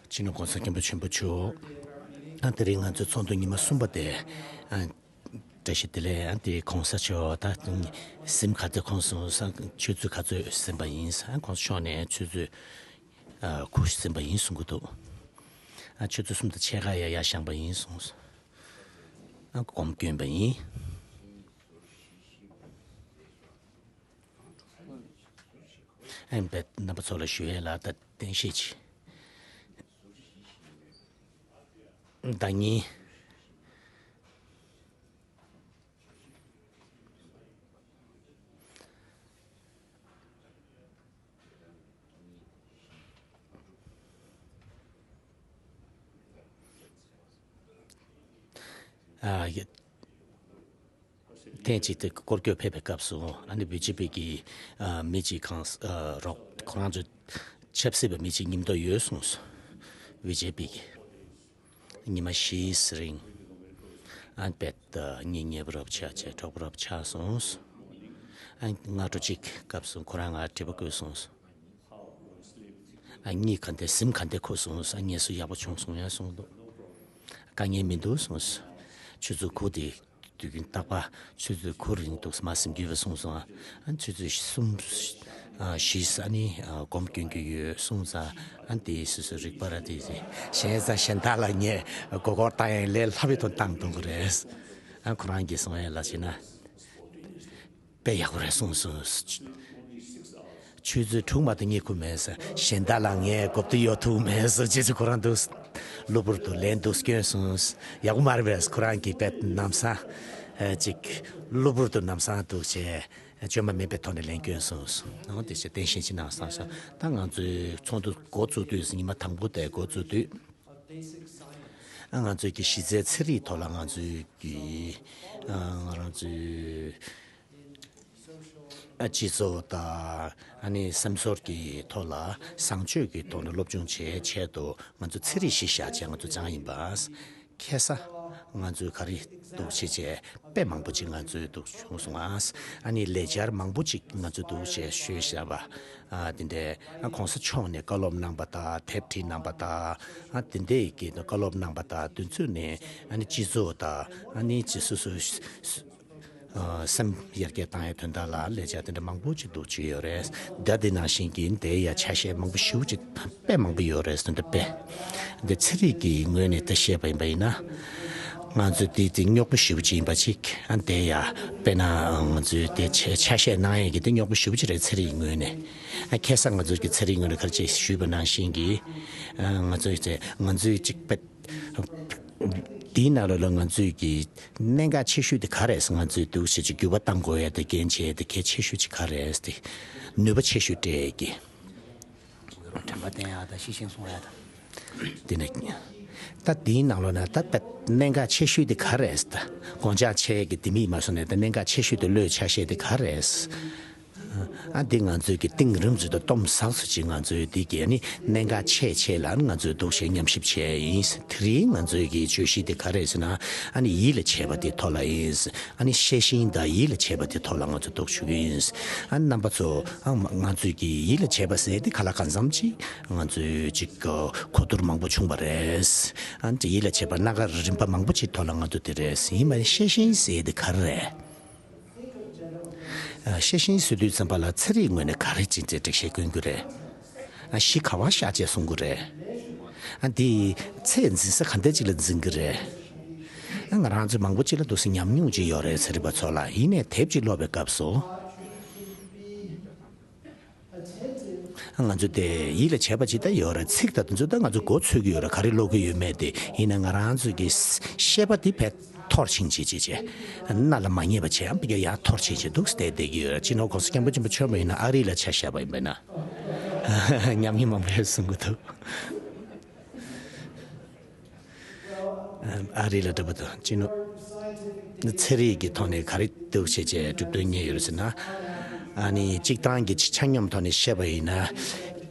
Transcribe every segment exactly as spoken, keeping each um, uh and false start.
སྤྱི་ནོར་༸གོང་ས་༸སྐྱབས་མགོན་ཆེན་པོ་མཆོག་ཨ་དེ་རིང་ང་ཚོའི་ཚོགས་འདུ་ཉི་མ་གསུམ་པ་དེ། ཨ་བཀྲ་ཤིས་བདེ་ལེགས། ཨ་དེ་༸གོང་ས་མཆོག་ད་སེམས་ག་ཚོད་ཁོང་སོང་ས། ཆུ་ཚོད་ག་ཚོད་ཟིན་པ་ཡིན། ཨ་༸གོང་ས་མཆོག་ནས་ཆུ་ཚོད་ཨ་དགུ་ཟིན་པ་ཡིན་གསུང་གི་འདུག་ཨ་ཆུ་ཚོད་གསུམ་དང་ཕྱེད་ཀ་ཡ་ཡར་བཞེངས་པ་ཡིན་གསུངས། ཨ་སྒོམ་སྐྱོན་པ་ཡིན། ཨེམ་པེ་རྣམ་པ་ཚོ་ལ་ཞུ་ཡས་ལ་ད་བསྟན་བཤིག་ཅིག་ཟླ་ཉིན། ཨ་ཡ། ཐེངས་གཅིག་དེ་སྐོར་སྐྱོད་ཕེབས་པའི་སྐབས་སུ་ཨ་ནི་བི་ཇེ་པི་གི་ཨ་མི་གཅིག་གང་ཨ་རོགས་ཁོ་རང་ཚོ་ཆབ་སྲིད་པའི་མི་གཅིག་མཉམ་དུ་ཡོད་གསུངས་སོང་། བི་ཇེ་པི་གི་ཉི་མ་བཞིའི་རིང་ཨ་དཔེ་ད་གཉེན་ཉེ་པོ་རབ་ཆགས་བྱས་གྲོགས་པོ་རབ་ཆགས་སོང་། ཨ་སྔ་དྲོ་གཅིག་སྐབས་སུ་ཁོ་རང་ང་དྲི་བ་བཀོད་སོང་། ཨ་གཉིད་ག་འདྲ་སེམས་ག་འདྲ་ཁུག་སོང་། ཨ་ངལ་གསོ་ཡག་པོ་བྱུང་སོང་ཡང་གསུངས་འདུག་དཀའ་ངལ་མི་འདུག་གསུངས། ཆུ་ཚོད་དགུ་དེ་དུས་རྒྱུན་རྟག་པ་ཆུ་ཚོད་དགུ་རིང་འདུག་མ་སེམས་འགུལ་བ་གསུངས་སོང་། ཨ་ཆུ་ཚོད་གསུམ་ཨ་བཞི་ཨ་ནི་ཨ་སྒོམ་སྐྱོན་གྱི་ཡོད་གསུངས་ཙང་། ཨ་དེ་སོ་སོ་རིག་པ་ར་དེ་གཞན་ས་གཞན་དག་ལ་ངས་མགོ་སྐོར་བཏང་ཡང་ལས་སླ་བའི་ཐོག་བཏང་གཏོང་གི་རེད། ཨ་ཁོ་རང་གིས་གསུང་ཡ་ལ་བྱས་ན། དཔེ་ཡག་པོ་རེད་གསུངས་སོང་། ཆུ་ཚོད་དྲུག་མ་གཏོགས་གཉིད་ཁུག་མེད་ཟེར། གཞན་དག་ལ་ངས་མགོ་བདེ་གཡོག་ཐུབ་མེད་ཟེར། རྗེས་སུ་ཁོ་རང་འདུག་གློ་བུར་དུ་ལན་འདུག་སྐྱོན་སོང་། ཡག་པོ་མ་རེད་པས། ཁོ་རང་གིས་དཔེ་ནམ་སང་ཨེ་ཅིག་གློ་བུར་དུ་ནམ་སང་འདུག་བྱས་བཅོས་མ་མེད་པའི་ཐོག་ནས་ལན་སྐྱོན་སོང་། འོ་དེ་བྱས་བསྟན་བཤིག་ཅིག་གནང་བསམ་སོང་། ད་ང་ཚོའི་ཚོགས་འདུ་འགོ་བཙུགས་དུས་ཉི་མ་དང་པོ་དེ་འགོ་བཙུགས་དུས། ཨ་ང་ཚོའི་གི་གཞི་རྩའི་ཚན་རིག་ཐོག་ལ་ང་ཚོའི་གི་ཨ་ང་རང་ཚོའི་ཨ་སྤྱི་ཚོགས་དང་ཨ་ནི་སེམས་ཚོར་གྱི་ཐོག་ལ་བཟང་སྤྱོད་ཀྱི་ཐོག་ནས་སློབ་སྦྱོང་བྱེད་ཆེད་དུ་ང་ཚོ་ཚན་རིག་གཞི་བཞག་བྱས་ང་ཚོ་སྦྱངས་ཡིན་པ། ཁ་སང་ང་ཚོའི་ག་རེ་འདུག་བྱས་བྱས་དཔེ་མང་པོ་ཅིག་ང་ཚོའི་འདུག་བྱུང་སོང་ཨ། ཨ་ནི་ལས་འཆར་མང་པོ་ཅིག་ང་ཚོའི་འདུག་བྱས་ཤོད་བཞག་པ། ཨ་དེ་འདྲའི་ཨ་༸གོང་ས་མཆོག་ནས་བཀའ་སློབ་གནང་པ་དང་དེབ་ཁྲིད་གནང་པ་དང་། ཨ་དེ་འདྲའི་གི་བཀའ་སློབ་གནང་པ་དང་དུས་ཚོད་ནས་ཨ་ནི་སྤྱི་ཚོགས་དང་ཨ་ནི་སྤྱི་སོ་སོའི་ཨ་སེམས་ཡར་རྒྱས་བཏང་ཡའི་དོན་དག་ལ་ལས་འཆར་དེ་འདྲ་མང་པོ་ཅིག་འདུག་བྱས་ཡོད་རེད། ད་དེ་ནང་བཞིན་གྱི་འདའི་ཡ་ཆ་ཤས་མང་པོ་ཞེ་པོ་ཅིག་དཔེ་མང་པོ་ཡོད་རེད་ཟེར་འདུག་དཔེ་འདི་ཚན་རིག་གི་ངོས་ནས་ད་བཤད་པ་ཡིན་པ་ཡིན་ན། ང་ཚོ་འདི་འདི་རྙོག་པོ་ཞེ་པོ་ཅིག་ཡིན་པ་ཅིག་ཨ་འདའི་ཡ་དཔེར་ན་ང་ཚོའི་དེ་ཆ་ཆ་ཤས་གནང་ཡས་ཀྱི་དེ་རྙོག་པོ་ཞེ་པོ་ཅིག་རེད། ཚན་རིག་ངོས་ནས། ཨ་ཁ་སང་ང་ཚོ་གི་ཚན་རིག་ངོས་ནས་ག་རེ་བྱས་ཞུས་པ་ནང་བཞིན་གྱི་ཨ་ང་ཚོའི་ཚེ་ང་ཚོའི་གཅིག་པད་དེའི་ནང་ལོགས་ལ་ང་ཚོའི་གི་གནད་འགག་ཆེ་ཤོས་དེ་ག་རེད། ང་ཚོའི་འདུག་བྱས་ཀྱི་འགྱུར་བ་གཏང་དགོས་ཡ་དེ་འགན་བྱས་དེ་གལ་ཆེ་ཤོས་ཅིག་ག་རེད་དེ། ནུས་པ་ཆེ་ཤོས་སྤྲད་ཡ་གི། དྲན་པ་བསྟེན་ཡ་དང་ཤེས་བཞིན་སྲུང་ཡ་དང་། དེ་ནས་ད་དེའི་ནང་ལོགས་ན་ད་ད་གནད་འགག་ཆེ་ཤོས་དེ་ག་རེད། ད་དགོངས་འཆར་ཆེ་གི་དེ་མིག་མ་སོང་ནས་ད་གནད་འགག་ཆེ་ཤོས་དེ་བློས་འཆར་ཤེས་དེ་ག་རེད། ཨ་འདི་ང་ཚོའི་གི་གཏིང་རིམ་ཚོད་དུ་གཏོང་ཟག་ཚོད་ཅིག་ང་ཚོའི་འདི་གི་ནི་གནད་འགག་ཆེ་ཆེ་ལ་ང་ཚོའི་འདུག་བྱས་ཉམས་ཞིབ་བྱས་ཡིན། དེ་རིང་ང་ཚོའི་གི་བརྗོད་གཞི་དེ་ག་རེད་ཟེར་ན། ཨ་ནི་ཡིད་ལ་བྱེད་པ་དེ་ཐོག་ལ་ཡིན། ཨ་ནི་ཤེས་བཞིན་དང་ཡིད་ལ་བྱེད་པ་དེ་ཐོག་ལ་ང་ཚོ་འདུག་ཞུ་གི་ཡིན། ཨ་ནི་རྣམ་པ་ཚོ་ཨ་ང་ཚོས་ཀྱི་ཡིད་ལ་བྱེད་པ་ཟེར་དེ་ག་ལ་གང་འཚམ་ཅིག་ང་ཚོས་ཅིག་གོ་བསྡུར་མང་པོ་བྱུང་བ་རེད། ཨ་ནི་ཡིད་ལ་བྱེད་པ་སྣ་ཁ་རིམ་པ་མང་པོ་ཅིག་ཐོག་ལ་ང་ཚོ་དེ་རེད། ཡིན་པ་ཤེས་བཞིན་ཟེར་དེ་ག་རེ་རེད། ཤེས་བཞིན་ཟེར་དུས་ཙམ་པ་ལ་ཚན་རིག་ངོས་ནས་ག་རེ་ཅིག་ཅེས་འགྲེལ་བཤད་སྐྱོན་རྒྱུ་རེད། གཞི་ག་བ་བཞག་ཅེས་གསུང་གི་རེད། འདི་ཚད་འཛིན་ས་ག་འདྲ་ཅིག་ལ་འཛིན་གི་རེད། ང་རང་ཚོ་མང་པོ་ཅིག་ལ་འདུག་སེ་ཉམས་མྱོང་ཅིག་ཡོད་རེད། ཚན་རིག་པ་ཚོ་ལ། ཡིན་ནའི་དེབ་ཅིག་ཀློག་པའི་སྐབས་སུ། ང་ཚོ་དེ་ཡིད་ལ་བྱེད་པ་ཅིག་ད་ཡོད་རེད། ཚིག་ད་དེ་ཚོ་ད་ང་ཚོ་མགོ་ཚོད་ཀྱི་ཡོད་རེད། ག་རེ་ཀློག་གི་ཡོད་མེད་དེ། ཡིན་ན་ང་རང་ཚོ་གི་ཤེས་པ་དེ་བས་འཐོར་ཕྱིན་ཅིག་ཅིག་བྱས། སྣ་ལ་མ་ངེས་པ་བྱས། ཨ་ཕ་གི་ཡར་འཐོར་ཕྱིན་ཅིག་འདུག་སྟེ་བསྡད་ཀྱི་ཡོད་རེད། སྤྱི་ནོར་༸གོང་ས་༸སྐྱབས་མགོན་ཆེན་པོ་མཆོག་མ་ཡིན་ན་ཨ་རི་ལ་ཆ་བཞག་པ་ཡིན་པས་ན། ཉམས་མྱོང་མང་པོ་ཡོད་གསུང་གི་འདུག་ཨ་རི་ལ་འགྲོ་བ་དང་ཅི་ནོ། ཚན་རིག་གི་ཐོག་ནས་ག་རེ་འདུག་བྱས་བྱས་གྲུབ་དོན་རྙེད་ཡོད་ཟེར་ན། ཨ་ནི་སྤྱིར་བཏང་གི་ཆ་སྙོམས་ཐོག་ནས་བཤད་པ་ཡིན་ན།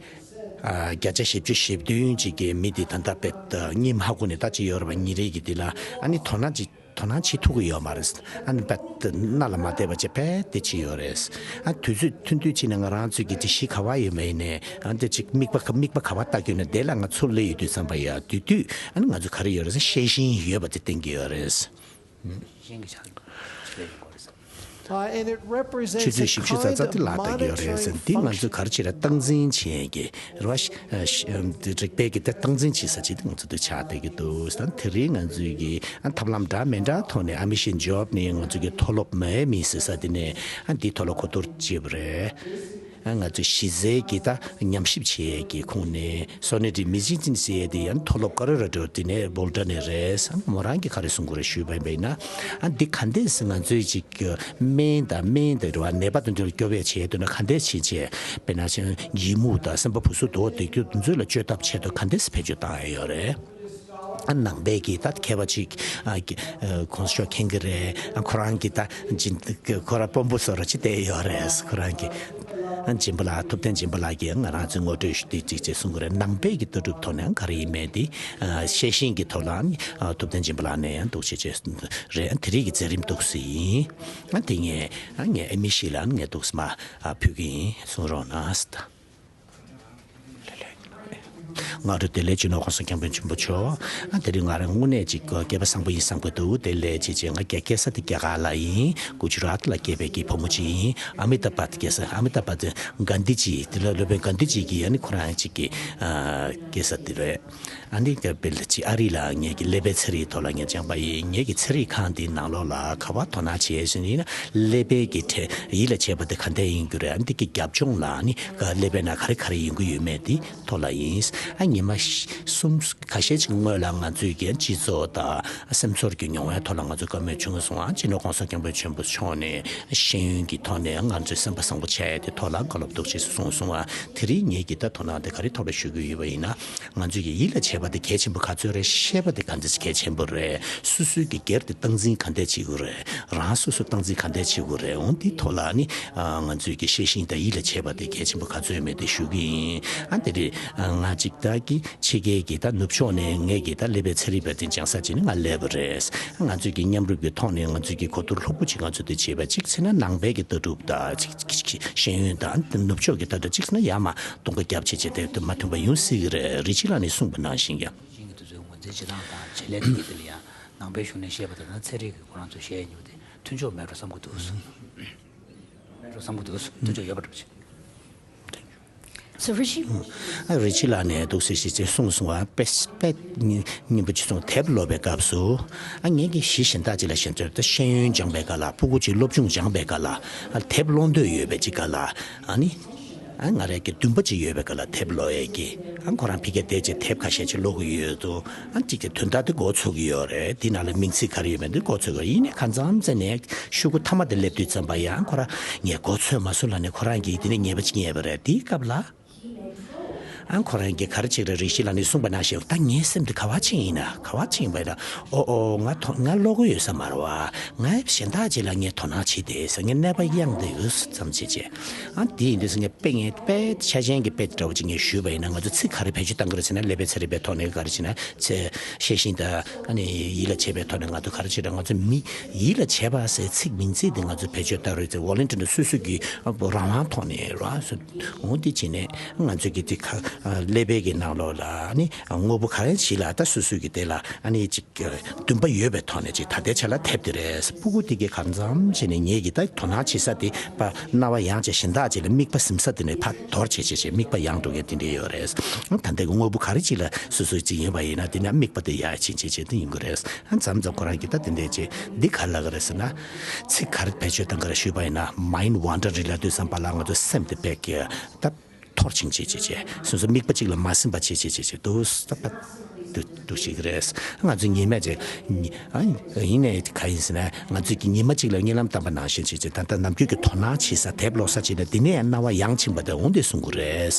ཨ་བརྒྱ་ཆ་བཞི་བཅུ་ཞེ་བདུན་ཅིག་གི་མི་དེ་ད་ལྟ་དཔེ་གཉིད་མ་ཁུག་ནས་ད་ཅི་ཡོད་རེད་པ། ཉིན་རེ་གི་དེ་ལ་ཨ་ནི་དོ་སྣང་ཅིག་ དོ་སྣང་བྱེད་ཐུབ་ཀྱི་ཡོད་མ་རེད། ཨ་ནི་རྦད་དེ་རྣ་ལ་མ་བསྡད་པ་བྱས་རྦད་དེ་བྱེད་ཡོད་རེད། ཨ་དུས་ཚོད་ཐུང་ཐུང་ཕྱིན་ནས་ང་རང་ཚོའི་གི་དེ་གཞི་ག་པར་ཡོད་མེད་ནས་ཨ་དེ་ཅིག་དམིགས་པ་དམིགས་པ་ག་པར་བལྟ་གི་ཡོད་ན་དེ་ལ་ང་ཚུར་སླེབས་ཡོང་དུས་ཙམ་པ་ཡ་དེ་དུས་ཨ་ནི་ང་ཚོ་ག་རེ་ཡོད་རེད་ཟེར་ཤེས་བཞིན་ཡོད་པ་དེ་བསྟན་གྱི་ཡོད་རེད། ཤེས་བཞིན་གྱི་ཆ་ལ་ཆུ་ཚོད་བཞི་བཅུ་ཙམ་ཙམ་དེ་ལ་བལྟ་གི་ཡོད་རེད་ཟེར། འདི་ང་ཚོ་ག་རེ་བྱེད་ར་སྟངས་འཛིན་བྱེད་ཡས་ཀྱི་རེད་བ། ཤ་ཤ་འདི་རིག་པའི་གི་དེ་སྟངས་འཛིན་བྱེད་ས་ཅིག་དེ་ང་ཚོ་དེ་ཆགས་བསྡད་ཀྱི་འདུག་ད་དེ་རིང་ང་ཚོའི་གི་ཨ་ཐབས་ལམ་འདྲ་མི་འདྲ་ཐོག་ནས་ཨ་མི་ཤེས་ཇོབ་ནས་ང་ཚོ་གི་མཐོ་སློབ་མེད་མི་ཟེར་ས་དེ་ནས་ཨ་འདི་ཐོག་ལ་གོ་བསྡུར་བྱས་པ་རེད། ང་ཚོས་གཞི་རྩའི་གི་ད་ཉམས་ཞིབ་བྱེད་ཡས་ཀྱི་ཁོངས་ནས་སོ་ནི་ཏི་མི་ཅི་ཅིན་ཟེར་ཡས་དེ་ཡང་མཐོ་སློབ་ཀ་ལོ་ར་ཌོ་དེ་ནས་བྷོལ་ཌ་ནས་རེད། མོ་རང་གིས་ག་རེ་གསུང་གི་རེད་ཞུས་པ་ཡིན་ན། ཨ་འདི་ག་འདྲས་ང་ཚོས་ཅིག་སྨན་དང་སྨན་དང་རེད་བ། ནད་པ་དང་འབྲེལ་སྐྱོབ་ཡས་བྱེད་འདོད་ན་ག་འདྲས་བྱེད་བྱས། དཔེར་ན་ཅིག་ཡི་མུག་དང་སེམས་པ་བུ་སུ་དོ་བདེ་སྐྱོ་འདི་ཚོ་ལ་བཅོས་ཐབས་ཆེད་དུ་ག་འདྲས་བེད་སྤྱོད་བཏང་ཡས་ཡོད་རེད། ཨ་ནང་པའི་གི་ད་མཁས་པ་ཅིག་ཨ་གི་ཨ་གོང་ས་མཆོག་མཁྱེན་གི་རེད། ཨ་ཁོ་རང་གི་ད་སྦྱིན་ཁོ་རང་དཔོན་པོ་བཟོ་འདྲ་ཅིག་བསྡད་ཡོད་རེད། ཁོ་རང་གི་ཨ་སྦྱིན་པ་ལགས། ཐུབ་བསྟན་སྦྱིན་པ་ལགས་ཀྱིས་ང་རང་ཚོའི་ངོ་སྤྲོད་ཞུ་དུས་ཅིག་ཅེས་གསུང་གི་རེད། ནང་པའི་གི་ལྟ་གྲུབ་ཐོག་ནས་ག་རེ་ཡིན་མིན་དེ་ཨ་ཤེས་བཞིན་གྱི་ཐོག་ལ་ཨ་ཐུབ་བསྟན་སྦྱིན་པ་ལགས་ནས་ཡང་འདུག་བྱེད་ཅེས་རེད། ཨ་དེ་རིང་གི་མཛད་རིམ་འདུག་སེ་ཡིན། ཨ་དེ་ངས་ཨ་ངས་ཨ་མི་ཤི་ལ་ངས་འདུག་སེ་མར་ཨ་ཕུལ་གི་ཡིན། གསུང་རོགས་གནང་། སྔ་དྲོ་བདེ་ལེགས། སྤྱི་ནོར་གོང་ས་སྐྱབས་མགོན་ཆེན་པོ་མཆོག་ཨ་དེ་རིང་ང་རང་དངོས་གནས་ཅིག་སྐལ་པ་བཟང་པོ་ཡིན་བསམ་གྱི་འདུག་དེ་ལས་ཅིག་ཅིག་ང་སྐྱེས་སྐྱེས་ས་དེ་རྒྱ་གར་ལ་ཡིན། གུ་ཇི་རཱཏ་ལ་སྐྱེས་པའི་གི་བུ་མོ་ཅིག་ཡིན། ཨ་མི་ཏཱ་བྷ་སྐྱེས་ས། ཨ་མི་ཏཱ་བྷ་གྷན་དྷི་ཇི་དེ་ལ་སློབ་དཔོན་གྷན་དྷི་ཇི་གི་ཨ་ནི་ཁོ་རང་ཅིག་གི་ཨ་སྐྱེས་ས་དེ་རེད། ཨ་ནི་སྐབས་དཔེར་ན་ཅིག་ཨ་རི་ལ་ངེད་ཀྱི་ཀླད་པའི་ཚན་རིག་ཐོག་ལ་ངས་སྦྱངས་པ་ཡིན། ངེད་ཀྱི་ཚན་རིག་ཁང་འདིའི་ནང་ལོགས་ལ་ག་པར་དོ་སྣང་བྱེད་ཟེར་ན་ཀླད་པའི་གི་ཁྲལ་ཡིད་ལ་བྱེད་པ་དེ་ག་འདྲ་ཡིན་རྒྱུ་རེད། ཨ་འདི་གི་རྒྱབ་ལྗོངས་ལ་ནི་ཀླད་པའི་ནང་ག་རེ་ག་རེ་ཡོང་གི་ཡོད་མེད་དེ་ཐོག་ལ་ཡིན། ཨ་ཉི་མ་གསུམ་ཁ་ཤས་ཅིག་སྔོན་ལ་ང་ཚོའི་གི་སྤྱི་ཚོགས་དང་སེམས་ཚོར་གྱི་མྱོང་བའི་ཐོག་ལ་ང་ཚོ་བཀའ་མོལ་བྱུང་སོང་། ཨ་སྤྱི་ནོར་གོང་ས་སྐྱབས་མགོན་ཆེན་པོ་མཆོག་ནས་ཤེས་ཡོན་གྱི་ཐོག་ནས་ང་ཚོའི་སེམས་པ་བཟང་པོ་བྱས་ཏེ་ཐོག་ལ་བཀའ་སློབ་འདུག་ཅེས་གསུངས་སོང་། ཨ་དེ་རིང་ངེད་ཀྱིས་ད་དོ་སྣང་དེ་ག་རེ་ཐོག་ལ་ཞུ་གི་ཡོད་པ་ཡིན་ན། ང་ཚོས་ཀྱི་ཡིད་ལ་བྱེད་པ་དེ་གལ་ཆེན་པོ་ག་ཚོད་རེད། ཤེས་པ་དེ་ག་འདྲ་གལ་ཆེན་པོ་རེད། སོ་སོའི་གི་སྒེར་དེ་སྟངས་འཛིན་ག་འདྲ་བྱེད་དགོས་རེད། རང་སོ་སོ་སྟངས་འཛིན་ག་འདྲ་བྱེད་དགོས་རེད། འོ་འདི་ཐོག་ལ་ནི་ཨ་ང་ཚོས་ཀྱི་ཤེས་བཞིན་དང་ཡིད་ལ་བྱེད་པ་དེ་གལ་ཆེན་པོ་ག་ཚོད་ཡོད་མེད་དེ་ཞུ་གི་ཡིན། ཨ་དེ་རེད། ང་ཅིག་ད་གི་ཕྱི་རྒྱལ་གྱི་ད་ནུབ་ཕྱོགས་ནས་ངས་ཀྱི་ད་ཀླད་པའི་ཚན་རིག་པ་དེ་སྦྱང་ས་ཅིག་ནི་ང་སླེབས་པ་རེད། ང་ཚོས་ཀྱི་མཉམ་རུབ་ཀྱི་ཐོག་ནས་ང་ཚོས་ཀྱི་གོ་བསྡུར་ལྷུག་པོ་ཅིག་ང་ཚོས་དེ་བྱས་པ་ཅིག་ཚེ་ན་ནང་པའི་གི་ལྟ་གྲུབ་དང་ཅིག་ཅིག་ཅིག་ཤེས་ཡོན་དང་ནུབ་ཕྱོགས་ཀྱི་ལྟ་གྲུབ་ཅིག་ཚེ་ན་ཡར་མར་གདོང་པ་རྒྱབ་བྱས་བྱས་དེ་མ་མཐུན་པ་ཡོང་སྲིད་ཀྱི་རེད། རིན་ཆེན་ལགས་ནས་གསུངས་པ་ནང་བཞིན་ཡང་། ཤིང་གི་དུས་ཚོད་ངོས་འཛིན་བྱེད་སྟངས་དང་བྱེད་ལས་དེ་གི་དེ་ལ་ཡང་ནང་པའི་གཞུང་ནས་བཤད་པ་དང་ཚན་རིག་གི་ཁོ་རང་ཚོས་བཤད་མྱོང་དེ་མཐུན་ཕྱོགས་མེད་འགྲོ་བསམ་གྱི་འདུག་ཟེར། མེད་འགྲོ་བསམ་གྱི་འདུག་ཟེར། མཐུན་ཕྱོགས་ཡོད་པ་འདྲ་པོ་ཅིག So Rishi ཨ་རིན་ཆེན་ལགས་ནས་འདུག་སེ་ཞིག་ཅེས་གསུངས་སོང་བ། དཔེ་དཔེ་སྙིང་པོ་ཅིག་གསུངས། དེབ་ཀློག་པའི་སྐབས་སུ་ཨ་ངེད་ཀྱི་གཞི་གཞན་དག་ཅིག་ལ་ཞེན་ཆེད་དུ་ཤེས་ཡོན་སྦྱངས་པའི་སྐབས་ལ། ཕྲུ་གུ་ཅིག་སློབ་སྦྱོང་སྦྱངས་པའི་སྐབས་ལ། ཨ་དེབ་ཀློག་འདོད་ཡོད་པའི་ཅིག་སྐབས་ལ། ཨ་ནི་ཨ་ང་རང་གི་འདུན་པ་ཅིག་ཡོད་པའི་སྐབས་ལ་དེབ་ཀློག་ཡས་ཀྱི། ཨ་ཁོ་རང་ཕ་གིར་བསྡད་བྱས་དེབ་ཁ་ཤས་ཅིག་ཀློག་གི་ཡོད་དོ། ཨ་གཅིག་གི་དོན་དག་དེ་མགོ་ཚོད་ཀྱི་ཡོད་རེད། དེ་ནང་ལ་མིང་ཚིག་ག་རེ་ཡོད་མེད་དེ་མགོ་ཚོད་ཀྱི་ཡོད། ཡིན་ནའི་གང་འཚམ་ཙམ་ནས་ཤོག་གུ་མཐའ་མ་དེ་སླེབས་དུས་ཙམ་པ་ཡང་ཁོ་རང་ངས་མགོ་ཚོད་མ་སོང་ལབ་ནས་ཁོ་རང་གིས་དེ་ནས་ཉེས་པ་ཅིག་རྙེད་པ་རེད། དེའི་སྐབས་ལ། ཨ་ཁོ་རང་གིས་ག་རེ་ཅིག་རེད། རིན་ཆེན་ལགས་ནས་གསུངས་པ་ནང་བཞིན། ད་ངའི་སེམས་དེ་ག་པར་ཕྱིན་ཡིན་ན། ག་པར་ཕྱིན་པ་ཡིན་ན། ཨོ་ཨོ། ང་ཐོ་ང་ཀློག་གི་ཡོད་ས་མ་རེད་བ། ང་གཞན་དག་ཅིག་ལ་ངས་དོ་སྣང་བྱེད་དེ་ཟེར་ངས་གནས་པ་གཡེང་བསྡད་ཡོད་ཙམ་བྱས་བྱས། ཨ་དེ་ཡིན་དུས་ངས་དཔེ་ངས་དཔེ་ཆ་ཅན་གྱི་དཔེ་འདྲ་བོ་ཅིག་ངས་ཞུས་པ་ཡིན་ན། ང་ཚོ་ཚིག་ག་རེ་བེད་སྤྱོད་བཏང་གི་རེད་ཟེར་ན། ཀླད་པའི་ཚན་རིག་པའི་ཐོག་ནས་ག་རེ་བྱས་ན། ཚེ་ཤེས་བཞིན་དང་ཨ་ནི་ཡིད་ལ་བྱེད་པའི་ཐོག་ནས་ང་ཚོ་ག་རེ་བྱེད་རེད། ང་ཚོ་མི་ཡིད་ལ་བྱེད་པ་ཟེར་ཚིག་མིང་ཚིག་འདི་ང་ཚོ་བེད་སྤྱོད་བཏང་རེད་ཟེར། ཝོ་ལན་ཊི་རི་སོ་སོ་གི་རང་དབང་ཐོག་ནས་རང་སོ་འོང་དེ་བྱས་ནས་ང་ཚོ་གི་དེ་ཁ་ཀླད་པའི་གི་ནང་ལོགས་ལ་ཨ་ནི་དངོས་པོ་ག་རེ་ཞིག་ལ་ད་སོ་སོ་གི་དེ་ལ་ཨ་ནི་ཅིག་འདུན་པ་ཡོད་པའི་ཐོག་ནས་ཅིག་ད་ལྟའི་ཆ་ལ་དེབ་དེ་རེད། ཕྲུ་གུ་དེ་གས་གང་འཚམ་བྱས་ནས་ངེད་ཀྱི་ད་དོ་སྣང་བྱེད་ས་དེ་ཕར་རྣ་བ་ཡངས་བྱས། གཞན་དག་ཅིག་ལ་མིག་པ་ཟིན་ས་དེ་ནས་ཕར་དོར་བྱས་བྱས་བྱས་མིག་པ་ཡངས་འགྲོ་མཁན་དེ་འདྲ་ཡོད་རེད། ད་ལྟའི་དངོས་པོ་ག་རེ་ཅིག་ལ་སོ་སོ་ཅིག་ཡིན་པ་ཡིན་ན་དེ་ནས་མིག་པ་དེ་ཡར་ཕྱིན་བྱས་བྱས་དེ་ཡིན་དགོས་རེད། མཚམས་མཚམས་ཁོ་རང་གིས་ད་དེ་འདྲ་བྱས་འདི་ག་རེ་ལབ་གི་རེད་ཟེར་ན། ཚིག་ག་རེ་བེད་སྤྱོད་བཏང་གི་རེད་ཞུས་པ་ཡིན་ན། མའིན་ཌི་ཝན་ཌ་རིང་ལབ་དུས་ཙམ་པ་ལ་ང་ཚོ་སེམས་དེ་དཔེ་གི་ད། འཐོར་ཕྱིན་བྱེད་བྱེད་བྱེད། སོ་སོ་མིག་པ་གཅིག་ལ་མ་ཟིན་པ་བྱེད་བྱེད་བྱེད་བྱེད་འདུག་ས་པ་འདུག་འདུག་ཞིག་རེད། ང་ཚོ་ཉི་མ་ཅིག་ཉི་ཨ་ཡིན་ནའི་ག་ཡིན་ཟེར་ན། ང་ཚོས་ཀྱི་ཉི་མ་གཅིག་ལ་རྨི་ལམ་བཏང་པ་ནང་བཞིན་བྱེད་བྱེད། ད་ལྟ་ནམ་རྒྱུན་གྱི་དོ་སྣང་བྱེད་ས་དེབ་ཀློག་ས་བྱེད་ན་འདི་ནས་ཡང་རྣ་བ་ཡང་ཕྱིན་པ་དེ་འོང་དེ་གསུང་གི་རེད།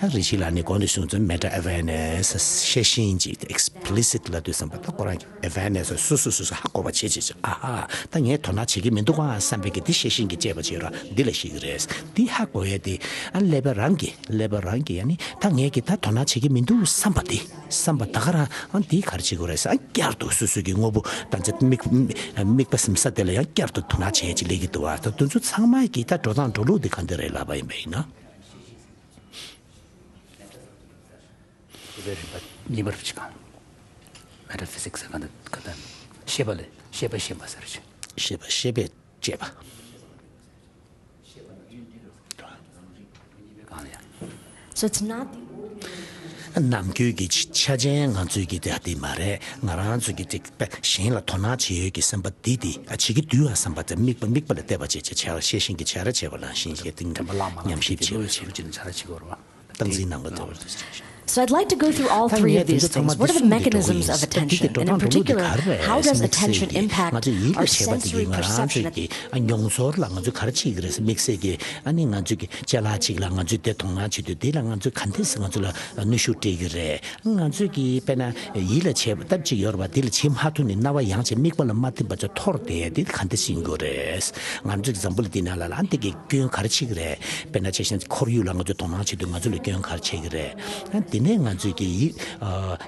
ཨ་རིན་ཆེན་ལགས་ནས་གོང་དུ་གསུངས་ཚུལ་མེ་ཊ་ཨེ་ཝེར་ནེ་སི། ཤེས་བཞིན་གྱི་ཨེག་སི་པི་ལི་སི་ཊི་ལབ་དུས་ཙམ་པ་ད་ཁོ་རང་གི་ཨེ་ཝེར་ནེ་སི་སོ་སོ་སོ་སོ་ཧ་གོ་བ་བྱེད་བྱེད་བྱེད། ཨ་ཧ། ད་ངས་དོ་སྣང་བྱེད་ཀྱི་མི་འདུག་ཨ་བསམ་པའི་གི་དེ་ཤེས་བཞིན་གྱི་དཔྱད་པ་བྱེད་ར་འདི་ལ་ཤེས་ཀྱི་རེད། འདི་ཧ་གོ་ཡས་དེ་ཨ་ཀླད་པ་རང་གི་ཀླད་པ་རང་གི་ཡ་ནི་ད་ངས་ཀྱི་ད་དོ་སྣང་བྱེད་ཀྱི་མི་འདུག་བསམ་པ་དེ་བསམ་པ་ད་ག་ ཨ་འདི་ག་རེ་བྱེད་དགོས་རེད་ཟེར། ཨ་བསྐྱར་དུ་སོ་སོ་གི་དངོས་པོ་ད་ཚེ་དམིགས་དམིགས་པ་ཟིན་ས་དེ་ལ་ཡང་བསྐྱར་དུ་དོ་སྣང་བྱེད་ཡས་ཅིག་སླེབས་ཀྱི་འདུག་བ། ད་དེ་ཚོ་ཚང་མ་གི་ད་འགྲོ་སྟངས་འགྲོ་ལུགས་འདི་ག་འདྲ་རེད་ལབ་པ་ཡིན་པ་ཡིན་ན། རིམ་པ་གཉིས་པར་བྱེད་གང་། Metaphysics ཟེར་གང་འདི་ག་ད་ཤེས་པ་ལས་ཤེས་པ་ཤེས་པ་ཟེར་ཆེ། ཤེས་པ་ཤེས་པས་དཔྱད་པ། So it's not the ordinary ནམ་རྒྱུན་གྱི་ཆ་ཅན་ང་ཚོའི་གི་དེ་དེ་མ་རེད། ང་རང་ཚོ་གི་དེ་གཞན་ལ་དོ་སྣང་བྱེད་ཡོད་ཀྱི་སེམས་པ་འདི་དེ་ཨ་བྱེད་ཀྱི་འདུག་ཨ་བསམ་པ་དེ་དམིགས་པ་དམིགས་པ་ལ་བལྟས་པ་བྱས་བྱས་བྱས་ཤེས་བཞིན་གྱི་བྱས་ར་བྱས་པ་ནང་བཞིན་གྱི་དེ་དྲན་པ་བརླག་མ་བརླག་ཉམས་ཞིབ་བྱས་པ་བྱས་བྱས་ནས་བྱ་ར་བྱེད་དགོས་རེད་བ། སྟངས་འཛིན་གནང་དགོས་འདུག So I'd like to go through all three of these things. What are the mechanisms of attention? And in particular, how does attention impact our sensory perception? ང་ཚོ་ཡིད་ལ་བྱེད་པ་དེ་གི་ང་ཚོ་ཡིད་ལ་བྱེད་པ་དེ་གི་ང་ཚོ་གི་ཨ་ནི་ང་ཚོ་གི་ཅ་ལག་ཅིག་ལ་ང་ཚོས་དེ་དོ་སྣང་བྱེད་དུས་དེ་ལ་ང་ཚོས་ག་འདྲས་ང་ཚོ་ལ་ནུས་ཤུགས་སྤྲད་ཀྱི་རེད། ང་ཚོས་ཀྱི་དཔེར་ན་ཡིད་ལ་བྱེད་པ་སྟབས་གཅིག་ཡོད་རེད་བ། དེ་ལ་བྱེད་མ་ཐུབ་ནས་རྣ་བ་ཡང་བྱས་དམིགས་པ་ལ་མ་ཐིམ་པ་ཚོ་འཐོར་བསྡད་ཡ་དེ་ག་འདྲས་ཡིན་དགོས་རེད། ང་ཚོས་འཛམ་བུ་གླིང་འདི་ནང་ལ་ལ་ཨ་འདི་གི་སྐྱོན་ག་རེ་ཆགས་ཀྱི་རེད། དཔེར་ན་ཆ་བཞག་ན་ཁོར་ཡུག་ལ་ང་ཚོས་དོ་སྣང་བྱེད་དུས་ང་ཚོ་ལ་སྐྱོན་ག་རེ་ཆགས་ཀྱི་རེད། ཨ་དེ་ནས་ང་ཚོས་ཀྱི་ཡིད་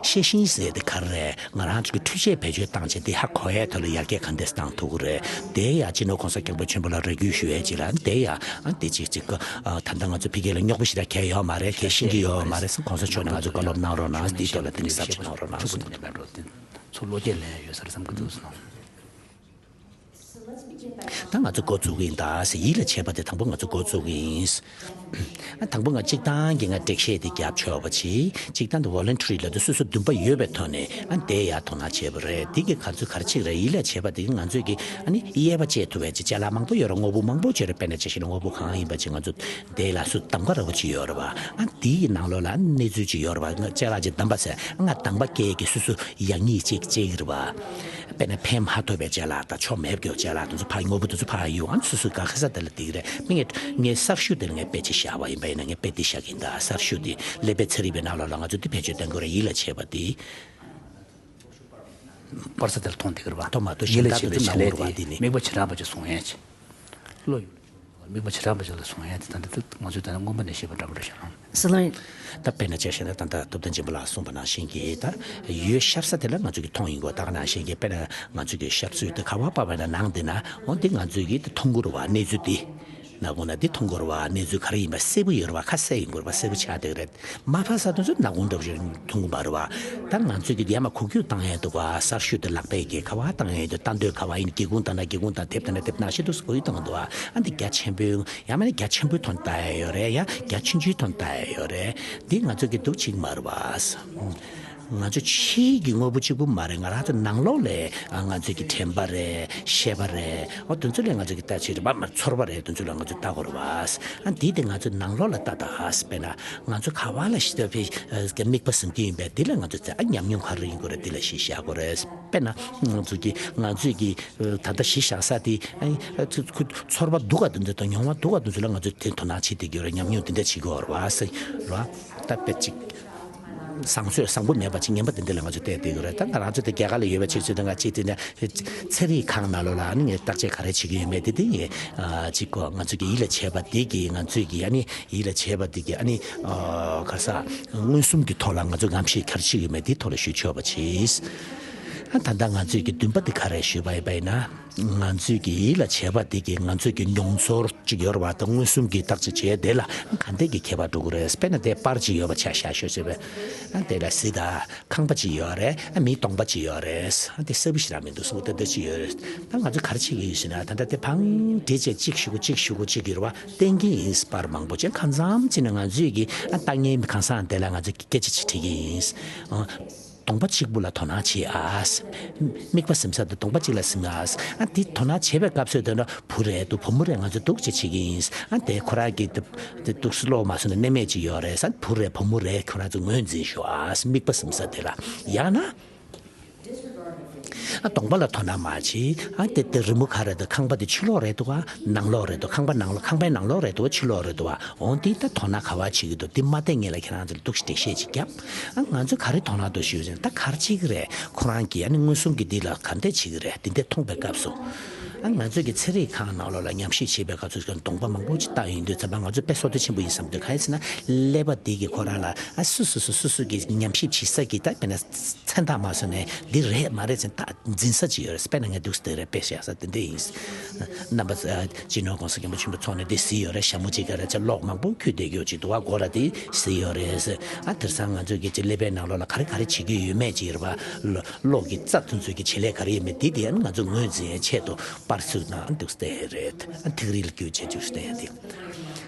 ཤེས་བཞིན་ཟེར་དེ་ག་རེ་རེད། ང་རང་ཚོ་གི་འཕྲུལ་ཆས་བེད་སྤྱོད་བཏང་བྱས་དེ་ཧ་གོ་ཡའི་ཐོག་ལ་ཡར་རྒྱས་ག་འདྲས་བཏང་ཐུབ་ཀྱི་རེད། དེ་ཡ་སྤྱི་ནོར་གོང་ས་སྐྱབས་མགོན་ཆེན་པོ་ལ་རེ་སྐུལ་ཞུ་ཡས་ཅིག་ལ་དེ་ཡ་ཨ་དེ་ཅིག་ཅིག་ག་ཨ་ད་ལྟ་ང་ཚོ་ཕ་གི་ལ་རྙོག་པ་ཞིག་ད་གལ་ཡོད་མ་རེད། གལ་ཤེས་ཀྱི་ཡོད་མ་རེད་ཟེར་གོང་ས་མཆོག་ནས་ང་ཚོ་བཀའ་སློབ་གནང་རོགས་གནང་། དེའི་ཐོག་ལ་དེ་གསར་བརྗེ་གནང་རོགས་གནང་ཟེར། ཚོ་བློ་སྐྱེད་ལེན་ཡོད་ས་རེད་བསམ་གྱི་འདུག་ཟེར། ད་ང་ཚོ་འགོ་བཙུགས་ཀྱི་ཡིན་ད་ཟེར། ཡིད་ལ་བྱེད་པ་དེ་དང་པོ་ང་ཚོ་འགོ་བཙུགས་ཀྱི་ཡིན། ཨ་དང་པོ་ང་གཅིག་སྟངས་ཀྱི་ང་འགྲེལ་བཤད་དེ་རྒྱབ་ཆོག་པ་བྱེད། གཅིག་སྟངས་དེ་voluntary ལབ་དུས་སོ་སོ་འདུན་པ་ཡོད་པའི་ཐོག་ནས་ཨ་དེ་ཡར་དོ་སྣང་བྱས་པ་རེད། དེ་གི་ག་ཚོད་ག་རེ་ཆགས་རེད། ཡིད་ལ་བྱེད་པ་དེ་གི་ང་ཚོས་ཀྱི་ཨ་ནི་དབྱེ་བ་བཅད་ཐུབ་པའི་ཅིག་ཅ་ལག་མང་པོ་ཡོད་རེད། དངོས་པོ་མང་པོ་ཅིག་ཡོད་རེད། དཔེར་ན་ཆ་བཞག་ན་དངོས་པོ་གང་ཡིན་པ་ཅིག་ང་ཚོ་དེ་ལ་སུ་གདམ་ག་འདྲ་པོ་ཅིག་ཡོད་རེད་བ། ཨ་དེའི་ནང་ལོགས་ལ་ཨ་གནས་ཚུལ་ཅིག་ཡོད་རེད་བ། ང་ཅ་ལག་ཅིག་བདམས་པ་ཟེར། ཨ་ང་གདམ་ག་སྐྱེ་གི་སུ་སུ་ཡག་ཉེས་ཅིག་བྱེད་ཀྱི་རེད་བ། དཔེར་ན་ཕན་མ་ཐོགས་པའི་ཅ་ལག་དང་ཆོ་མེད་ཀྱི་ཅ་ལག་དེ་ཚོ་ཕར་དངོས་པོ་དེ་ཚོ་ཕར་གཡུག་ཨ་སོ་སོའི་དགའ་ཁ་ས་དེ་ལ་བསྡད་ཀྱི་རེད། མི་ངས་ངའི་གསར་ཞུ་དེ་ལ་ངས་དཔེ་ཅིག་བཞག་པ་ཡིན་པ་ཡིན་ན་ངས་དཔེ་འདི་བཞག་གི་ཡིན་ད། གསར་ཞུ་དེ་ཀླད་པའི་ཚན་རིག་པའི་ནང་ལོགས་ལ་ང་ཚོ་འདི་བེད་སྤྱོད་གཏོང་དགོས་རེད། ཡིད་ལ་བྱེད་པ་དེ་པར་ས་དེ་ལ་མཐོང་བསྡད་ཀྱི་རེད་བ། མཐོང་མ་ཐུབ་ཡིད་ལ་གཞན་དག་བྱེད་དེ་དེ་ཚོ་བྱ་ལས་མ་འོང་རེད་བ། དེ་ནི་དམིགས་པ་བྱེ་བྲག་པ་ཅིག་བཟུང་ཡས་ཅིག་བློ་ཡོད། དམིགས་པ་བྱེ་བྲག་པ་ཅིག་ལ་བཟུང་ཡ་དེ་ད་འདི་ང་ཚོས་ད་ནི་མངོན་པ་ནས་བཤད་པ་འདྲ་པོ་རེད་ཤག་ཨང་། སློབ་དཔོན། ད་དཔེར་ན་ཆ་བཞག་ན་ད་ལྟ་སྟོབས་ལྡན་འཇམ་དཔལ་ལགས་གསུངས་པ་ནང་བཞིན་གྱི་ད་ཡོད་ཤར་ས་དེ་ལ་ང་ཚོ་གིས་མཐོང་ཡིན་གོ་ད་ག་ནང་བཞིན་གྱི་དཔེར་ན་ང་ཚོ་གི་ཤར་ཚུལ་དེ་ཁ་བ་པ་བས་ན་ནང་དེ་ན་འོ་འདི་ང་ཚོས་གིས་དེ་མཐོང་གི་རེད་བ། གནས་ཚུལ་དེ་ན་གོ་ན་འདི་མཐོང་གི་རེད་བ། གནས་ཚུལ་ག་རེ་ཡིན་པ་གསལ་པོ་ཡོད་རེད་བ། ཁ་གསལ་ཡིན་དགོས་རེད་བ། གསལ་པོ་ཆགས་བསྡད་ཀྱི་རེད། མ་ཕར་ས་དེ་ཚོ་ནག་ཁུང་འདྲ་པོ་ཞིག་མཐོང་གི་མ་རེད་བ། ད་ང་ཚོས་ཀྱི་ཡར་མར་འགུལ་སྐྱོད་བཏང་ཡས་འདུག་ག་གསར་ཞུ་དེ་ལག་པས་ཀྱི་ཁ་བ་བཏང་ཡས་འདུག་ལྟ་འདོད་ཁ་བ་ཡིན། སྒེའུ་ཁུང་བཏང་ན་སྒེའུ་ཁུང་བཏང་། དེབ་བཏང་ན་དེབ་བཏང་། ཤི་འདུག་སྒུལ་བཏང་འདུག་ཨ་འདི་རྒྱ་ཆེན་པོའི་ཡང་མིན་ན་རྒྱ་ཆེན་པོའི་ཐོག་ནས་ལྟ་ཡས་ཡོད་རེད། ཡང་རྒྱ་ཆུང་ཆུང་ཐོག་ནས་ལྟ་ཡས་ཡོད་རེད། འདི་ང་ཚོ་གི་འདུག་ཅིག་མ་རེད་བ། ང་ཚོ་ཕྱིའི་གི་དངོས་པོ་གཅིག་པུ་མ་རེད། ང་རང་ཚོ་ནང་ལོགས་ལ་ང་ཚོའི་གི་དྲན་པ་རེད། ཤེས་པ་རེད། འོ་དེ་ཚོ་ལ་ང་ཚོ་གི་ལྟ་ཅིག་རེད་པ། མ་ཚོར་བ་རེད། དེ་ཚོ་ལ་ང་ཚོ་ལྟ་དགོས་རེད་བ། ཨ་འདི་དེ་ང་ཚོ་ནང་ལོགས་ལ་ལྟ་ད། ཨ་དཔེར་ན་ང་ཚོ་ག་བ་ལ་ཤི་ད་ཕི་དམིགས་པ་ཟིན་གྱི་ཡིན་པས། འདི་ལ་ང་ཚོ་ཚེ་ཨ་ཉམས་མྱོང་ག་རེ་ཡིན་དགོས་རེད། འདི་ལ་གཞི་བཞག་དགོས་རེད། དཔེར་ན་ང་ཚོ་གི་ང་ཚོས་གི་ད་ལྟ་གཞི་བཞག་ས་དེ་ཨ་ཚོ་ཁུ་ཚོར་བ་སྡུག་ག་དེ་ཚོ་དང་མྱོང་བ་སྡུག་ག་དེ་ཚོ་ལ་ང་ཚོ་དེ་དོ་སྣང་བྱེད་བསྡད་ཀྱི་ཡོད་རེད། ཉམས་མྱོང་དེ་འདྲ་བྱེད་ཀྱི་ཡོད་རེད་བ་ཟེར་ར། ད་དཔེ་ཅིག་བཟང་ཚོད་བཟང་པོ་མེད་པ་ཅིག་ངན་པ་དེ་འདྲ་ལ་ང་ཚོ་བལྟས་བསྡད་ཀྱི་རེད། ད་ང་རང་ཚོ་དེ་རྒྱ་གར་ལ་ཡོད་པ་ཅིག་ཚོད་ད་ང་ཅིག་དེ་འདྲ་ཚན་རིག་ཁང་ནང་ལོགས་ལ་ཨ་ནི་ངས་བརྟག་དཔྱད་ག་རེ་བྱེད་ཀྱི་ཡོད་མེད་དེ་དེ་ངས་ཅིག་གོ་ང་ཚོ་གི་ཡིད་ལ་བྱེད་པ་དེ་གི་ང་ཚོས་གི་ཨ་ནི་ཡིད་ལ་བྱེད་པ་དེ་གི་ཨ་ནི་ག་ས་མངོན་སུམ་གྱི་ཐོག་ལ་ང་ཚོ་ངམ་ཤེས་ག་རེ་བྱེད་ཀྱི་ཡོད་མེད་དེ་ཐོག་ལ་ཞུ་ཆོག་པ་བྱེད། ཨ་ད་ལྟ་ང་ཚོས་གི་འདུན་པ་དེ་ག་རེ་ཞུས་པ་ཡིན་པ་ཡིན་ན། ང་ཚོས་ཀྱི་ཡིད་ལ་བྱེད་པ་དེ་གི་ང་ཚོས་ཀྱི་མྱོང་ཚོར་ཅིག་ཡོད་རེད་བ། ད་མངོན་སུམ་གྱི་བརྟག་དཔྱད་བྱས་དེ་ལ་ག་འདྲས་ཀྱི་ཁྱད་པར་འགྲོ་གི་རེད། དཔེར་ན་དེ་པར་ཅིག་ཡོད་པ་ཆ་བཞག་ཤོག་ཟེར་བས། ཨ་དེ་ལ་གཟི་དང་ཁང་པ་ཅིག་ཡོད་རེད། ཨ་མིའི་གདོང་པ་ཅིག་ཡོད་རེད། ཨ་དེ་གསལ་པོ་ཞིག་རང་མི་འདུག་སོང་དེ་འདྲ་ཅིག་ཡོད་རེད། ད་ང་ཚོ་ག་རེ་བྱེད་ཀྱི་ཡོད་ཟེར་ན་ད་ལྟ་དེ་ཕང་འདྲེས་བྱས་གཅིག་གཞུག་གུ་གཅིག་གཞུག་གུ་གཅིག་ཡོད་རེད་བ། བསྟན་གྱི་ཡིན་པར་མང་པོ་ཅན་གང་འཚམ་ཅིག་ནས་ང་ཚོས་ཀྱི་ཨ་ལྟ་མཁན་གང་ཟག་དེ་ལ་ང་ཚོས་སྐད་ཆ་ཅིག་དྲིས་ཀྱི་ཡིན། ཨ། གདོང་པ་གཅིག་པུ་ལ་དོ་སྣང་བྱེད་ཨ། དམིགས་པ་ཟིན་ས་དེ་གདོང་པ་གཅིག་ལ་ཟིན་ཨ། ཨ་དེ་དོ་སྣང་བྱེད་པའི་སྐབས་སུ་དོན་དུ་བུ་རེད་འདུག་བུ་མོ་རེད་ང་ཚོ་འདུག་ཅེས་བྱེད་ཀྱི་ཡིན། ཨ་དེ་ཁོ་རང་གི་དེ་དེ་འདུག་སེ་ཀློག་མ་སོང་ན་སྣེ་མེད་ཅིག་ཡོད་རེད་ས། བུ་རེད་བུ་མོ་རེད་ཁོ་རང་ཚོ་ངོས་འཛིན་ཤོག་ཨ། དམིགས་པ་ཟིན་ས་དེ་ལ་ཡང་ན། ཨ་གདོང་པ་ལ་དོ་སྣང་མ་བྱེད། ཨ་དེ་དེ་རི་མོ་ག་རེད་འདུག་ཁང་པ་དེ་ཕྱི་ལོགས་རེད་འདུག་ག་ནང་ལོགས་རེད་འདུག་ཁང་པ་ནང་ལོགས་ཁང་པའི་ནང་ལོགས་རེད་འདུག་ཕྱི་ལོགས་རེད་འདུག་ག་འོ་འདི་ད་དོ་སྣང་ག་བ་བྱེད་ཀྱི་འདུག་འདི་མ་བལྟས་ངེས་ལ་ཁྱེད་རང་ཚོ་ལ་འདུག་འགྲེལ་བཤད་ཅིག་བརྒྱབ། ཨ་ང་ཚོ་ག་རེ་དོ་སྣང་འདུག་ཞུས་ཟིན་ད་ག་རེ་བྱེད་ཀྱི་རེད། ཁོ་རང་གིས་ཨ་ནི་མངོན་སུམ་གྱིས་འདི་ལ་ག་འདྲས་བྱེད་ཀྱི་རེད། འདི་འདྲས་མཐོང་པའི་སྐབས་སུ། ང་ཚོས་ཀྱི་ཚན་རིག་ཁང་ནང་ལོགས་ལ་ཉམས་ཞིབ་བྱེད་པའི་སྐབས་སུ་གདོང་པ་མང་པོ་ཅིག་བལྟ་ཡོང་དུས་ཙམ་པ་ང་ཚོ་དཔེ་བསོད་བདེ་ཆེན་པོ་ཡིན་བསམ་དུས། གང་ཡིན་ཟེར་ན་ཀླད་པ་འདི་གི་ཁོ་རང་ལ་ཨ་སོ་སོ་སོ་སོ་སོ་གི་ཉམས་ཞིབ་བྱེད་ས་གི་ད་དཔེར་ན་མཚན་རྟགས་མ་བཟོས་ནས་འདི་རེད་མ་རེད་ཟེར་ད་འཛིན་ས་ཅིག་ཡོད་རེད། དཔེར་ན་ངས་འདུག་སེ་རེད་དཔེ་བཞག་ས་དེ་འདྲ་ཡིན། རྣམ་པ་སྤྱི་ནོར་༸གོང་ས་༸སྐྱབས་མགོན་ཆེན་པོ་མཆོག་ནས་འདི་གཟིགས་ཡོད་རེད། ཞྭ་མོ་གཅིག་ག་རེ་ཆ་གློག་མང་པོ་འཁྱུད་བསྡད་ཀྱི་ཡོད་ཅིག་འདུག་བ། སྒོ་ར་དེ་གཟིགས་ཡོད་རེད། ཨ་དེང་སང་ང་ཚོས་ཀྱི་ཀླད་པའི་ནང་ལོགས་ལ་ག་རེ་ག་རེ་བྱེད་ཀྱི་ཡོད་མེད་ཅིག་ཡོད་རེད་བ། གློག་གི་རྩ་དེ་ཚོའི་གི་བྱེད་ལས་ག་རེ་ཡོད་མེད་འདི་དེ་ཡང་ང་ཚོ་ངོས་འཛིན་ཆེད་དུ་པར་བཙུགས་ན་འདུག་སྟེ་རེད། ཨ་ཐིག་རིལ་བརྒྱུད་བྱེད་འཇུག་སྟེ་ཡང་དེ།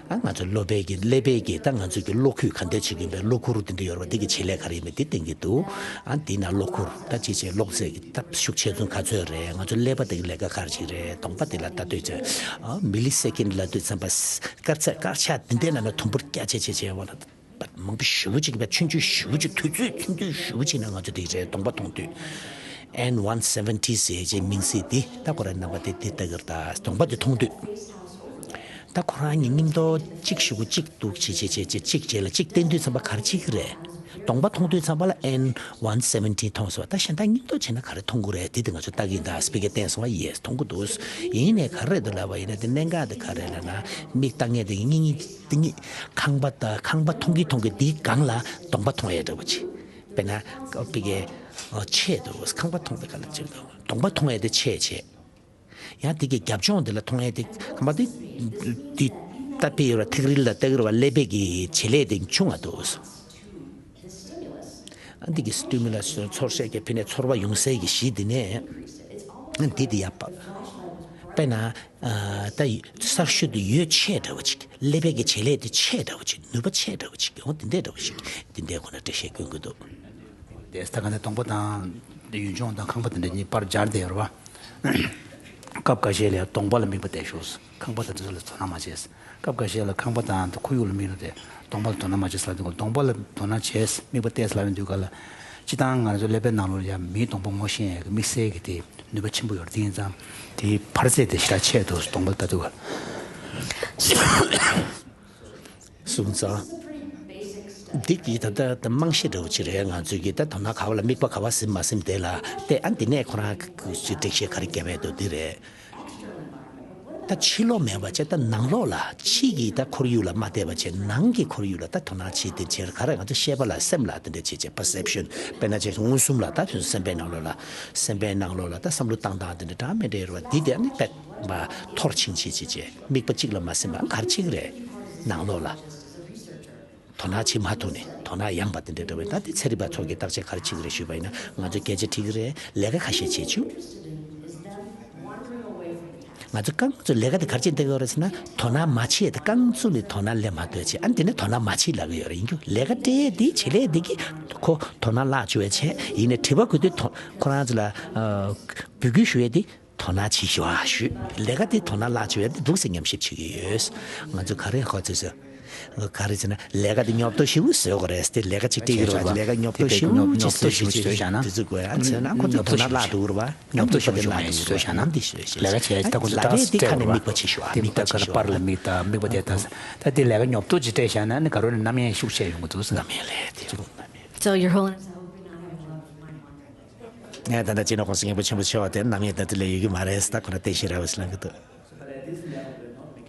ཨ་ང་ཚོ་སློབ་དཔོན་གྱི་ཀླད་པའི་གི་ད་ང་ཚོ་གི་གློག་ཁུ་ག་འདྲ་བྱེད་ཀྱི་ཡིན་པའི་གློག་ཁུར་དེ་འདྲ་ཡོད་རེད་བ། འདི་གི་བྱེད་ལས་ག་རེ་ཡོད་མེད་འདི་བསྟན་གྱི་འདུག་ཨ་འདི་ན་གློག་ཁུར་ད་ཅི་བྱེད་གློག་རྫས་ཀྱི་ད་ཤུགས་ཆེ་ཆུང་ག་ཚོད་རེད། ང་ཚོ་ཀླད་པ་དེ་གི་ལས་ཀ་ག་རེ་བྱེད་རེད། གདོང་པ་དེ་ལ་ལྟ་དུས་ཚོད་ཨ་མི་ལི་སེ་ཀེན་ལ་དུས་ཙམ་པ་སྐར་ཚད་སྐར་ཆ་འདི་འདྲའི་ནང་ན་དུམ་བུར་བརྒྱ་ཆ་ཆ་ཆ་བ་ལ། མང་པོ་ཞེ་པོ་ཅིག་པ་ཆུང་ཆུང་ཞེ་པོ་ཅིག་དུས་ཚོད་ཐུང་ཐུང་ཞེ་པོ་ཅིག་ནང་ང་ཚོ་དེ་རེད་གདོང་པ་མཐོང་དུས། ཨེན་ཝན་སེ་ཝན་ཊི་ཟེར་ཅེས་མིང་ཚིག་འདི་ད་ཁོ་རང་རྣམ་པ་དེ་དེ་ལྟ་གི་རེད། ད་གདོང་པ་དེ་མཐོང་དུས། ད་ཁོ་རང་གཉིས་མཉམ་དུ་གཅིག་ཞུ་གུ་གཅིག་འདུག་བྱེད་བྱེད་བྱེད་བྱེད་གཅིག་བྱེད་ལ་གཅིག་བསྟན་དུས་ཙམ་པ་ག་རེ་བྱེད་ཀྱི་རེད། གདོང་པ་མཐོང་དུས་ཙམ་པ་ལ་ཨེན་ཝན་སེ་ཝན་ཊི་མཐོང་སོང་བ། ད་གཞན་དག་མཉམ་དུ་བྱས་ན་ག་རེ་མཐོང་གི་རེད། དེ་དེ་ང་ཚོ་ལྟ་གི་ཡིན། ད་སྤི་ཀར་བསྟན་སོང་བ། ཡེས་མཐོང་གི་འདུག་ཡིན་ནའི་ག་རེ་རེད་འདུག་ལབ་པ་ཡིན་ན་དེ་གནད་འགག་དེ་ག་རེ་རེད་ལབ་ན་མིག་ལྟ་མཁན་དེ་གཉིས་གཉིས། དེ་གཉིས་ཁང་པ་དང་ཁང་པ་མཐོང་གི་མཐོང་གི་དེའི་སྒང་ལ་གདོང་པ་མཐོང་ཡས་འདྲ་བོ་ཅིག་དཔེར་ན་ཀ་པི་ཀའི་ཆེད་དུ་ཁང་པ་མཐོང་བའི་སྒང་ལ་ཅིག་གདོང་པ་མཐོང་ཡས་དེ་ཆེད་ཆེད། ཡང་དེ་གི་རྒྱབ་ལྗོངས་དེ་ལ་མཐོང་ཡས་དེ་ཁང་པ་དེ་དེ་ད་དཔེ་ཡོད་ར་ཐིག་རིལ་ལ་ལྟ་གི་ར་བ་ཀླད་པའི་གི་བྱེད་ལས་དེ་ཆུང་བ་འདུག་ཨ་འདི་གི་སི་ཊི་མུ་ལ་སི་ཚོར་ཤེས་ཀྱི་ཕི་ནས་ཚོར་བ་ཡོང་སའི་གི་གཞི་འདི་ནས་འདི་འདི་ཡག་པ། དཔེར་ན་ད་གསར་ཤོས་དེ་ཡོད་ཆེ་འདྲ་བོ་ཅིག་ཀླད་པའི་གི་བྱེད་ལས་དེ་ཆེ་འདྲ་བོ་ཅིག་ནུས་པ་ཆེ་འདྲ་བོ་ཅིག་འོ་འདི་འདྲ་འདྲ་བོ་ཞིག་འདི་འདྲའི་སྒོ་ནས་འགྲེལ་བཤད་སྐྱོན་གྱི་འདུག་དེ་ད་ག་ནས་གདོང་པ་དང་ཡུལ་ལྗོངས་དང་ཁང་པ་དེ་འདྲ་གཉིས་པར་སྦྱར་བསྡད་ཡོད་རེད་བ། སྐབས་འགའ་ཤས་ལ་གདོང་པ་ལ་དམིགས་པ་གཏད་ཤོག་ཁང་པ་དང་དེ་ཚོ་ལ་དོ་སྣང་མ་བྱས། སྐབས་འགའ་ཤས་ལ་ཁང་པ་དང་ཁོར་ཡུག་ལ་དམིགས་ནས་གདོང་པ་ལ་དོ་སྣང་མ་བྱེད་ཟེར་ལབ་དུས་གདོང་པ་ལ་དོ་སྣང་བྱས་དམིགས་པ་གཏད་ཟེར་ལབ་ཡོང་དུས་ག་ལ། སྤྱིར་བཏང་ང་ཚོ་ཀླད་པའི་ནང་ལོགས་ལ་ཡང་མིའི་གདོང་པ་ངོ་ཤེས་ཡག་གི་དམིགས་བསལ་གྱི་དེ་ནུས་པ་ཆེན་པོ་ཡོད་རེད། དེ་ཡིན་ཙང་དེའི་འཕར་ཚད་དེ་ཞེ་དྲག་ཆེ་འདུག་གདོང་པ་ལ་ལྟ་དུས་ག་ལ། སོང་ཙང་། འདི་གི་ད་ལྟ་རྨང་གཞི་འདྲ་བོ་ཅིག་རེད། ང་ཚོས་ཀྱི་ད་དོ་སྣང་ག་བ་ལ་དམིགས་པ་ག་བ་ཟིན་མ་ཟིན་དེ་ལ་བལྟས། ཨ་འདི་ནས་ཁོ་རང་གི་འགྲེལ་བཤད་ག་རེ་བརྒྱབ་པ་འདུག་འདི་རེད། ད་ཕྱི་ལོགས་མེད་པ་བྱས་ད་ནང་ལོགས་ལ་ཕྱི་གི་ད་ཁོར་ཡུག་ལ་མ་བལྟས་པ་བྱས་ནང་གི་ཁོར་ཡུག་ལ་ད་དོ་སྣང་བྱེད་དེ་བྱས་ག་རེ་ང་ཚོ་ཤེས་པ་ལ་སེམས་ལ་དེ་འདྲ་བྱེད་བྱས་པར་སེབ་ཤན་དཔེར་ན་བྱས་མངོན་སུམ་ལ་ད་དེ་ཚོ་སེམས་པའི་ནང་ལོགས་ལ་སེམས་པའི་ནང་ལོགས་ལ་ད་བསམ་བློ་བཏང་སྟངས་དེ་འདྲ་འདྲ་མི་འདྲ་ཡོད་རེད་བ། འདི་དེ་ནི་ད་མ་འཐོར་ཕྱིན་བྱེད་བྱེད་བྱས་དམིགས་པ་གཅིག་ལ་མ་ཟིན་པ་ག་རེ་བྱེད་ཀྱི་རེད། ནང་ལོགས་ལ། དོ་སྣང་བྱེད་མ་ཐུབ་ནས་དོ་སྣང་ཡངས་པ་དེ་འདྲ་འདྲ་བས། ད་དེ་ཚན་རིག་པ་ཚོ་གིས་བརྟག་དཔྱད་ག་རེ་བྱེད་ཀྱི་རེད་ཞུས་པ་ཡིན་ན་ང་ཚོས་སྐད་ཆ་དྲིས་ཀྱི་རེད། ལས་ཀ་ཁ་ཤས་བྱེད་བཅུག་ང་ཚོ་རྐང་ཚོ་ལས་ཀ་དེ་ག་རེ་བྱེད་བསྡད་ཀྱི་ཡོད་རེད་ཟེར་ན་དོ་སྣང་མ་བྱེད་དེ་རྐང་ཚུགས་ནས་དོ་སྣང་སླེབས་མ་ཐུབ་བྱས། ཨ་འདི་ནས་དོ་སྣང་མ་བྱེད་ལབ་ཀྱི་ཡོད་རེད། ཡིན་རྒྱུ་ལས་ཀ་སྤྲད་དེ་བྱེད་ལས་དེ་གིས་ཁོ་དོ་སྣང་བརླག་བཅུག་པའི་ཆེད་ཡིན་ནས་དྲི་བ་གུས་དུས་ཁོ་རང་ཚོ་ལ་འབོད་སྐུལ་ཞུ་ཡས་དེ། དོ་སྣང་བྱེད་ཤོག་ཨ་ཞུ། ལས་ཀ་དེ་དོ་སྣང་བརླག་བཅུག་ཡ་དེ་འདུག་སེ་ཉམས་ཞིབ་བྱེད་ཀྱི་ཡོད། ང་ཚོ་ག་རེ་གོ་ཚོད་ཟེར། ག་རེ་ཟེར་ན་ལས་ཀ་དེ་ཉོབ་ཏོ་ཞེ་པོ་བཟོ་དགོས་རེད་དེ། ལས་ཀ་ཅིག་སྤྲད་ཀྱི་རེད་བ། ལས་ཀ་ཉོབ་ཏོ་ཞེ་པོ་ཅིག་བཟོ་ཞེ་པོ་ཅིག་བཟོས་བཞག་ན། དེ་ཚོ་དགོས་ཨ་ཚོད་ན་ཁོ་ཚོ་དོ་སྣང་བརླག་འདུག་རེད་བ། ཉོབ་ཏོ་ཞེ་པོ་ཅིག་མ་ཡིན་བཟོས་བཞག་ན། འདི་བཟོས་བཞག་ལས་ཀ་བྱས་ད་ཁོ་ཚོ་ལ་རེད་དེ་ཁ་ནས་དམིགས་པ་བྱེད་ཤོག་ཨ། དེ་དམིགས་པ་བྱེད་ཤོག་པར་ལ་དམིགས་དང་དམིགས་པ་དེ་ད་ད་དེ་ལས་ཀ་ཉོབ་ཏོ་ཅིག་སྤྲད་བཞག་ན་ནི་ག་རེ་ནི་རྣམ་གཡེང་ཤུགས་ཆེ་ཡོང་གི་འདུག་ཟེར། རྣམ་གཡེང་ལས་དེ་རྣམ་གཡེང་། So, Your Holiness, I hope you're not having a lot of mind wandering. ངས་ད་ལྟ་སྤྱི་ནོར་༸གོང་ས་༸སྐྱབས་མགོན་ཆེན་པོ་མཆོག་དེ་རྣམ་གཡེང་ད་དེ་ལས་ཡོད་ཀྱི་མ་རེད་ཟེར། ད་ཁོ་རང་བསྟན་བཤིག་ར་བ་ཟེར་ལབ་ཀྱི་འདུག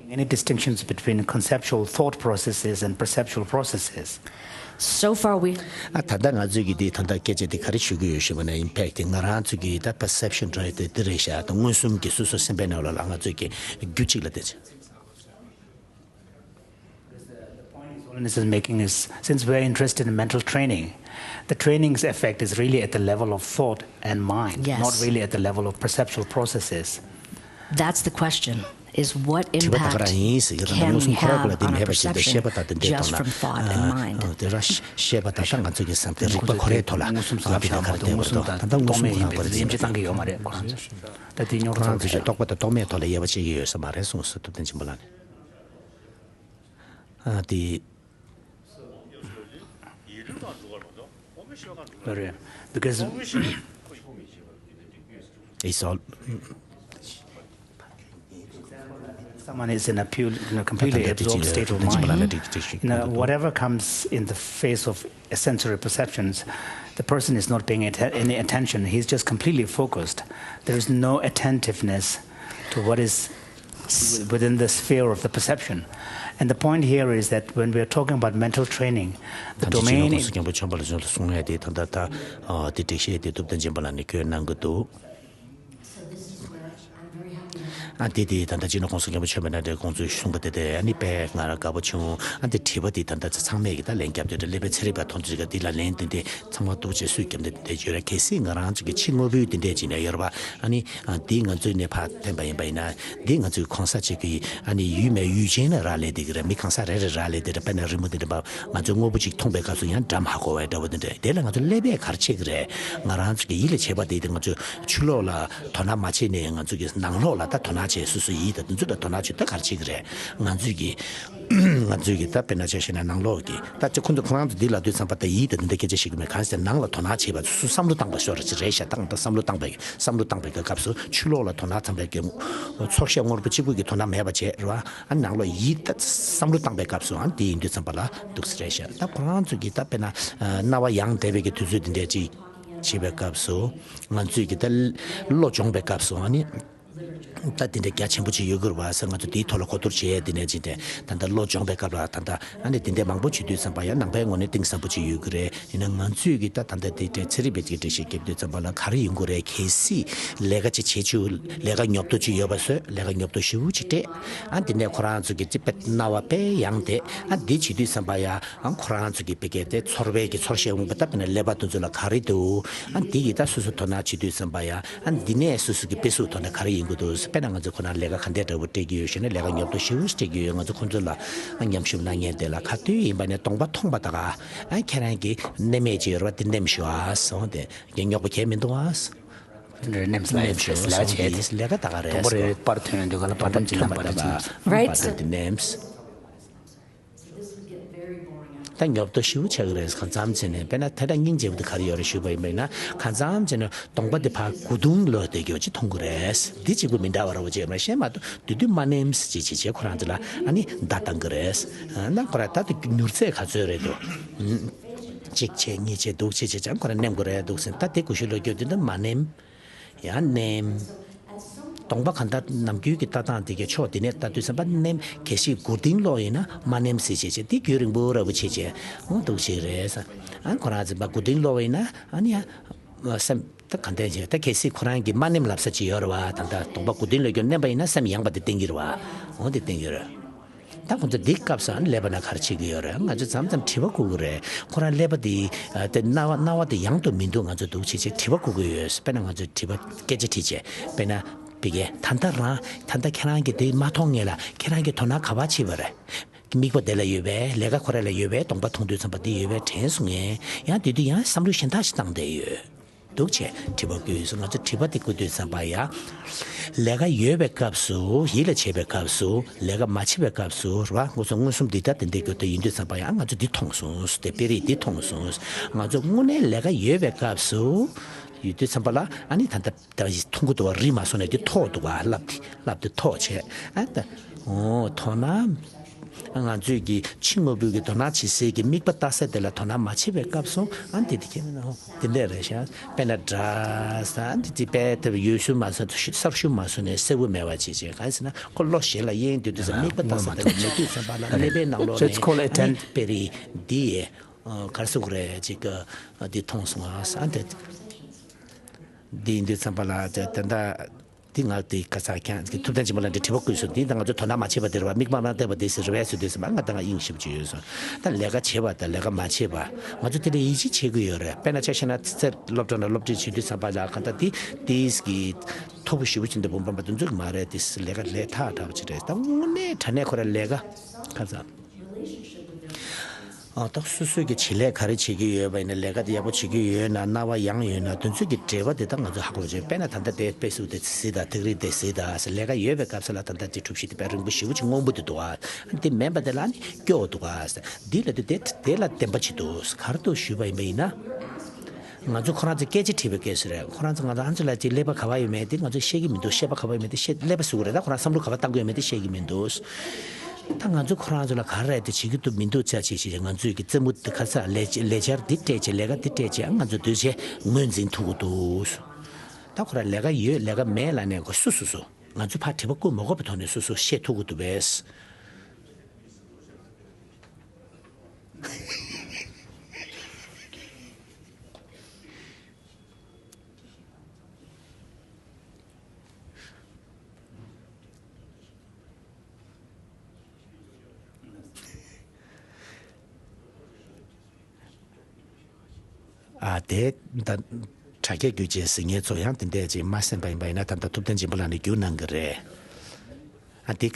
Any distinctions between conceptual thought processes and perceptual processes? So far, we ཨ་ད་ལྟ་ང་ཚོས་ཀྱི་དེ་ད་ལྟ་སྐད་ཆ་དེ་ག་རེ་ཞུ་གི་ཡོད་ཞུས་པ་ན། ཨིམ་པེག་དེ་ང་རང་ཚོ་གི་ད་པར་སེབ་ཤན་འདྲ་ཡོད་དེ་འདི་རེད་ཤག་ད་མངོན་སུམ་གྱི་སོ་སོ་སེམས་པའི་ནང་ལོགས་ལ་ང་ཚོས་ཀྱི་རྒྱུ་གཅིག་ལ་བལྟས་ཚེ། The point His Holiness is making is, since we're interested in mental training, the training's effect is really at the level of thought and mind, yes, not really at the level of perceptual processes. That's the question, is what impact can we have on our perception just from thought and mind? དྲི་བ་ད་ག་རང་ཡིན་ཟེར་གྱི་ད་ལྟ་མངོན་སུམ་ཁོ་རང་ཁོ་ལ་དེ་མེད་པ་ཞིག་ད་ཤེས་པ་ད་དེ་འདྲའི་ཐོག་ལ་དེ་ར་ཤེས་པ་ད་ད་ང་ཚོ་གི་བསམ་གཏན་རིག་པ་ཁོ་རའི་ཐོག་ལ་མངོན་སུམ་ང་ཚོ་ག་རེ་བལྟས་པ་འདུག་ད་ལྟ་མངོན་སུམ་ཁོ་རང་ཁོ་ར་ཅིག་ད་ད་ད་ཁོ་རང་ཚོ་ཞིག་རྟོག་པ་དང་རྟོག་མེད་ཐོག་ལ་དབྱེ་བ་ཕྱེ་གི་ཡོད་ས་མ་རེད་གསུངས་སོ། ཐུབ་བསྟན་ཆེན་པོ་ལགས་ནས། ཨ་དེ། རེད། Because it's all. Someone is in a pure, you know, completely absorbed state of mind. You know, whatever comes in the face of sensory perceptions, the person is not paying atten- any attention. He's just completely focused. There is no attentiveness. to what is within the sphere of the perception. And the point here is that when we are talking about mental training, the ད་ཅི་ཅི་ནོ་domain ཁོང་ཚོ་རྒན་པོ་ཆོན་པ་ལ་ཚོ་གསུང་ཡ་དེ་ད་ད་ད་ཨ་དེ་འགྲེལ་བཤད་དེ་ཐུབ་བསྟན་སྦྱིན་པ་ལགས་ནས་བཀོད་གནང་གི་འདུག་ཨ་དེ་དེ་ད་ད་ཅི་ནོ་ཁོང་ཚོ་རྒན་པོ་ཆོན་པ་ན་དེ་ཁོང་ཚོས་གསུང་པ་དེ་དེ་ཨ་ནི་དཔེ་ང་རང་དགའ་པོ་བྱུང་། ཨ་དེ་དྲི་བ་དེ་ད་ད་ཚང་མས་ཀྱི་ད་ལན་རྒྱབ་དེ་ད་ཀླད་པའི་ཚན་རིག་པ་མཐོང་ཚུལ་ག་དེ་ལ་ལན་དེ་དེ་ཚང་མ་ཐུགས་རྗེ་སུས་བརྒྱབ་དེ་དེ་བརྗོད་ར། གལ་སྲིད་ང་རང་ཚོ་གི་ཕྱི་དངོས་པོའི་དེ་འདྲས་ཅིག་ནས་ཡོད་ར་བ། ཨ་ནི་ཨ་དེ་ང་ཚོའི་ནས་ཕར་འཐེན་པ་ཡིན་པ་ཡིན་ན། འདི་ང་ཚོའི་གང་ཟག་ཅིག་གི་ཨ་ནི་ཡུལ་མེད་ཡུལ་ཅན་ལ་རག་ལས་བསྡད་ཀྱི་རེད། མི་གང་ཟག་རེ་རེ་རག་ལས་བསྡད་རེད། དཔེར་ན་རི་མོ་འདི་འདྲ་པ་ང་ཚོའི་དངོས་པོ་ཅིག་མཐོང་པའི་སྐབས་སུ་ཡང་འདྲ་མ་གོ་བའི་འདྲ་བོ་འདི་འདྲ། དེ་ལ་ང་ཚོ་ཀླད་པས་ག་རེ་བྱེད་ཀྱི་རེད། ང་རང་ཚོ་གི་ཡིད་ལ་བྱེད་པ་དེ་དེ་ང་ཚོས་ཕྱི་ལོགས་ལ་དོ་སྣང་མ་བྱས་ནས་ང་ཚོ་གི་ནང་ལོགས་ལ་ད་དོ་སྣང་བྱས། སོ་སོའི་ཡིད་དང་དེ་ཚོ་ལ་དོ་སྣང་བྱས། ད་ག་རེ་བྱེད་ཀྱི་རེད། ང་ཚོས་ཀྱི་ང་ཚོས་ཀྱི་ད་དཔེར་ན་ཆ་བཞག་ན་ནང་ལོགས་ཀྱི་ད་ཅི་ཁོ་ཚོ་ཁོ་རང་ཚོ་འདི་ལབ་དུས་ཙམ་པ་ད་ཡིད་དང་འདི་འདྲ་སྐད་ཆ་བཤད་ཀྱི་མེད། གང་ཟེར་ནང་ལ་དོ་སྣང་བྱེད་པ་སོ་སོ་བསམ་བློ་བཏང་པ་ཤོར་རེད་ཤག་ད་ང་ད་བསམ་བློ་བཏང་པའི་བསམ་བློ་བཏང་པའི་སྐབས་སུ་ཕྱི་ལོགས་ལ་དོ་སྣང་བཏང་པའི་གི་ཚོར་ཤེས་དངོས་པོ་གཅིག་པུ་གི་དོ་སྣང་མེད་པ་བྱས་རེད་བ། ཨ་ནང་ལོགས་ཡིད་ད་བསམ་བློ་བཏང་པའི་སྐབས་སུ་ཨ་འདི་ཡིན་དུས་ཙམ་པ་ལ་འདུག་སེ་རེད་ཤག་ད་ཁོ་རང་ཚོ་གི་ད་དཔེར་ན་རྣ་བ་ཡང་དེ་བའི་གི་དུས་ཚོད་འདི་འདྲའི་ཅིག་བྱེད་པའི་སྐབས་སུ་ང་ཚོས་ཀྱི་ད་བློ་སྦྱོང་པའི་སྐབས་སུ་ཨ་ནི། ད་དེ་འདྲ་རྒྱ་ཆེན་པོ་ཅིག་ཡོད་དགོས་རེད་བ་ཟེར། ང་ཚོ་དེའི་ཐོག་ལ་གོ་བསྡུར་བྱས་དེ་ནས་ཅིག་དེ་ད་ལྟ་བློ་སྦྱོང་པའི་སྐབས་ལ་ད་ལྟ་ཨ་ནི་དེ་འདྲ་མང་པོ་བྱེད་དུས་ཙམ་པ་ཡང་ནང་པའི་ངོས་ནས་གཏིང་ཟབ་པོ་ཅིག་ཡོད་ཀྱི་རེད། ཡིན་ན་ང་ཚོས་ཀྱི་ད་ད་ལྟ་དེ་འདྲའི་ཚན་རིག་པའི་ཅིག་འགྲེལ་བཤད་རྒྱབ་དུས་ཙམ་པ་ལ་ག་རེ་ཡོང་གི་རེད། གལ་སྲིད་ལས་ཀ་ཅིག་བྱེད་ཆུ་ལས་ཀ་ཉོབ་ཏོ་ཅིག་ཡོད་པ་བཟོས། ལས་ཀ་ཉོབ་ཏོ་ཞེ་པོ་ཅིག་སྤྲད། ཨ་དེ་ནས་ཁོ་རང་ཚོ་གི་ཅིག་དཔེ་རྣ་བ་དཔེ་ཡང་དེ་ཨ་འདི་བྱེད་དུས་ཙམ་པ་ཡང་ཨ་ཁོ་རང་ཚོ་གི་དཔེ་སྐད་དེ་ཚོར་བའི་གི་ཚོར་ཤེས་འོང་པ་ད་དཔེར་ན་ཀླད་པ་དེ་ཚོ་ལ་ག་རེ་འདུག་ཨ་འདི་གི་ད་སོ་སོ་དོ་སྣང་བྱེད་དུས་ཙམ་པ་ཡང་ཨ་འདི་ནས་སོ་སོ་གི་དཔེ་གཟུགས་ཐོག་ནས་ག་རེ་ཡིན་དགོས་འདུག་དཔེར་ན་ང་ཚོ་ཁོ་ན་ལས་ཀ་ག་འདྲས་འདྲ་བོ་སྤྲད་ཀྱི་ཡོད་ཞེ་ན། ལས་ཀ་ཉོབ་ཏོ་ཞེ་པོ་སྤྲད་ཀྱི་ཡོད། ང་ཚོ་ཁོ་ཚོ་ལ་ཨ་མཉམ་ཞུགས་གནང་མཁན་དེ་ལ་ག་དུས་ཡིན་པ་ནས་གདོང་པ་མཐོང་པ་ད་ག་ཨ་ཁྱེད་རང་གི་ནད་མེད་ཅིག་ཡོད་རེད་བ། དེ་ནེམ་ཞུ་ཨ་སོང་དེ་རྒན་ཉོག་པོ་གས་མི་འདུག་ཨ། ནེམ་ལ་ནེམ་ཞུ་ལ་བྱས་དེ་ལས་ཀ་ད་ག་རེད། དང་པོ་རེ་རེ་པར་ཐོན་ཡོང་དུས་ག་ལ་པར་ཐམ་ཅི་ལ་པར་ཐམ་ཅི་Right. པར་ཐམ་ཅི་ནེམ། ད་ཉོབ་ཏོ་ཞེ་པོ་ཆགས་ཀྱི་རེད། གང་འཚམ་བྱས་ནས་དཔེར་ན་ད་ལྟ་སྙིང་རྗེ་པོ་དེ་ག་རེ་ཡོད་རེད་ཞུས་པ་ཡིན་པ་ཡིན་ན། གང་འཚམ་བྱས་ནས་གདོང་པ་དེ་ཕར་སྒོ་དུང་ལོག་བསྡད་ཀྱི་ཡོད་ཅིག་མཐོང་གི་རེད། འདི་གཅིག་པུ་མི་འདྲ་བ་ར་བ་ཅིག་ཡོད་མ་ཤེས་མ་གཏོགས་དེ་དུས་མ་ནེམ་ཅིག་ཅིག་བྱས་ཁོ་རང་ཚོ་ལ་ཨ་ནི་བརྡ་བཏང་གི་རེད། ན་ཁོ་རང་ད་དེ་མྱུར་ཚད་ག་ཚོད་རེད་འདུག་གཅིག་བྱས་གཉིས་བྱས་འདུག་བྱས་བྱས་ཀྱང་ཁོ་རང་ནེམ་དགོས་རེད་འདུག་ཟེར། ད་དེ་ཀུ་ཤུ་ལོག་རྒྱུ་དེ་འདི་མ་ནེམ། ཡང་ནེམ། གདོང་པ་ག་འདྲ་ནམ་རྒྱུན་གྱི་ལྟ་སྟངས་དེ་གའི་ཕྱོགས་དེ་ནས་ལྟ་དུས་ཙམ་པ་ནེམ། གལ་སྲིད་སྒོ་རྡིང་ལོག་ཡིན་ན་མ་ནེམ་ཟེར་བྱས་བྱས་དེ་རྒྱུན་རིང་པོ་ར་བོ་བྱས་བྱས་འོང་འདུག་བྱས་རེད་ས། ཨ་ཁོ་རང་ཚོ་པ་སྒོ་རྡིང་ལོག་ཡིན་ན་ཨ་ནི་ཡ་སེམས་ད་ག་འདྲ་བྱས་ད་གལ་སྲིད་ཁོ་རང་གི་མ་ནེམ་ལབ་ས་ཅིག་ཡོད་རེད་བ། ད་ལྟ་གདོང་པ་སྒོ་རྡིང་ལོག་རྒྱུ་ནེམ་པ་ཡིན་ན་སེམས་ཡངས་པ་དེ་བསྟན་གྱི་རེད་བ། འོང་དེ་བསྟན་གྱི་རེད། ད་ཁོང་ཚོ་འདི་སྐབས་སུ་ཨ་ནི་ཀླད་པ་ན་ག་རེ་བྱེད་ཀྱི་ཡོད་རེད། ང་ཚོ་མཚམས་མཚམས་དྲི་བ་བཀོད་ཀྱི་རེད། ཁོ་རང་ཀླད་པ་འདི་ཨ་དེ་རྣ་བ་རྣ་བ་དེ་ཡང་དུ་མི་འདུག་ང་ཚོ་འདུག་བྱེད་བྱེད་དྲི་བ་བཀོད་ཀྱི་ཡོད། དཔེར་ན་ང་ཚོ་དྲི་བ་སྐད་ཆ་དྲིས་བྱས་དཔེར་ན་དཔེ་གའི་ད་ལྟ་རང་ད་ལྟ་ཁྱེད་རང་གིས་དེ་མ་མཐོང་སྔོན་ལ་ཁྱེད་རང་གིས་དོ་སྣང་ག་པར་བྱས་པ་རེད། མིག་པ་དེ་ལ་ཡོད་པས། ལས་ཀ་ཁོ་ར་ལ་ཡོད་པས། གདོང་པ་མཐོང་དུས་ཙམ་པ་དེ་ཡོད་པས་དྲན་སོང་ངས། ཡང་དེ་དུས་ཡང་བསམ་བློ་གཞན་དག་ཞིག་བཏང་བསྡད་ཡོད། འདུག་བྱས་དྲི་བ་བཀོད་ཡོད་སོང་། ང་ཚོ་དྲི་བ་དེ་བཀོད་དུས་ཙམ་པ་ཡ། ལས་ཀ་ཡོད་པའི་སྐབས་སུ་ཡིད་ལ་བྱེད་པའི་སྐབས་སུ་ལས་ཀ་མ་བྱེད་པའི་སྐབས་སུ་རེད་བ། ང་ཚོ་མངོན་སུམ་འདི་ལྟར་དེ་འདྲའི་སྐྱོ་དེ་ཡིན་དུས་ཙམ་པ་ཡ་ང་ཚོ་འདི་མཐོང་སོང་། དེ་དཔེ་རིས་འདི་མཐོང་སོང་། ང་ཚོ་དངོས་གནས་ལས་ཀ་ཡོད་པའི་སྐབས་སུ་ཡོད་དུས་ཙམ་པ་ལ་ཨ་ནི་ད་ལྟ་ད་མཐོང་གི་འདུག་བ། རིས་མ་སོང་ནས་འདི་མཐོ་འདུག་བ། ལབ་དེ་ལབ་དེ་མཐོ་བྱས་ཨ་ད་འོ་མཐོ་ན། ང་ཚོས་ཀྱི་ཕྱི་དངོས་པོའི་གི་དོ་སྣང་བྱེད་སའི་གི་མིག་པ་ལྟ་ས་དེ་ལ་དོ་སྣང་མ་བྱེད་པའི་སྐབས་སུ་ཨ་འདི་དེ་ཁྱེད་ནོ་དེ་འདྲ་རེད་ཤག་དཔེར་ན་འདྲ་ས་འདི་དེ་དཔེ་དེ་ཡོད་ཤུལ་མ་སོང་གསར་ཤུལ་མ་སོང་ནས་གསལ་བོ་མེད་པ་བྱེད་བྱེད་གང་ཟེར་ན་ཁོ་བློ་ཞེ་ལ་གཡེང་དུས་དུས་ས་མིག་པ་ལྟ་ས་དེ་ལ་མེད་དུས་ཙམ་པ་ལ་ཀླད་པའི་ནང་ལོགས་ནས་ཨ་ནི་དཔེ་རིས་འདི་ཡས་གར་སུ་རེད་ཅིག་འདི་མཐོང་སོང་ཨ་ས་འདི་འདི་ཡིན་དུས་ཙམ་པ་ལ་དེ་ད། འདི་ང་དེ་ག་ཚ་ཁྱང་གི་ཐུབ་བསྟན་ཆེན་པོ་ལ་འདི་དྲི་བ་བཀོད་སོང་། འདི་ད་ང་ཚོ་དོ་སྣང་མ་བྱེད་པ་དེ་རེད་བ། མིག་མ་མ་བལྟས་པ་དེ་ཟེར་རེད་བས་ཟེར་དུས་ཟེར་བ་ང་ད་ང་དབྱིངས་ཞིབ་ཅིག་ཡོད་སོང་། ད་ལས་ཀ་བྱེད་པ་དང་ལས་ཀ་མ་བྱེད་པ་ང་ཚོ་དེ་ལ་ཡིད་ཆེས་བྱེད་དགོས་ཡོད་རེད། དཔེར་ན་ཆ་བཞག་ན་ཚེ་ཚེ་སློབ་གྲྭ་ནང་སློབ་ཁྲིད་བྱེད་དུས་ཙམ་པ་ལ་གང་ལྟར་དེ་དེས་ཀྱི་མཐོ་པོ་ཞེ་པོ་ཅིག་འདི་བུམ་པ་མ་དུ་འཛུགས་མ་རེད། དེ་ལས་ཀ་ལས་ཐག་དྲག་པ་ཅིག་རེད། ད་དངོས་གནས་དྲང་གནས་ཁོ་ར་ལས་ཀ་ཁ་ཚ། ཨ་ད་སོ་སོས་ཀྱི་བྱེད་ལས་ག་རེ་བྱེད་ཀྱི་ཡོད་པ་ཡིན་ན་ལས་ཀ་དེ་ཡག་པོ་བྱེད་ཀྱི་ཡོད་ན་རྣ་བ་ཡང་ཡོད་ན་དེ་ཚོ་གི་འབྲེལ་བ་དེ་ད་ང་ཚོ་ཧ་གོ་བྱེད། དཔེར་ན་ད་ལྟ་དེ་དཔེ་གཟུགས་དེ་གཟིགས་དང་ཐག་རིས་དེ་གཟིགས་དང་ཟེར་ལས་ཀ་ཡོད་པའི་སྐབས་སུ་ལ་ད་ལྟ་དེ་གྲུབ་གཞི་དེ་དཔེ་རིང་པོ་ཞེ་པོ་ཅིག་སྔོན་པོ་དེ་འདུག་ཨ། དེ་མིན་པ་དེ་ལ་ནི་སྐྱོ་བོ་འདུག་ཨ། འདི་ལ་དེ་དེ་དེ་ལ་བདེན་པ་ཅིག་འདུག་ག་རེ་འདུག་ཞུས་པ་ཡིན་པ་ཡིན་ན། ང་ཚོ་ཁོ་རང་ཚོ་སྐད་ཆ་དྲིས་པའི་སྐད་ཆ་རེད། ཁོ་རང་ཚོ་ང་རང་ཚོ་ལ་ཅིག་ཀླད་པ་ག་པར་ཡོད་མེད་དེ་ང་ཚོ་ཤེས་ཀྱི་མི་འདུག་ཤེས་པ་ག་པར་ཡོད་མེད་དེ་ཤེས་ཀླད་པ་ཟེར་དགོས་རེད། ད་ཁོ་རང་བསམ་བློ་ག་པར་བཏང་དགོས་ཡོད་མེད་དེ་ཤེས་ཀྱི་མི་འདུག་ད་ང་ཚོ་ཁོ་རང་ཚོ་ལ་ག་རེ་རེད་དེ་བྱེད་ཀྱི་འདུག་མི་འདུག་ཆ་བྱེད་བྱེད་ང་ཚོས་ཀྱི་རྩེད་མོ་དེ་ཁ་ཚ་ལས་ལས་འཆར་འདི་སྤྲད་བྱེད་ལས་ཀ་འདི་སྤྲད་བྱེད་ང་ཚོ་འདོད་བྱེད་ངོས་འཛིན་ཐུབ་ཀྱི་འདུག་ད་ཁོ་རང་ལས་ཀ་ཡོད་ལས་ཀ་མེད་ལབ་ནས་ཁོ་སུ་སུ་སུ། ང་ཚོས་ཕར་དྲི་བ་བཀོད་མ་དགོས་པའི་ཐོག་ནས་སོ་སོ་བཤད་ཐུབ་ཀྱི་འདུག་པས། ཨ་དེ་ད་དྲ་རྒྱ་བརྒྱུད་བྱས་ཟེར་མཁན་ཚོ་ཡང་དེ་འདྲས་ཅིག་མ་གསན་པ་ཡིན་པ་ཡིན་ན། ད་ལྟ་ཐུབ་བསྟན་སྦྱིན་པ་ལགས་ནས་བརྒྱུད་གནང་གི་རེད། ཨ་དེ་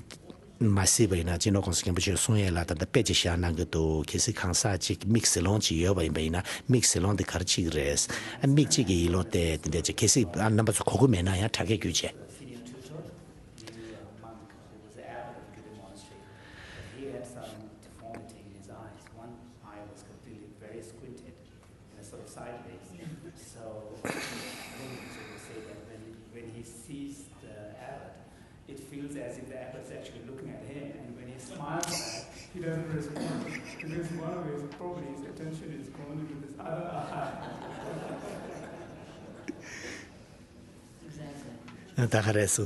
མ་གཟིགས་པ་ཡིན་ན་སྤྱི་ནོར་གོང་ས་སྐྱབས་མགོན་ཆེན་པོ་གསུང་ཡས་ལ་ད་ལྟ་དཔེ་ཅིག་བཞག་གནང་གི་འདུག་གལ་སྲིད་གང་ཟག་ཅིག་མིག་ཟེར་ལོང་ཅིག་ཡོད་པ་ཡིན་པ་ཡིན་ན། མིག་ཟེར་ལོང་དེ་ག་རེ་བྱེད་ཀྱི་རེད། ཨ་མིག་གཅིག་གི་ཡིད་བློ་དེ་དེ་འདྲས་ཅིག་གལ་སྲིད་ཨ་རྣམ་པ་ཚོ་གོ་གི་མེད་ན་ཡང་དྲ་རྒྱ་བརྒྱུད་བྱས། Senior tutor, he was a monk, he was an abbot of Gyoten Monastery. But he had some deformity in his eyes. One eye was completely very squinted and sort of sideways. So, I think he would say that when, when he sees the abbot, it feels as if the abbot is actually looking at him. And when he smiles back, he doesn't respond. Because one of his, probably his attention is gone into this other eye. Exactly. ད་ག་རེ་སུ།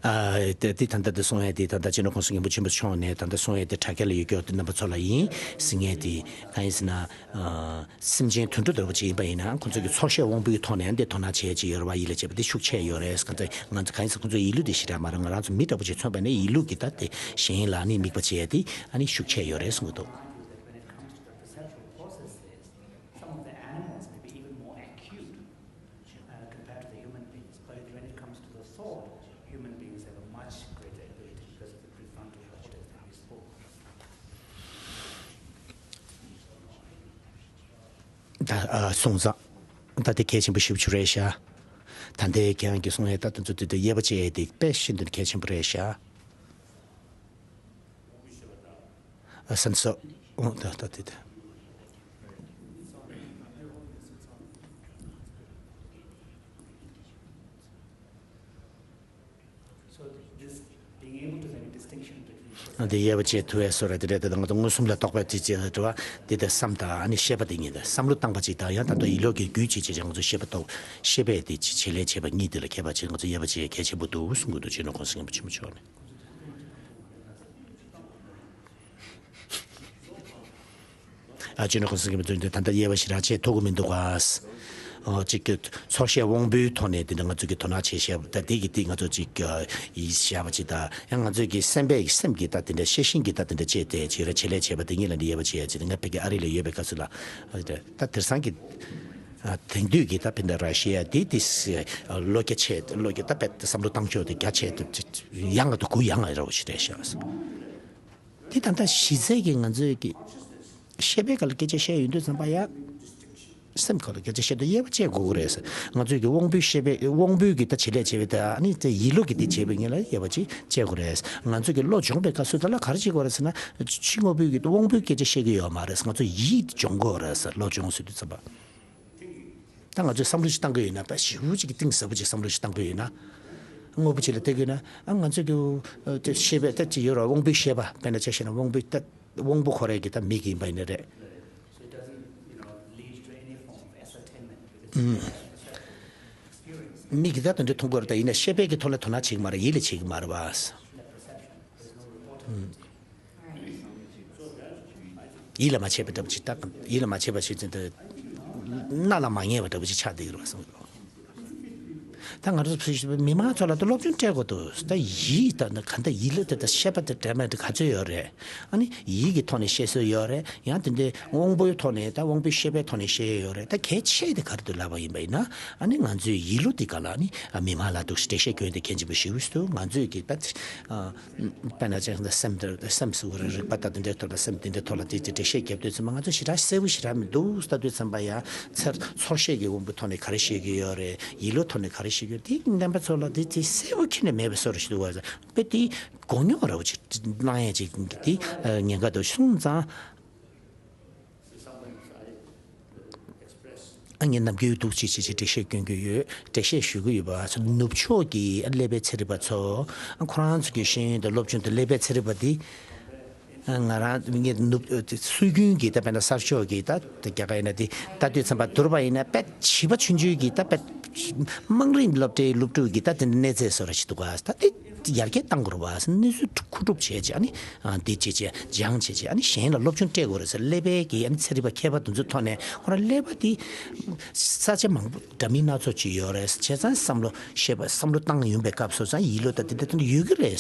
ཨ་དེ་དེ་ད་ལྟ་དེ་གསུང་ཡས་དེ་ད་ལྟ་སྤྱི་ནོར་གོང་ས་སྐྱབས་མགོན་ཆེན་པོ་མཆོག་ནས་ད་ལྟ་གསུང་ཡས་དེ་དྲ་རྒྱ་ལ་ཡོད་རྒྱུ་དེ་རྣམ་པ་ཚོ་ལ་ཡིན་ཟེར་མཁན་དེ་གང་ཡིན་ཟེར་ན། ཨ་སེམས་ཅན་དུད་འགྲོ་ལྟ་བུ་ཅིག་ཡིན་པ་ཡིན་ན། ཁོང་ཚོ་གི་ཚོར་ཤེས་དབང་པོའི་ཐོག་ནས་འདི་དོ་སྣང་བྱེད་ཀྱི་ཡོད་རེད་པ། ཡིད་ལ་བྱེད་པ་དེ་ཤུགས་ཆེ་ཡོད་རེད། གང་ཚེ་ང་ཚོ་གང་ཡིན་ཟེར་ཁོང་ཚོ་ཡིད་བློ་དེ་ཞེ་དྲག་མ་རེད། ང་རང་ཚོ་མི་འདྲ་པོ་ཅིག་མཚོན་པ་ནས་ཡིད་བློ་གི་ད་དེ་གཞན་ལ་ནི་དམིགས་པ་བྱེད་ཡས་དེ་ཨ་ནི་ཤུགས་ཆེ་ཡོད་རེད་གསུང་གི་འདུག When it comes to the perceptual processes, some of the animals may be even more acute, uh, compared to the human beings. But when it comes to the thought, human beings have a much greater ability because of the prefrontal cortex that we spoke about. ད་ཨ་སོང་ཙང་ད་དེ་གལ་ཆེན་པོ་ཞེ་པོ་ཅིག་རེད་ཤག་ད་ལྟའི་ཁྱེད་རང་གིས་གསུང་ཡས་ད་དེ་ཚོ་དེ་དེ་དབྱེ་བ་ཕྱེ་ཡས་དེ་དཔེ་ཤིན་ཏུ་གལ་ཆེན་པོ་རེད་ཤག་ཨ་སན་སོ། ཨོ་ད་ད་དེ་དེ། So this being able to make a distinction between ཨ་དེ་དབྱེ་བ་ཕྱེ་ཐུབ་པའི་བཟོ་འདྲ་དེ་འདྲ་དེ་དང་ང་ཚོ་མངོན་སུམ་ལ་རྟོགས་པའི་དེ་ཅེས་འདྲ་བ་དེ་དེ་བསམ་དང་ཨ་ནི་ཤེས་པ་དེ་གཉིས་དང་བསམ་བློ་བཏང་པ་ཅིག་དང་ཡང་ད་ལྟ་ཡིད་ལོག་གི་རྒྱུད་ཅིག་བྱས་ཅིག་ང་ཚོ་ཤེས་པ་རྟོགས་ཤེས་པས་དེ་ཅིག་བྱེད་ལས་བྱེད་པ་གཉིས་དེ་ལ་ཁྱད་པར་ཅིག་ང་ཚོ་དབྱེ་བ་ཕྱེ་གལ་ཆེན་པོ་འདུག་གསུང་གི་འདུག་སྤྱི་ནོར་གོང་ས་སྐྱབས་མགོན་ཆེན་པོ་མཆོག་ནས། ཨ་སྤྱི་ནོར་གོང་ས་སྐྱབས་མགོན་ད་ལྟ་དབྱེ་བ་ཞེ་དྲག་ཕྱེ་ཐུབ་ཀྱི་མི་འདུག་ག་ཨོ་གཅིག་གི་ཚོར་ཤེས་དབང་པོའི་ཐོག་ནས་དེ་འདྲ་ང་ཚོ་གི་དོ་སྣང་བྱེད་བྱས་པ་ད་དེ་གི་དེ་ང་ཚོ་གཅིག་ཡིད་བཞག་པ་ཅིག་དང་ཡང་ང་ཚོ་གི་སེམས་པའི་སེམས་ཀྱི་ད་དེ་འདྲ་ཤེས་བཞིན་གྱི་ད་དེ་འདྲ་བྱས་ཏེ་བྱེད་ར་བྱེད་ལས་བྱས་པ་དེ་གཉིས་ལ་འདི་དབྱེ་བ་ཕྱེ་ཡ་ཅིག་ང་ཕ་གི་ཨ་རི་ལ་ཡོད་པའི་སྐབས་སུ་ལ་ད་དེང་སང་གི་དེང་དུས་ཀྱི་ད་དཔེ་འདྲ་ར་ཤི་ཡ་དེ་དེ་བློ་རྒྱ་ཆེ་བློ་རྒྱ་ད་དཔེ་བསམ་བློ་བཏང་ཕྱོགས་དེ་རྒྱ་ཆེ་ཡང་ལ་དུ་གུ་ཡངས་ལ་ར་བ་ཞིག་རེད་ཤག་དེ་ད་ལྟ་གཞི་རྩའི་གི་ང་ཚོའི་གི་ཤེས་པའི་སྐོར་ལ་སྐད་ཆ་བཤད་ཡོང་དུས་ཙམ་པ་ཡ། སེམས་སྐོར་ལ་སྐད་ཆ་བཤད་དུས་དབྱེ་བ་ཕྱེ་དགོས་ཀྱི་རེད་ཟེར། ང་ཚོའི་གི་དབང་པོའི་ཤེས་པའི་དབང་པོའི་གི་ད་བྱེད་ལས་བྱེད་པའི་ད་ཨ་ནི་དེ་ཡིད་བློ་གི་དེ་བྱེད་པའི་ངེས་ལ་དབྱེ་བ་ཅིག་ཕྱེ་དགོས་རེད་ཟེར། ང་ཚོའི་གི་བློ་སྦྱོང་པའི་སྐབས་སུ་ད་ལ་ག་རེ་བྱེད་དགོས་རེད་ཟེར་ན། ཕྱི་དངོས་པོའི་གི་དབང་པོའི་སྐད་ཆ་བཤད་ཀྱི་ཡོད་མ་རེད་ཟེར། ང་ཚོ་ཡིད་སྦྱོང་དགོས་རེད་ཟེར། བློ་སྦྱོང་ཟེར་དུས་ཙམ་པ། ད་ང་ཚོས་བསམ་བློ་ཞིག་བཏང་གི་ཡོད་ན་ད་ཞེ་པོ་ཅིག་གི་གཏིང་ཟབ་པོ་ཅིག་བསམ་བློ་ཞིག་བཏང་གི་ཡོད་ན། དངོས་པོ་ཅིག་ལ་བལྟ་གི་ཡོད་ན་ཨ་ང་ཚོས་ཀྱི་ཨ་དེ་ཤེས་པའི་ད་ཅི་ཡོད་ར་དབང་པོའི་ཤེས་པ་དཔེར་ན་ཆ་བཞག་ན་དབང་པོའི་ད་དབང་པོ་ཁོ་རའི་གི་ད་མིག་ཡིན་པ་ཡིན་ན་རེད། མིག་གིས་ད་དེ་འདྲ་མཐོང་གི་ཡོད་རེད། ད་ཡིན་ན་ཤེས་པའི་གི་ཐོག་ལ་དོ་སྣང་བྱེད་ཀྱི་མ་རེད། ཡིད་ལ་བྱེད་ཀྱི་མ་རེད་བ། ཡིད་ལ་མ་བྱས་པ་འདྲ་པོ་ཅིག་ད་ཡིད་ལ་མ་བྱས་པ་ཞིག་ཅིག་ད་སྣ་ལ་མ་ངེས་པ་འདྲ་པོ་ཅིག་ཆགས་བསྡད་ཀྱི་རེད་བསམ་གྱི་འདུག་ད་ང་ཚོ་ཕྱི་མི་མང་ཚོ་ལ་ད་སློབ་སྦྱོང་སྤྲད་དགོས་འདུག་ད་ཡིད་ད་ནི་ག་འདྲ་ཡིད་ལ་དེ་ད་ཤེས་པ་དེ་འདྲ་མེད་དེ་ག་ཚོད་ཡོད་རེད། ཨ་ནི་ཡིད་ཀྱི་ཐོག་ནས་ཤེས་སྲོལ་ཡོད་རེད། ཡང་དེ་འདྲའི་དབང་པོའི་ཐོག་ནས་ད་དབང་པོའི་ཤེས་པའི་ཐོག་ནས་ཤེས་ཡོད་རེད། ད་གལ་ཆེ་དེ་ག་རེ་འདུག་ལབ་པ་ཡིན་པ་ཡིན་ན་ཨ་ནི་ང་ཚོའི་ཡིད་བློ་དེ་ག་ལ་ཨ་ནི་མི་མང་ལ་འདུག་འགྲེལ་བཤད་སྐྱོན་དེ་གལ་ཆེན་པོ་ཞེ་པོ་ཞིག་འདུག་ང་ཚོས་ཀྱི་ད། དཔེར་ན་ཅིག་སེམས་དེ་སེམས་སུ་རིག་པ་དང་དེ་འདྲའི་ཐོག་ལ་སེམས་དེ་འདྲའི་ཐོག་ལ་དེ་དེ་འགྲེལ་བཤད་རྒྱབ་དུས་ཙམ་པ་ང་ཚོ་ཞེ་དྲག་གསལ་པོ་ཞེ་དྲག་མི་འདུག་ལྟ་དུས་ཙམ་པ་ཡང་ཚེ་ཚོར་ཤེས་ཀྱི་དབང་པོའི་ཐོག་ནས་ག་རེ་ཤེས་ཀྱི་ཡོད་རེད། ཡིད་བློའི་ཐོག་ནས་ག་རེ་ཤེས་ཀྱི་ཡོད་དེ་རྣམ་པ་ཚོ་ལ་དེ་དེ་གསལ་པོ་ཁྱོན་ནས་མེད་པའི་བཟོ་འདྲ་ཞིག་འདུག་བ། དཔེ་དེ་མགོ་རྙོག་ར་བ་ཅིག་གནང་ཡས་ཅིག་དེ་ཉེན་ཁ་འདུག་སོང་ཙང་། ཨ་ངས་ནམ་རྒྱུན་འདུག་ཅིག་ཅིག་ཅིག་འགྲེལ་བཤད་སྐྱོན་གྱི་ཡོད། འགྲེལ་བཤད་ཞུ་གི་ཡོད་པ་ཚོ་ནུབ་ཕྱོགས་ཀྱི་ཀླད་པའི་ཚན་རིག་པ་ཚོ་ཁོ་རང་ཚོ་གི་ཤེས་ཡོན་དང་སློབ་སྦྱོང་དང་ཀླད་པའི་ཚན་རིག་པ་འདི་ ང་རང་ངས་ནུབ་སྲོལ་རྒྱུན་གྱི་ད་དཔེར་ན་གསར་ཤོག་གི་ད་རྒྱ་གར་ཡིན་ན་དེ་ལྟ་དུས་ཙམ་པ་བསྡུར་བ་ཡིན་ན་དཔེ་བྱིས་པ་ཆུང་ཆུང་གི་ད་དཔེ་དམངས་རིགས་སློབ་གྲྭའི་སློབ་ཕྲུག་གི་ད་དེ་འདྲ་གནས་ཚད་བཟོ་འདྲ་ཞིག་འདུག་ག་ད་དེ་ཡར་རྒྱས་གཏང་དགོས་རེད་བ། གནས་ཚུལ་མཁོ་སྒྲུབ་བྱས་བྱས་ཨ་ནི་འདི་བྱས་བྱས་སྦྱང་བྱས་བྱས་ཨ་ནི་གཞན་ལ་སློབ་སྦྱོང་སྤྲད་དགོས་རེད་ཟེར་ཀླད་པའི་གི་ཨ་ནི་ཚན་རིག་པ་མཁས་པ་དེ་ཚོའི་ཐོག་ནས་ཁོ་རང་ཀླད་པ་དེ་ས་ཆ་མང་པོ་འདྲ་མིན་སྣ་ཚོགས་ཅིག་ཡོད་རེད། བྱས་ཙང་བསམ་བློ་ཤེས་པ་བསམ་བློ་བཏང་ཡོང་པའི་སྐབས་སུ་ཙང་ཡིད་བློ་དང་དེ་འདྲ་དེ་འདྲ་ཡོད་ཀྱི་རེད།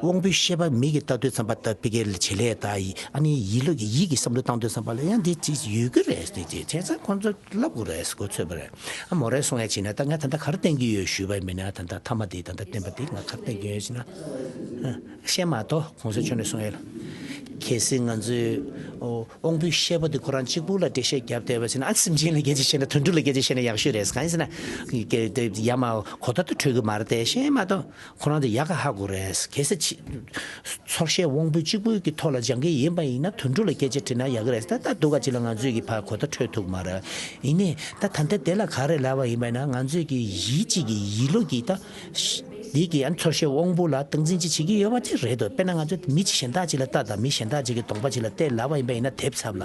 དབང་པོའི་ཤེས་པ་མིག་གིས་ལྟ་དུས་ཙམ་པ་ལྟ་ཕི་ཀའི་བྱེད་ལས་ལྟ་ཡི་ཨ་ནི་ཡིད་བློ་གི་ཡིད་ཀྱི་བསམ་བློ་བཏང་དུས་ཙམ་པ་ལ་ཡང་འདི་ཅིག་ཡོད་ཀྱི་རེད། དེ་དེ་བྱས་ཙང་ཁོང་ཚོ་ལབ་དགོས་རེད་གོ་ཚོད་པ་རེད། ཨ་མོ་རེ་སོང་ཡ་བྱས་ན་ད་ང་ད་ལྟ་ག་རེ་བསྟན་གྱི་ཡོད་ཞུས་པ་ཡིན་ན་ད་ལྟ་ཐ་མ་དེ་ད་ལྟ་བསྟན་པ་དེ་ང་ག་རེ་བསྟན་གྱི་ཡོད་ཞེ་ན། ཨ་བཤད་མ་གཏོགས་གོང་ས་མཆོག་ནས་གསུང་ཡ་ལ། གལ་སྲིད་ང་ཚོས་ཨོ་དབང་པོའི་ཤེས་པ་དེ་ཁོ་རང་གཅིག་པུ་ལ་འགྲེལ་བཤད་བརྒྱབ་བསྡད་པ་ཟེར་ན་ཨ་སེམས་ཅན་ལ་སྐད་ཆ་བཤད་ན་དོན་གྲུབ་ལ་སྐད་ཆ་བཤད་ན་ཡག་ཤོས་རེད། གང་ཡིན་ཟེར་ན་ཡ་མ་གོ་ཐོག་ཏུ་འཕྲོད་ཀྱི་མ་རེད་དེ་བཤད་མ་གཏོགས་ཁོ་རང་དེ་ཡག་ག་ཧ་གོ་རེད། གལ་སྲིད་ཕྱི་ཚོར་ཤེས་དབང་པོ་གཅིག་པུའི་གི་ཐོག་ལ་སྦྱང་གི་ཡིན་པ་ཡིན་ན་དོན་གྲུབ་ལ་སྐད་ཆ་དྲིས་ན་ཡག་གི་རེད། ད་ད་སྡུག་ག་ཅིག་ལ་ང་ཚོས་གི་ཕར་གོ་ཐོག་འཕྲོད་ཐུབ་མ་རེད། ཡིན་ནའི་ད་ད་ལྟ་དེ་ལ་ག་རེ་ལབ་པ་ཡིན་པ་ཡིན་ན་ང་ཚོས་གི་ཡིད་གཅིག་གི་ཡིད་བློ་གི་ད་འདི་གི་ཨ་ཚོར་ཤེས་དབང་པོ་ལ་སྟངས་འཛིན་ཅིག་བྱེད་ཀྱི་ཡོད་པ་དེ་རེད་དོ། དཔེར་ན་ང་ཚོ་མི་གཞན་དག་ཅིག་ལ་ལྟ་དང་མི་གཞན་དག་ཅིག་གི་གདོང་པ་ཅིག་ལ་བལྟས་ལབ་པ་ཡིན་པ་ཡིན་ན་དེབ་ཚབ་ལ་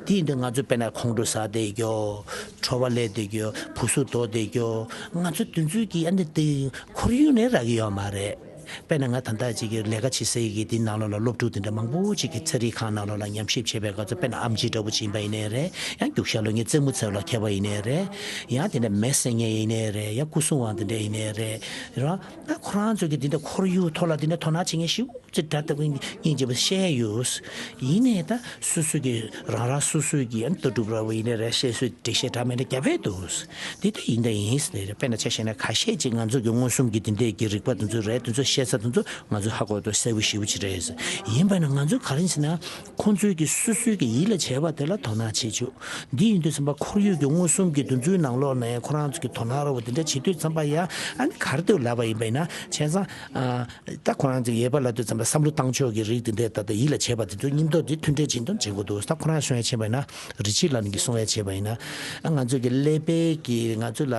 དེ་ཡིན་དུས་ང་ཚོ་དཔེར་ན་ཁོང་ཁྲོ་ཟ་བསྡད་རྒྱུ། ཁྲོ་བ་སླེབས་བསྡད་རྒྱུ། སྦུ་སུབ་ལྡོག་བསྡད་རྒྱུ། ང་ཚོ་དེ་ཚོའི་གི་ཨ་ནི་དེ་ཁོར་ཡུག་ནས་རག་གི་ཡོད་མ་རེད། དཔེར་ན་ང་ད་ལྟ་ཅིག་གི་ལས་ཀ་བྱེད་སའི་གི་དེ་ནང་ལོགས་ལ་སློབ་ཕྲུག་དེ་འདྲ་མང་པོ་ཅིག་གི་ཚན་རིག་ཁང་ནང་ལོགས་ལ་ཉམས་ཞིབ་བྱེད་པའི་སྐབས་སུ་དཔེར་ན་ཨེམ་ཆི་འདྲ་པོ་ཅིག་ཡིན་པ་ཡིན་ནའི་རེད། ཡང་རྒྱུག་ཤར་ལོ་ངའི་རྩེད་མོ་རྩེ་བ་ལ་མཁས་པ་ཡིན་ནའི་རེད། ཡང་དེ་འདྲ་མེ་གསོད་མཁན་ཡིན་ནའི་རེད། ཡང་སྐུ་སྲུང་བ་དེ་འདྲ་ཡིན་ནའི་རེད། ར་ད་ཁོ་རང་ཚོ་གི་དེ་འདྲ་ཁོར་ཡུག་ཐོག་ལ་དེ་འདྲ་དོ་སྣང་བྱེད་མཁན་ཞིག་ཅིག་དྲ་ལྟ་བུ་སྙིང་རྗེ་པོ་བཤད་ཡོད། ཡིན་ནའི་ད་སོ་སོ་གི་རང་རང་སོ་སོའི་གི་ཨ་ནི་ལྟ་གྲུབ་ར་བ་ཡིན་ནའི་རེད། བཤད་སྲོལ་འགྲེལ་བཤད་འདྲ་མི་འདྲ་རྒྱབ་ཡས་འདུག་འདི་ད་ཡིན་ད་ཡིན་ཟེར་ནས་རེད། དཔེར་ན་ཆ་བཞག་ན་ཁ་ཤས་ཅིག་ང་ཚོ་གི་མངོན་སུམ་གྱི་འདི་འདྲས་ཀྱི་རིག་པ་དེ་ཚོ་རེད། དེ་ཚོ་བཤད་ས་དེ་ཚོ་ང་ཚོ་ཧ་གོ་ཏོ་གསལ་པོ་ཞེ་པོ་ཅིག་རེད། ཡིན་པས་ན་ང་ཚོ་ག་རེ་ཟེར་ན་ཁོང་ཚོའི་གི་སོ་སོའི་གི་ཡིད་ལ་བྱས་པ་དེ་ལ་དོ་སྣང་བྱེད་ཆོག་འདི་ཡིན་དུས་ཙམ་པ་ཁོར་ཡུག་གི་མངོན་སུམ་གྱི་དེ་ཚོའི་ནང་ལོགས་ནས་ཁོ་རང་ཚོ་གི་དོ་སྣང་ར་བ་དེ་འདྲ་བྱེད་དུས་ཙམ་པ་ཡ་ཨ་ནི་ག་རེ་འདུག་ལབ་པ་ཡིན་པས་ན་བྱས་ཙང་ཨ། ད་ཁོ་རང་ཚོ་ཡོད་པ་ལབ་དུས་ཙམ་པ་བསམ་བློ་བཏང་ཕྱོགས་ཀྱི་རིགས་དེ་འདྲས་ད་ལྟ་ཡིད་ལ་བྱེད་པ་དེ་ཚོ་མཉམ་དུ་དེ་མཐུན་འབྲེལ་བྱེད་དོན་བྱེད་དགོས་འདུག་ད་ཁོ་རང་གསུང་ཡ་བྱས་པ་ཡིན་ན་རི་ཆི་ལབ་ནི་གི་གསུང་ཡ་བྱས་པ་ཡིན་ན་ཨ་ང་ཚོ་གི་ཀླད་པའི་གི་ང་ཚོ་ལ་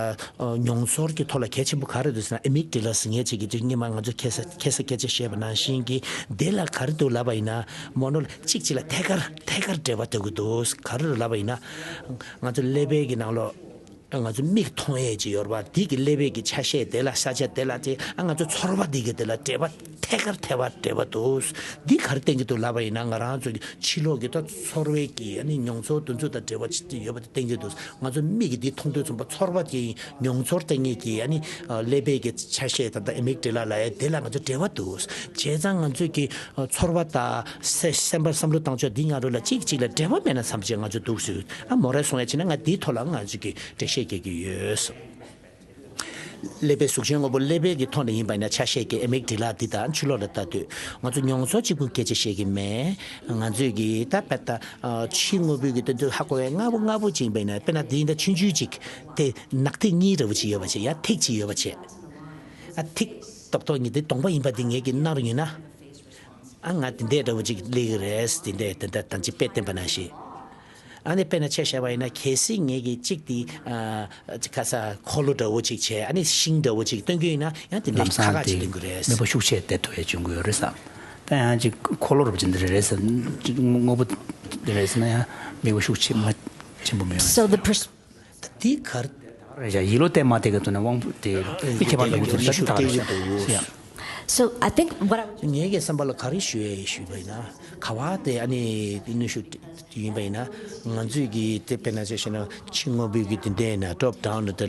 མྱོང་ཚོར་གྱི་ཐོག་ལ་གལ་ཆེན་པོ་ག་རེ་འདུག་ཟེར་ན་ཨེ་མིག་ཌི་ལ་ཟེར་མཁན་ཅིག་གི་དེ་སྔོན་མ་ང་ཚོ་ཁ་སང་ཁ་སང་སྐད་ཆ་བཤད་པ་ནང་བཞིན་གི་དེ་ལ་ག་རེ་འདུག་ལབ་པ་ཡིན་ན་མོ་ནོ་གཅིག་གཅིག་ལ་ཐད་ཀར་ཐད་ཀར་འབྲེལ་བ་ཐེབས་ཀྱི་འདུག་ག་རེ་ལབ་པ་ཡིན་ན་ང་ཚོ་ཀླད་པའི་གི་ནང་ལོགས། ང་ཚོ་མིག་མཐོང་ཡས་ཅིག་ཡོད་རེད་པ། འདི་གི་ཀླད་པའི་གི་ཆ་ཤས་དེ་ལ་ས་ཆ་དེ་ལ་ཅིག་ཨ་ང་ཚོ་ཚོར་བ་འདི་གི་དེ་ལ་འབྲེལ་བ་ཐད་ཀར་ཐད་པ་འབྲེལ་བ་འདུག་འདི་ག་རེ་བསྟན་གྱི་འདུག་ལབ་པ་ཡིན་ན་ང་རང་ཚོ་གི་ཕྱི་ལོགས་ཀྱི་ད་ཚོར་བའི་གི་ཨ་ནི་མྱོང་ཚོར་དེ་ཚོ་དང་འབྲེལ་བ་ཅིག་ཡོད་པ་དེ་བསྟན་གྱི་འདུག་ང་ཚོ་མིག་གི་འདི་མཐོང་དུས་ཙམ་པ་ཚོར་བ་གི་མྱོང་ཚོར་བསྟན་མཁན་གྱི་ཨ་ནི་ཀླད་པའི་གི་ཆ་ཤས་ད་ལྟ་ཨེ་མིག་ཌི་ལ་ལབ་ཡས་དེ་ལ་ང་ཚོ་འབྲེལ་བ་འདུག་བྱས་ཙང་ང་ཚོས་གི་ཚོར་བ་དང་སེ་སེམས་པ་བསམ་བློ་བཏང་ཕྱོགས་འདི་ང་རོ་ལ་གཅིག་གཅིག་ལ་འབྲེལ་བ་མེད་ན་བསམ་བྱས་ང་ཚོ་འདུག་ཟེར། ཨ་མོ་རེ་སོང་ཡ་ཕྱིན་ན་ང་འདིའི་ཐོག་ལ་ང་ཚོས་གི་འགྲེལ་བཤད་རྒྱག་གི་ཡོད། ཀླད་པའི་གཟུགས་ཅན་དངོས་པོ་ཀླད་པའི་གི་ཐོག་ནས་ཡིན་པ་ཡིན་ན་ཆ་ཤས་ཀྱི་ཨེ་མིག་ཌི་ལ་འདི་དང་ཕྱི་ལོགས་ལ་ལྟ་དུས་ང་ཚོ་མྱོང་ཚོར་གཅིག་པུ་སྐད་ཆ་བཤད་ཀྱི་མེད། ང་ཚོས་གི་ད་དཔེ་ད་ཕྱི་དངོས་པོའི་གི་སྟེང་དུ་ཧ་གོ་བའི་ལྔ་པོ་ལྔ་པོ་ཅིག་ཡིན་པ་ཡིན་ན་དཔེར་ན་འདི་ཡིན་ད་ཆུང་ཆུང་ཅིག་དེ་ནག་ཐིག་གཉིས་འདྲ་བོ་ཅིག་ཡོད་པ་བྱས་ཡ་ཐིག་ཅིག་ཡོད་པ་བྱས། ཨ་ཐིག་ཏོག་ཏོག་གཉིས་དེ་གདོང་པ་ཡིན་པ་འདི་ངས་གི་སྣང་རུ་ཡིན་ན། ཨ་ང་དེ་འདྲས་འདྲ་བོ་ཅིག་སླེབས་ཀྱི་རེད། དེ་འདྲས་དེ་འདྲ་ད་ཅི་དཔེ་བསྟན་པ་ནང་བཞིན། ཨ་ནི་དཔེར་ན་ཆ་བཞག་པ་ཡིན་ན་གལ་སྲིད་ངས་ཀྱི་གཅིག་དེ་ཨ་ཁ་ས་འཁོར་ལོ་འདྲ་བོ་ཅིག་བྱས་ཨ་ནི་ཤིང་འདྲ་བོ་ཅིག་སྟོན་རྒྱུ་ཡིན་ན་ཡང་དེ་འདྲས་ལམ་ཁ་སང་ཁ་ཅིག་དེ་སྟོན་གྱི་རེད། མིག་དཔེ་ཤུགས་ཆེ་དེ་ཐུག་ཡས་བྱུང་གི་ཡོད་རེད་བསམ། ད་ཡང་ཅིག་འཁོར་ལོ་རུ་ཅིག་འདི་རེད་བསམ། དངོས་པོ་འདི་རེད་ཟེར་ན་ཡང་མིག་དཔེ་ཤུགས་ཆེ་མ་ཆེན་པོ་མི་ཡོང་། So the pers- ད་དེ་གར། རེད་བཞག་ཡིད་བློ་གཏད་མ་གཏད་ཀྱི་ཐོག་ནས་དབང་པོ་དེ་དཔེ་ཁྱད་པར་འགྲོ་གི་འདུག་ད་དེ་ཐག་རེད་བཞག So I think what I was ངའི་གི་བསམ་པ་ལ་ག་རེ་ཞུ་ཡས་ཡིན་ཞུས་པ་ཡིན་ན་ག་བ་དེ་ཨ་ནི་དེ་ནུས་ཤུགས་ཡིན་པ་ཡིན་ན་ང་ཚོས་གི་དེ་དཔེར་ན་ཆ་བཞག་ན་ཕྱི་དངོས་པོའི་གི་དེ་འདྲ་ཡིན་ན་top down་དེ་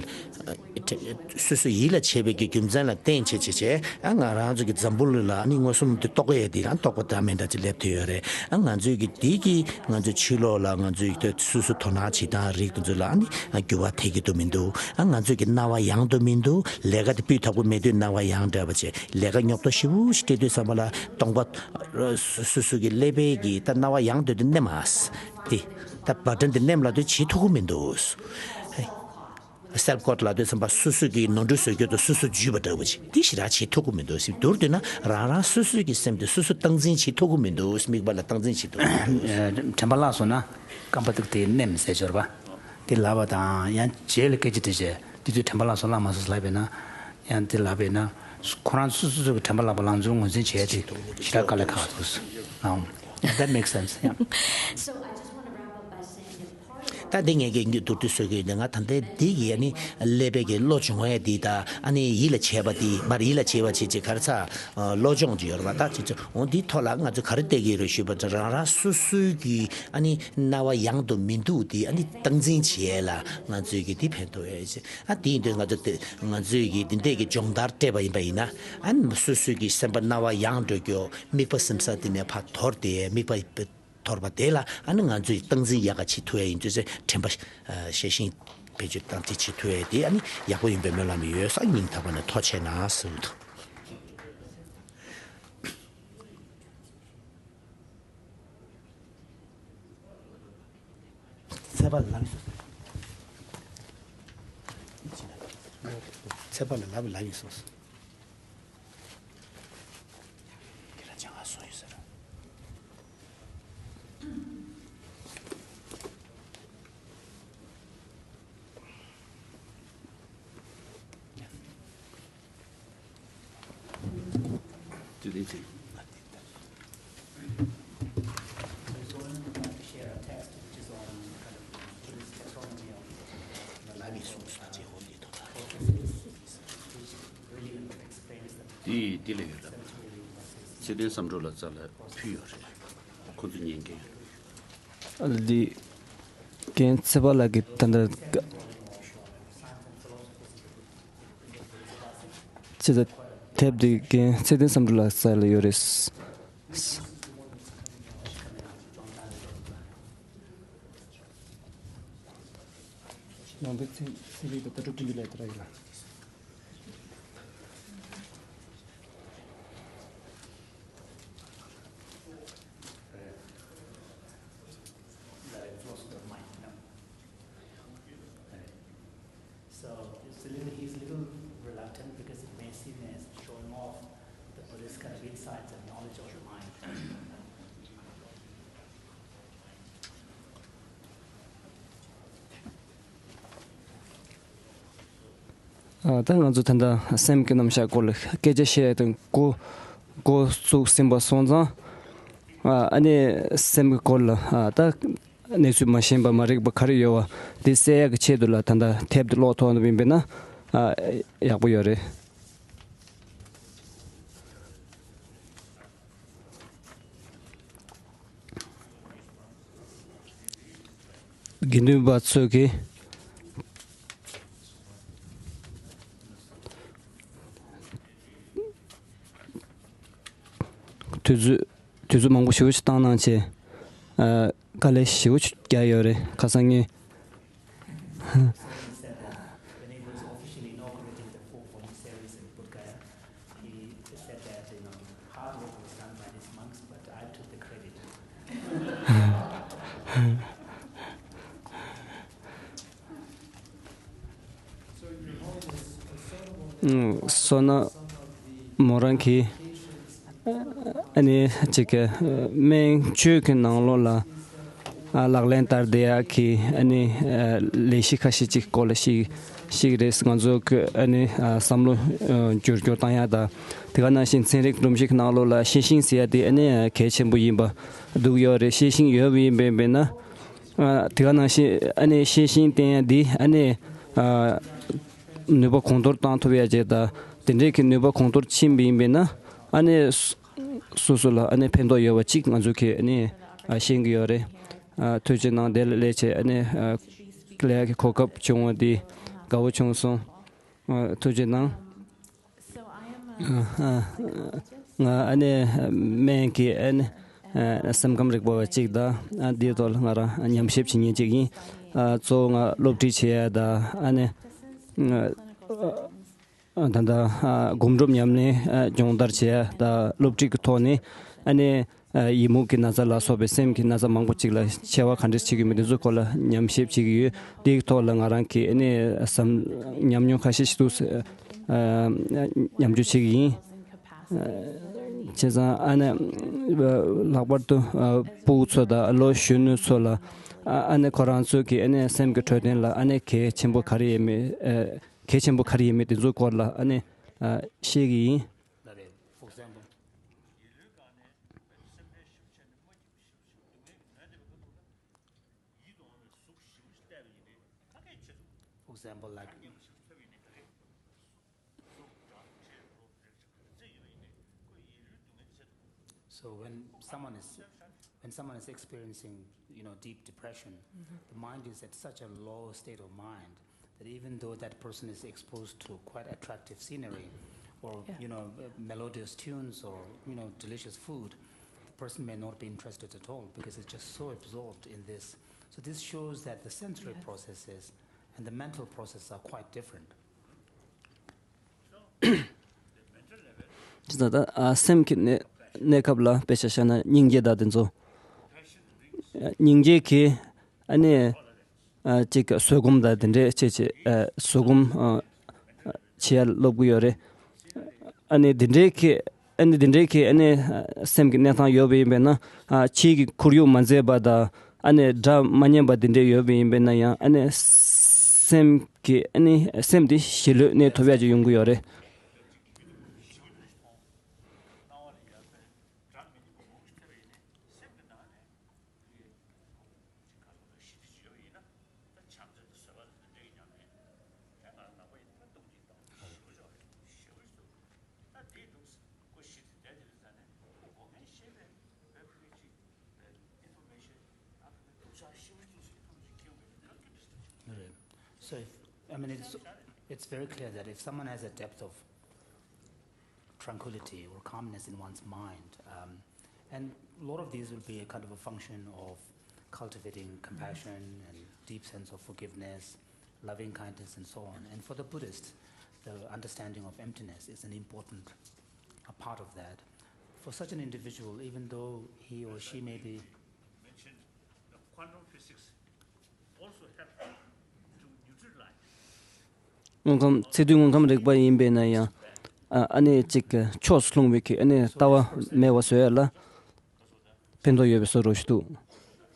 སོ་སོ་ཡིད་ལ་བྱེད་པའི་གི་རྒྱུ་མཚན་ལ་བརྟེན་བྱས་བྱས་བྱས་ཨ་ང་རང་ཚོ་གི་འཛམ་བུ་གླིང་ལ་ཨ་ནི་མངོན་སུམ་དུ་རྟོགས་ཡས་དེ་རང་རྟོགས་པ་འདྲ་མི་འདྲ་ཅིག་སླེབས་ཐུབ་ཡོད་རེད། ཨ་ང་ཚོས་གི་དེ་གི་ང་ཚོའི་ཕྱི་ལོགས་ལ་ང་ཚོའི་སོ་སོ་དོ་སྣང་བྱེད་སྟངས་རིགས་དེ་ཚོ་ལ་ཨ་ནི་འགྱུར་བ་ཐེབས་ཀྱི་འདུག་མི་འདུག་ཨ་ང་ཚོས་ཀྱི་རྣ་བ་ཡང་དུ་མི་འདུག་ལས་ཀ་དེ་སྤུས་དག་པོ་མེད་དུས་རྣ་བ་ཡང་འདྲ་བ་བྱས་ལས་ཀ་ཉོབ་ཏོ་ཞེ་པོ་ཞིག་སྤྲད་དུས་ཙམ་པ་ལ་སྟོང་པ་སོ་སོ་གི་ཀླད་པའི་གི་ད་རྣ་བ་ཡང་དུ་དེ་མནན་མ་དེ་ད་བ་ཊན་དེ་མནན་ལ་དུས་བྱེད་ཐུབ་ཀྱི་མི་འདུག་སེལ་ཕ་ཀོཌ་ལབ་དུས་ཙམ་པ་སོ་སོ་གི་ནོར་འཁྲུལ་བཟོ་རྒྱུ་དང་སོ་སོ་འཇུས་པ་འདྲ་བོ་ཅིག་འདི་ཞེ་དྲག་བྱེད་ཐུབ་ཀྱི་མི་འདུག་ཟེར་མདོར་བསྡུས་ན་རང་རང་སོ་སོ་གི་སེམས་དེ་སོ་སོ་སྟངས་འཛིན་བྱེད་ཐུབ་ཀྱི་མི་འདུག་དམིགས་པ་ལ་སྟངས་འཛིན་བྱེད་ཐུབ་ཀྱི་མི་འདུག་དྲན་པ་བརླག་སོང་ན་རྐང་པ་ཐུག་དེ་མནན་ཟེར་སྦྱོར་བ་དེ་ལབ་པ་དང་ཡང་རྗེས་ལ་སྐད་ཆ་དེ་བྱས་དེ་དུས་དྲན་པ་བརླག་སོང་བརླག་མ་སོང་ལབ་པས་ན་ཡང་དེ་ལབ་པས་ན་ཁོ་རང་སོ་སོ་སོ་གི་དྲན་པ་བརླག་པ་ལམ་འཛོལ་ངོས་འཛིན་བྱས་ཏེ་ཞེ་དྲག་དཀའ་ལས་ཁག་འདུག་ཨང་། That makes sense. Yeah. So I just want to wrap up by saying that part of ད་འདི་ངས་ཀྱི་མདོར་བསྡུས་བཟོ་གི་ཡོད་འདི། ང་ད་ལྟའི་འདི་གི་ཨ་ནི་ཀླད་པའི་གི་བློ་སྦྱོང་ཡ་འདི་དང་། ཨ་ནི་ཡིད་ལ་བྱེད་པ་འདི་མར་ཡིད་ལ་བྱེད་པ་བྱེད་ཅིག་ག་རེ་ཚ་བློ་སྦྱོང་ཅིག་ཡོད་རེད་པ། ད་ཅིག་ཅིག་འོ་འདིའི་ཐོག་ལ་ང་ཚོས་ག་རེ་བལྟ་གི་རེད་ཞུས་པ་ཙང་། རང་རང་སོ་སོའི་གི་ཨ་ནི་སྣང་བ་ཡང་དང་མི་འདུག་འདི་ཨ་ནི་སྟངས་འཛིན་བྱེད་ཡས་ལ་ང་ཚོས་གི་འདི་ཕན་ཐོགས་ཡོད་ཅེས། ཨ་དེ་ཡིན་དུས་ང་ཚོ་དེ་ང་ཚོས་གི་འདི་འདྲས་གི་སྦྱོང་བརྡར་སྤྲད་པ་ཡིན་པ་ཡིན་ན། ཨ་ནི་སོ་སོའི་གི་སེམས་པ་སྣང་བ་ཡང་འགྲོ་རྒྱུ། དམིགས་པ་སེམས་ས་དེ་ནས་ཕར་དོར་ཏེ། དམིགས་པ་དོར་བ་དེ་ལ་ཨ་ནི་ང་ཚོས་སྟངས་འཛིན་ཡག་ག་བྱེད་ཐུབ་ཡ་ཡིན་དུས་ཚེ། དྲན་པ་ཤེས་བཞིན་བེད་སྤྱོད་བཏང་སྟེ་བྱེད་ཐུབ་ཡ་དེ་ཨ་ནི་ཡག་པོ་ཡིན་པའི་སྨོན་ལམ་ཡོད་ས། སྙིང་ཐག་པ་ནས་ཐུགས་རྗེ་ཆེ་གནང་ཟེར་གྱི་འདུག། ཚད་པ་ལ་ལབ་ཡིན་སོང་ཟེར། ཚད་པ་ལ་ལབ་ལབ་ཡིན་སོང་ཟེར། ཁྱེད་རང་ཅང་ག་སོང་ཡོད་ཟེར། དེ་དེ་ཚེ། དེ་དེ་ལ་ཡོད་ལ། ཚེ་བརྟན་བསམ་གྲུབ་ལགས་རྩ་ལ་ཕུལ་ཡོད་རེད། ཁོ་ཚོ་ཉན་མཁན་ཡོད་རེད། ཨ་ལ་འདི། རྒན་ཚེ་དཔག་ལགས་ཀྱིས་ད་ལྟ་ཅི་ད་དེབ་འདི་རྒན་ཚེ་བརྟན་བསམ་གྲུབ་ལགས་རྩ་ལ་ཡོད་རེད། ནང་པའི་ཚན་ཚན་རིག་དང་ལྟ་གྲུབ་སྤྲིན་རྒྱུད་ལས་དེ་ར་ཡིན་ལ། That it flows to the mind, you know. Right. So it's a little, he's a little reluctant because it may seem as showing off the Buddhist kind of insights and knowledge of the mind. ཨ། ད་ང་ཚོ་ད་ལྟ་སེམས་ཀྱི་རྣམ་གཞག་སྐོར་ལ་སྐད་ཆ་བཤད་དང་འགོ་འགོ་བཙུགས་ཟིན་པ་སོང་ཙང་། ཨ་ཨ་ནི་སེམས་ཀྱི་སྐོར་ལ། ཨ་ད་གནས་ཚུལ་མ་ཤེས་པ་མ་རིག་པ་ག་རེ་ཡོད་པ་དེ་སེལ་ཡག་གི་ཆེད་དུ་ལ་ད་ལྟ་དེབ་དེ་ཀློག་ཐུབ་ཡིན་པས་ན། ཨ་ཡག་པོ་ཡོད་རེད། དགེ་འདུན་པ་ཚོས་ཀྱི་དུས་ཚོད་དུས་ཚོད་མང་པོ་ཞེ་པོ་ཞིག་བཏང་གནང་བྱས། ཨ། དཀའ་ལས་ཞེ་པོ་ཞིག་བརྒྱབ་ཡོད་རེད། ཁ་སང་ངས། When he was officially inaugurating the four volume series in Bodh Gaya, he said that, you know, hard work was done by these monks, but I took the credit. ཨུམ། བསོད་ནམས་མོ་རང་གིས་ཨ་ནི་ཅིག་གི་སྨན་བཅོས་ཀྱི་ནང་ལོགས་ལ། ཨ། ལག་ལེན་བསྟར་བསྡད་ཡག་གི་ཨ་ནི་ཨ་ལས་གཞི་ཁ་ཤས་ཅིག་སྐོར་ལ་ཞིག་ཞིག་རེད། ང་ཚོ་གི་ཨ་ནི་ཨ་བསམ་བློ་ཨ་བསྒྱུར་བསྒྱུར་བཏང་ཡག་དང་། དེ་ག་ནང་བཞིན་ཚན་རིག་སྒྲོམ་གཞི་གི་ནང་ལོགས་ལ་ཤེས་བཞིན་ཟེར་ཡག་དེ་ཨ་ནི་ཨ་གལ་ཆེན་པོ་ཡིན་པ་འདུག་ཡོད་རེད། ཤེས་བཞིན་ཡོད་པ་ཡིན་པས་པས་ན། ཨ། དེ་ག་ནང་བཞིན་ཨ་ནི་ཤེས་བཞིན་བསྟེན་ཡག་འདི་ཨ་ནི་ཨ་ནུས་པ་གོང་མཐོར་བཏང་ཐུབ་ཡག་ཅིག་དང་། དེ་འདྲའི་གི་ནུས་པ་གོང་མཐོར་ཕྱིན་པ་ཡིན་པས་ན། ཨ་ནི་སོ་སོ་ལ་ཨ་ནི་ཕན་ཐོགས་ཡོད་པ་ཅིག་ང་ཚོ་གིས་ཨ་ནི་ཨ་ཤེས་ཀྱི་ཡོད་རེད། ཨ། ཐུགས་རྗེ་གནང་། དེ་ལ་སླེབས་བྱས་ཨ་ནི་ཨ་ལས་ཀྱི་གོ་སྐབས་བྱུང་བ་འདི་དགའ་བོ་བྱུང་སོང་། ཨ། ཐུགས་རྗེ་གནང་། ཨ། ཨ། ང་ཨ་ནི་སྨན་གྱི་ཨ་ནི་ཨ་སེམས་ཁམས་རིག་པ་བ་གཅིག་དང་། ཨ། འདིའི་ཐོག་ལ་ང་རང་ཉམས་ཞིབ་བྱེད་མཁན་གཅིག་ཡིན། ཨ། གཙོ་བོ་ང་སློབ་ཁྲིད་བྱེད་ཡ་དང་། ཨ་ནི་ཨ་ད་ལྟ་ཨ་སྒོམ་སྒྲུབ་ཉམས་ལེན་ཨ་སྦྱོང་བརྡར་བྱེད་ཡ་དང་། སློབ་ཁྲིད་ཀྱི་ཐོག་ནས་ཨ་ནི་ཨ་ཡི་མུག་གི་ན་ཚ་ལ་སོགས་པའི་སེམས་ཀྱི་ན་ཚ་མང་པོ་ཅིག་ལ་བྱ་བ་ག་འདྲས་བྱེད་ཀྱི་ཡོད་མེད་དེ་ཚོའི་སྐོར་ལ་ཉམས་ཞིབ་བྱེད་ཀྱི་ཡོད། དེའི་ཐོག་ལ་ང་རང་གིས་ཨ་ནི་བསམ་ཉམས་མྱོང་ཁ་ཤས་ཤིག་འདུག། ཨ། ཉམས་འགྱུར་བྱེད་ཀྱི་ཡིན། ཨ། བྱས་ཙང་ཨ་ནི་ལྷག་པར་དུ་ཨ་ཕྲུ་གུ་ཚོ་དང་ལོ་གཞོན་ནུ་ཚོ་ལ། ཨ་ནི་ཁོ་རང་ཚོ་གི་ཨ་ནི་སེམས་ཀྱི་འཕྲོད་བསྟེན་ལ་ཨ་ནི་གལ་ཆེན་པོ་ག་རེ་ཡོད་མེད། ཨ། གལ་ཆེན་པོ་ག་རེ་ཡོད་མེད་དེ་ཚོའི་སྐོར་ལ་ཨ་ནི་ཨ་བཤད་ཀྱི་ཡིན། example, like, so when someone is when someone is experiencing, you know, deep depression, the mind is at such a low state of mind that even though that person is exposed to quite attractive scenery or, yeah, you know, uh, melodious tunes or, you know, delicious food, the person may not be interested at all because it's just so absorbed in this. So this shows that the sensory, yes, processes and the mental processes are quite different. ཅི་ཙང་ད་ཨ་སེམས་ཀྱི་གནས་གནས་སྐབས་ལ་དཔེ་ཆ་བཞག་ན་སྙིང་རྗེ་དང་དེ་ཚོ། སྙིང་རྗེ་གི་ཨ་ནི་ཨ་ཅིག་བཟོད་སྒོམ་དང་དེ་འདྲས་བྱེད་བྱེད་ཨ་བཟོད་སྒོམ་ཨ་བྱེད་ཡ་སློབ་གི་ཡོད་རེད། ཨ་ནི་དེ་འདྲས་ཀྱི་ཨ་ནི་དེ་འདྲས་ཀྱི་ཨ་ནི་སེམས་ཀྱི་གནས་སྟངས་ཡོད་པ་ཡིན་པས་ན། ཨ་ཕྱིའི་གི་ཁོར་ཡུག་མ་མཛེས་པ་དང་ཨ་ནི་སྒྲ་མ་སྙན་པ་དེ་འདྲས་ཡོད་པ་ཡིན་པས་ན་ཡང་ཨ་ནི་སེམས་ཀྱི་ཨ་ནི་སེམས་དེ་ཞི་ལྷོད་གནས་ཐུབ་ཡ་ཅིག་ཡོང་གི་ཡོད་རེད། Right. So, if, I mean, it's, it's very clear that if someone has a depth of tranquility or calmness in one's mind, um, and a lot of these will be a kind of a function of cultivating compassion and deep sense of forgiveness, loving kindness, and so on. And for the Buddhist, the understanding of emptiness is an important a part of that. For such an individual, even though he or she may be mentioned, the quantum physics also help to neutralize. དངོས་ཁམས་ཚིག་དོན་དངོས་ཁམས་རིག་པ་ཡིན་པས་ན་ཡང་ཨ་ཨ་ནི་གཅིག་ཕྱོགས་སུ་ལྷུང་བའི་གི་ཨ་ནི་ལྟ་བ་མེད་པ་བཟོ་ཡ་ལ་ཕན་ཐོགས་ཡོད་པའི་བཟོ་འདྲ་ཞིག་འདུག་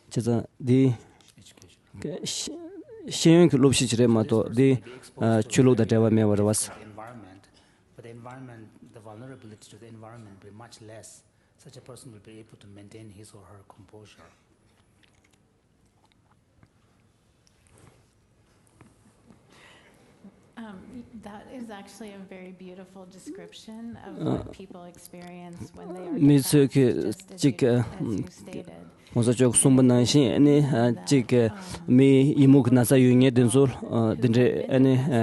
བྱས་ཙང་འདི་ཤེས་ཤེས་ཡོན་གྱི་སློབ་གཞི་ཞིག་རེད་མ་གཏོགས་འདི་ཨ་ཆོས་ལུགས་དང་འབྲེལ་བ་མེད་པ་རེད་བ། Environment, but the environment, the vulnerability to the environment will be much less. Such a person will be able to maintain his or her composure. Um, that is actually a very beautiful description of what people experience when they are མི་ཚོས་ཀྱི་depressed, just as གཅིག you, as you stated. ངོ་ཚ་ཅོག་གསུངས་པ་ནང་བཞིན་ཨ་ནི་ཨ་གཅིག་གི་མི་ཡི་མུག་གི་ན་ཚ་ཡོད་མཁན་དེ་ཚོ་ཨ་དེ་འདྲའི་ཨ་ནི་ཨ་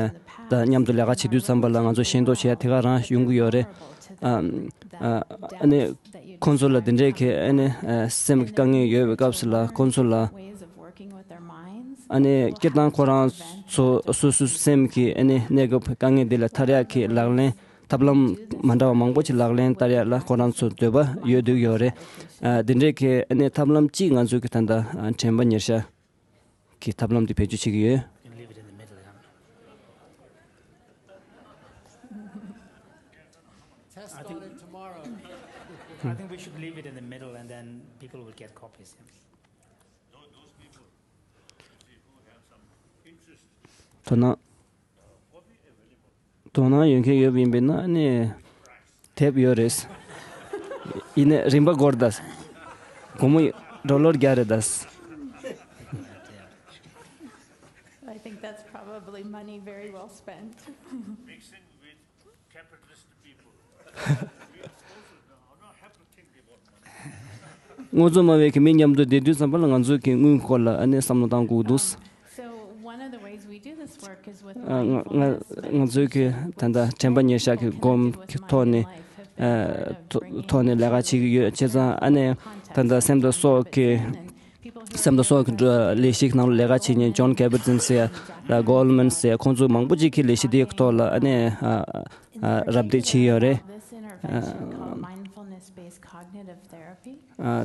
དང་མཉམ་དུ་ལས་ཀ་བྱེད་དུས་ཙམ་པ་ལ་ང་ཚོ་ཤེས་རྟོགས་བྱེད་ཡ་དེ་ག་རང་ཡོང་གི་ཡོད་རེད། ཨ་ཨ་ནི་ཁོང་ཚོ་ལ་དེ་འདྲའི་གི་ཨ་ནི་ཨ་སེམས་ཀྱི་དཀའ་ངལ་ཡོད་པའི་སྐབས་སུ་ལ་ཁོང་ཚོ་ལ་ཨ་ནི་སྤྱིར་བཏང་ཁོ་རང་ཚོ་སོ་སོའི་སེམས་ཀྱི་ཨ་ནི་གནས་སྐབས་དཀའ་ངལ་འདི་ལ་ཐར་ཡག་གི་ལག་ལེན་ཐབས་ལམ་མ་འདྲ་བ་མང་པོ་ཅིག་ལག་ལེན་བསྟར་ཡག་ལ་ཁོ་རང་ཚོ་འདོད་པ་ཡོད་འདུག་ཡོད་རེད། ཨ་དེ་འདྲའི་གི་ཨ་ནི་ཐབས་ལམ་གཅིག་ང་ཚོ་གི་ད་ལྟ་ཨ་དྲན་པ་ཉེར་ཤ་གི་ཐབས་ལམ་དེ་བེད་སྤྱོད་བྱེད་ཀྱི་ཡོད། You can leave it in the middle, yeah. Test I on think it tomorrow. I think we should leave it in the middle and then people will get copies. Yeah. དོ་སྣང་དོ་སྣང་ཡོད་མཁན་ཡོད་པ་ཡིན་པས་ན་ནི་དེབ་ཡོད་རེད། ཡིན་ནའི་རིན་པ་འགོར་ད། སྒོར་མོ་ཌོ་ལར་བརྒྱ་རེད་ད། I think that's probably money very well spent. Mixing with capitalist people. We also don't, don't have to think about money. དངུལ་རྩིས་མ་བའི་གི་མི་མཉམ་དུ་བསྡད་དུས་ཙམ་པ་ལ་ང་ཚོས་ཀྱི་དངུལ་སྐོར་ལ་ཨ་ནི་བསམ་བློ་བཏང་དགོས་འདུག So one of the ways we do this work is with ང་ང་ང་ཚོས་ཀྱི་ད་ལྟ་དྲན་པ་ཉེར་བཞག་གི་སྒོམ་གྱི་ཐོག་ནས་ཐོག་ནས་ལས་ཀ་བྱེད་ཀྱི་ཡོད། བྱས་ཙང་ཨ་ནི་ད་ལྟ་སེམས་དང་སྲོག་གི་སེམས་དང་སྲོག་གི་ལས་གཞིའི་ནང་ལ་ལས་ཀ་བྱེད་མཁན་ཇོན་ཀེ་བར་ཛིན་ཟེར་ཡ་ལ་གོལ་མན་ཟེར་ཡ་ཁོང་ཚོ་མང་པོ་ཅིག་གིས་ལས་གཞི་དེའི་ཐོག་ལ་ཨ་ནི་རམ་འདེགས་བྱེད་ཀྱི་ཡོད་རེད།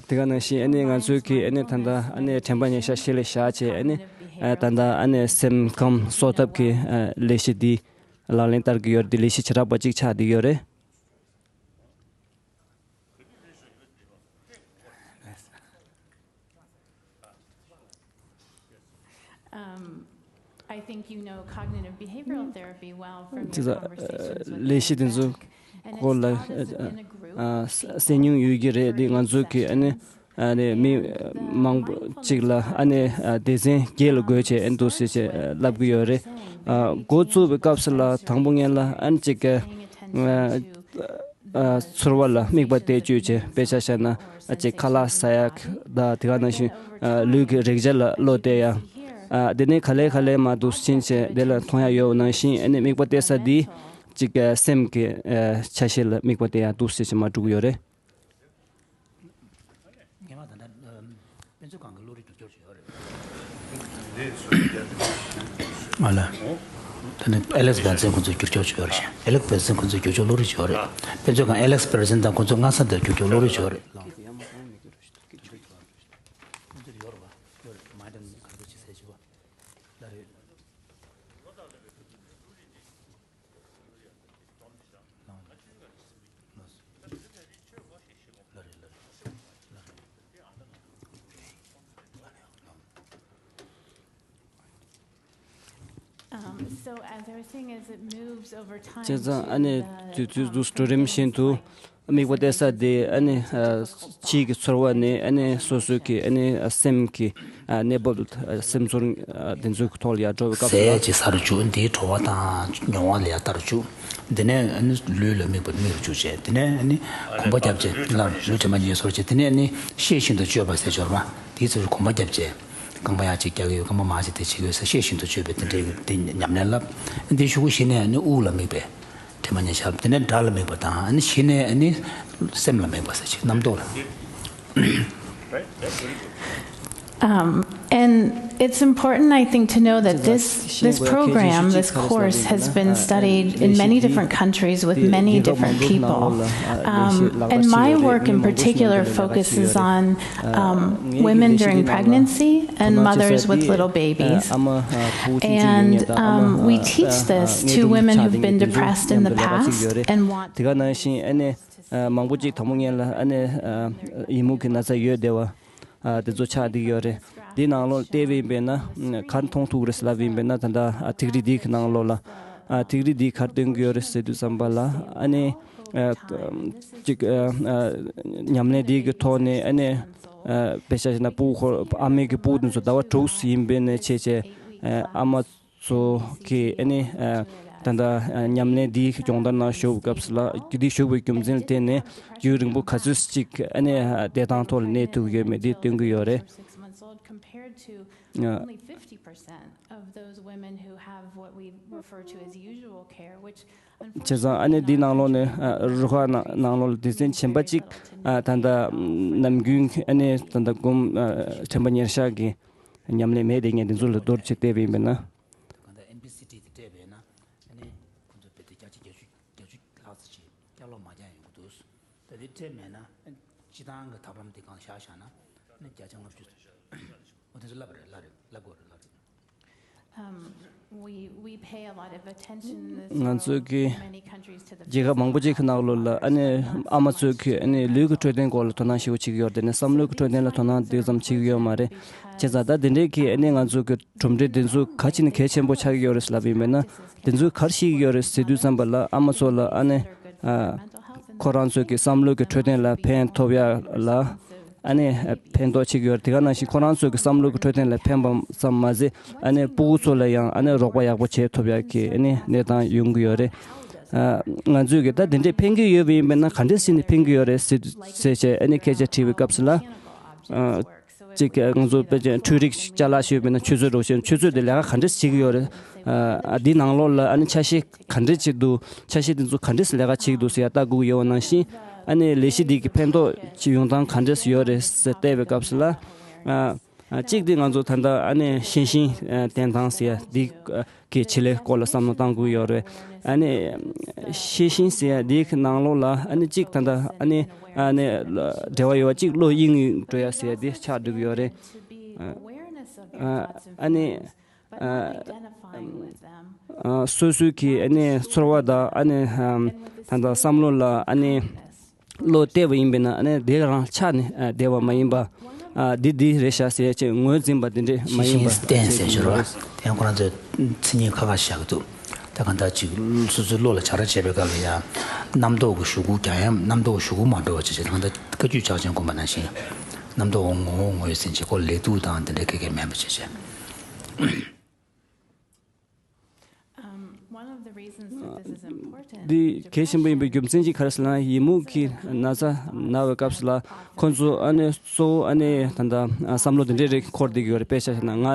དེ་ག་ནང་བཞིན་ཨ་ནི་ང་ཚོས་ཀྱི་ཨ་ནི་ད་ལྟ་ཨ་ནི་དྲན་པ་ཉེར་བཞག་གཞི་ལ་བཞག་བྱས་ཨ་ནི་ད་ལྟ་ཨ་ནི་སེམས་ཁམས་གསོ་ཐབས་ཀྱི་ལས་གཞི་འདི་ལག་ལེན་བསྟར་གྱི་ཡོད་རེད། འདི་ལས་གཞི་བྱེ་བྲག་པ་གཅིག་ཆགས་བསྡད་ཡོད་རེད། Um, I think you know cognitive behavioral therapy well from your conversations with ལས་གཞི་དེ་ཚོ་སྐོར་ལ་གསན་མྱོང་ཡོད་ཀྱི་རེད། དེ་ང་ཚོ་གི་ཨ་ནི་ ཨ་ནི་མི་མང་པོ་ཅིག་ལ་ཨ་ནི་སྡེ་ཚན་བརྒྱད་ལ་བགོས་བྱས་ཨ་ནི་འདུག་སེ་བྱས་ལབ་ཀྱི་ཡོད་རེད། འགོ་བཙུགས་པའི་སྐབས་སུ་ལ་དང་པོ་ངན་ལ་ཨ་ནི་ཅིག་ཚོར་བ་ལ་དམིགས་པ་གཏད་བཅོས་བྱས། དཔེ་ཆ་བཞག་ན་ཨ་ཅིག་ཁ་ལག་ཟ་ཡག་དང་དེ་ག་ནང་བཞིན་ལུས་ཀྱི་རེག་བྱ་ལ་བློ་གཏད་ཡག་དེ་ནས་ག་ལེ་ག་ལེ་མར་འདུག་ཕྱིན་བྱས་དེ་ལ་མཐོང་ཡག་ཡོད་པ་ནང་བཞིན་ཨ་ནི་དམིགས་པ་གཏད་ས་འདི་ཅིག་སེམས་ཀྱི་ཆ་ཤས་ལ་དམིགས་པ་གཏད་ཡག་འདུག་སེ་བྱས་མར་འགྲོ་གི་ཡོད་རེད། ངས་མ་ད་ལྟ་དཔེ་མཛོད་ཁང་གི་བློ་རིག་བསྒྱུར་བཅོས་བྱས་ཡོད་རེད། ཨ་ལ། ད་ནི་ཨེ་ལེགས་སྦན་སན་ཁོང་ཚོས་བསྒྱུར་བཅོས་བྱས་ཡོད་རེད་ཤག་ཨེ་ལེགས་སྦན་སན་ཁོང་ཚོས་བསྒྱུར་བཅོས་བློ་རིག་བྱས་ཡོད་རེད། དཔེ་མཛོད་ཁང་ཨེ་ལེགས་སྦན་སན་དང་ཁོང་ཚོས་སྔ་ས་དེར་བསྒྱུར་བཅོས་བློ་རིག་བྱས་ཡོད་རེད། ཁོང་ཚོས་ཡོད་རེད་པ། ཡོད་རེད། མ་འདྲ་ནི་ག་ཚོད་ཅིག་ཟེར་བྱས་པ། ལ་རེད། Um, so as I was saying, as it moves over time བྱས་ཙང་ཨ་ནི་to དུས་ཚོད་འདུག་འགྲོ་རིམ་བཞིན་དུ་དམིགས་པ་གཏད་ས་དེ་ཨ་ནི་ཕྱིའི་གི་ཚོར་བ་ནས་ཨ་ནི་སོ་སོའི་གི་ཨ་ནི་སེམས་ཀྱི་གནས་བབ་སེམས་ཚོར་དེ་ཚོའི་གི་ཐོག་ལ་ཡར་འགྲོ་བའི་སྐབས་ཟས་ལ་ཅིག་ཟ་རུ་བཅུག་འདིའི་བྲོ་བ་དང་མྱོང་བ་ལ་ཡར་ལྟ་རུ་བཅུག་འདི་ནས་ཨ་ནི་ལུས་ལ་དམིགས་པ་དམིགས་རུ་བཅུག་བྱས། དེ་ནས་ཨ་ནི་གོམ་པ་རྒྱབ་བྱས་ལ་ལུས་དྲན་པ་ཉེར་སོར་བྱས། དེ་ནས་ཨ་ནི་ཤེས་བཞིན་དུ་སྤྱོད་པ་ཟེར་འབྱོར་བ་དེའི་ཚུལ་གོམ་པ་རྒྱབ་བྱས། རྐང་པ་ཡར་གཅིག་རྒྱག་གི་ཡོད། རྐང་པ་མར་གཅིག་དེ་བྱེད་ཀྱི་ཡོད་ཟེར་ཤེས་བཞིན་དུ་སྤྱོད་པའི་དེ་འདྲའི་དེ་ཉམས་ལེན་བསླབ། དེའི་གཞུག་གུ་གཞི་ནས་ནི་དབུགས་ལ་དམིགས་པའི་དྲན་པ་ཉེར་བཞག་དེ་ནས་སྒྲ་ལ་དམིགས་པ་དང་ཨ་ནི་གཞི་ནས་ཨ་ནི་སེམས་ལ་དམིགས་པ་ཟེར་ཅིག་རྣམ་རྟོག་ལ། Um, and it's important, I think, to know that this, this program, this course, has been studied in many different countries with many different people. Um, and my work in particular focuses on um, women during pregnancy and mothers with little babies. And um, we teach this to women who've been depressed in the past and want དེ་ག་ནང་བཞིན་ཨ་ནི་མང་པོ་ཅིག་དང་པོ་ངན་ལ་ཨ་ནི་ཡི་མུག་གི་ན་ཚ་ཡོད་བསྡད་པ་དེ་ཚོ་ཆགས་བསྡད་ཡོད་རེད། དེའི་ནང་ལོགས་བལྟས་པ་ཡིན་པས་ན་ག་རེ་མཐོང་ཐུབ་རེད་ལབ་ཡིན་པས་ན། ད་ལྟ་ཐིག་རིས་འདི་གི་ནང་ལོགས་ལ་ཐིག་རིས་འདི་ག་རེ་སྟོན་གྱི་ཡོད་རེད་ཟེར་དུས་ཙམ་པ་ལ་ཨ་ནི། ཅིག་ཉམས་ལེན་འདི་གི་ཐོག་ནས་ཨ་ནི་དཔེ་ཆ་བཞག་ན་སྤུ་གུ་ཨ་མའི་གི་སྤུ་གུ་དེ་ཚོ་ཟླ་བ་དྲུག་ཡིན་པའི་ནས་བྱས་བྱས་ཨ་མ་ཚོ་གི་ཨ་ནི་ད་ལྟ་ཉམས་ལེན་འདི་གི་སྦྱོང་བརྡར་ནང་ཞུགས་པའི་སྐབས་སུ་ལ་འདི་ཞུགས་པའི་རྒྱུ་མཚན་ལ་བརྟེན་ནས་རྒྱུན་རིང་པོ་ག་ཚོད་ཅིག་ཨ་ནི་བདེ་ཐང་ཐོག་ལ་གནས་ཐུབ་ཡོད་མེད་འདི་སྟོན་གྱི་ཡོད་རེད། Only fifty percent of those women who have what we refer to as usual care, which བྱས་ཙང་ཨ་ནི་འདི་ནང་ལོགས་ནས་རུ་ཁག་ནང་ལོགས་ལ་སྡེ་ཚན་གཞན་པ་གཅིག་ད་ལྟ་ནམ་རྒྱུན་ཨ་ནི་ད་ལྟ་སྒོམ་དྲན་པ་ཉེར་བཞག་གི་ཉམས་ལེན་མེད་དེ་ངས་འདི་ཚོ་ལ་མདོར་བྱས་བལྟས་པ་ཡིན་པས་ན། གང་ལྟར་ཨེམ་པི་སི་ཊི་དེ་སྤྲད་པས་ན་ཨ་ནི་ཁོང་ཚོ་བེད་དེ་བརྒྱ་ཆ་བརྒྱད་ཅུ་བརྒྱད་ཅུ་ལྷག་ཙམ་ཅིག་བསྐྱར་ལོག་མ་རྒྱག་ཡོང་གི་འདུག་ད་དེ་སྤྲད་མེད་ན་སྤྱི་བཏང་གི་ཐབས་ལམ་དེ་གང་བཞག་བཞག་ན་ཨ་ནི་བརྒྱ་ཆ་ལྔ་བཅུ། འོ་དེ་ཚོ་ལབ་པ་རེད། ལབ་རེད། ལབ་དགོས་རེད། ལབ་རེད། Um, we, we pay a lot of attention in this ང་ཚོས་ཀྱི་many countries to the རྒྱལ་ཁབ་མང་པོ་ཅིག་གི་ནང་ལོགས་ལ་ཨ་ནི་ཨ་མ་ཚོས་ཀྱི་ཨ་ནི་ལུས་ཀྱི་འཕྲོད་བསྟེན་སྐོར་ལ་དོ་སྣང་ཞེ་པོ་བྱེད་ཀྱི་ཡོད་རེད། དེ་ནས་བསམ་བློའི་གི་འཕྲོད་བསྟེན་ལ་དོ་སྣང་དེ་ཙམ་བྱེད་ཀྱི་ཡོད་མ་རེད། བྱས་ཙང་ད་དེ་འདྲའི་གི་ཨ་ནི་ང་ཚོ་གི་གྲུབ་འབྲས་དེ་ཚོ་ག་ཅི་ནས་གལ་ཆེན་པོ་ཆགས་ཀྱི་ཡོད་རེད་ལབ་ཡིན་པས་ན། དེ་ཚོས་ག་རེ་ཤེས་ཀྱི་ཡོད་རེད་ཟེར་དུས་ཙམ་པ་ལ་ཨ་མ་ཚོ་ལ་ཨ་ནི་ཁོ་རང་ཚོའི་གི་བསམ་བློའི་གི་འཕྲོད་བསྟེན་ལ་ཕན་ཐོགས་ཡ་ལ་ཨ་ནི་ཕན་ཐོགས་བྱེད་ཀྱི་ཡོད་རེད། དེ་ག་ནང་བཞིན་ཁོ་རང་ཚོའི་གི་བསམ་བློའི་གི་འཕྲོད་བསྟེན་ལ་ཕན་པ་ཙམ་མ་ཟད་ཨ་ནི་སྤུ་གུ་ཚོ་ལ་ཡང་ཨ་ནི་རོགས་པ་ཡག་པོ་བྱེད་ཐུབ་ཡ་གི་ཨ་ནི་གནས་སྟངས་ཡོང་གི་ཡོད་རེད། ང་ཚོས་གི་ད་དེ་འདྲས་ཕན་གྱི་ཡོད་པ་ཡིན་པས་ན་ག་འདྲས་བྱས་ནས་ཕན་གྱི་ཡོད་རེད་ཟེར་ཟེར་བྱས་ཨ་ནི་སྐད་ཆ་དྲིས་པའི་སྐབས་སུ་ལ། གཅིག་ང་ཚོ་དཔེ་ཅན་འཕྲུལ་རིག་ཅ་ལག་ཞིག་ཡོད་པས་ན་ཆུ་ཚོད་འདྲ་བོ་ཞིག་ཆུ་ཚོད་དེ་ལས་ཀ་ག་འདྲས་བྱེད་ཀྱི་ཡོད་རེད། ཨ་འདི་ནང་ལོགས་ལ་ཨ་ནི་ཆ་ཤས་ག་འདྲས་བྱེད་འདུག་ཆ་ཤས་དེ་ཚོ་ག་འདྲས་ལས་ཀ་བྱེད་ཀྱི་འདུག་ཟེར་ཡ་ལྟ་དགོས་ཀྱི་ཡོད་པ་ནང་བཞིན། ཨ་ནི་ལས་གཞི་འདི་གི་ཕན་ཐོགས་ཅིག་ཡོང་སྟངས་ག་འདྲས་ཡོད་རེད་ཟེར་བལྟས་པའི་སྐབས་སུ་ལ། ཨ་གཅིག་དེ་ང་ཚོ་ད་ལྟ་ཨ་ནི་ཤེས་བཞིན་བསྟེན་སྟངས་ཟེར་ཡ་འདི། གི་ཆེད་ལས་སྐོར་ལ་བསམ་བློ་གཏང་དགོས་ཡོད་རེད། ཨ་ནི་ཤེས་བཞིན་ཟེར་ཡ་འདིའི་ནང་ལོགས་ལ་ཨ་ནི་གཅིག་ད་ལྟ་ཨ་ནི་ཨ་ནི་འབྲེལ་བ་ཡོད་པ་གཅིག་བློ་གཡེང་འགྲོ་ཡ་ཟེར་ཡ་འདི་ཆགས་འགྲོ་གི་ཡོད་རེད། ཨ་ནི་སོ་སོའི་གི་ཨ་ནི་ཚོར་བ་དང་ཨ་ནི་ད་ལྟ་བསམ་བློ་ལ་ཨ་ནི། བློ་གཏད་པ་ཡིན་པས་ན་ཨ་ནི་དེ་རང་ཆགས་ནས་བསྡད་པ་མ་ཡིན་པ། འདི་འདི་རེད་ཤག་ཟེར་ཅེས་ངོས་འཛིན་པ་འདི་འདྲས་མ་ཡིན་པ། ཤེས་བཞིན་བསྟེན་ཟེར་ཞོར་བ་དེ་ཁོ་རང་ཚོས་མཚན་ཉིད་ཁ་ཁ་བཞག་གི་འདུག་ད་གང་ལྟར་ཅིག་སོ་སོའི་བློ་ལ་བྱ་ར་བྱེད་པའི་སྐབས་ལ་ཡང་རྣམ་རྟོག་གི་གཞུག་གུ་རྒྱག་ཡང་རྣམ་རྟོག་གི་གཞུག་གུ་མ་འགྲོ་བ་བྱེད་ཅེས་ད་གང་ལྟར་བཀའ་བརྒྱུད་ཕྱག་ཆེན་དགོངས་པ་ནང་བཞིན། རྣམ་རྟོག་ངོ་བོ་ངོས་ཟིན་བྱེད་སྒོ་ལེགས་སྡུག་དང་དེ་འདྲ་ག་གེ་མེད་པ་བྱས་བྱས། Um, one of the reasons that this is important འདི་གལ་ཆེན་པོ་ཡིན་པའི་རྒྱུ་མཚན་གཅིག་ག་རེ་ཟེར་ན། ཡི་མུག་གི་ན་ཚ་ན་བའི་སྐབས་སུ་ལ་ཁོ་ཚོ་ཨ་ནི་གཙོ་བོ་ཨ་ནི་ད་ལྟ་བསམ་བློ་དེ་འདྲའི་རིགས་འཁོར་བསྡད་ཀྱི་ཡོད་རེད། དཔེ་ཆ་བཞག་ན་ང་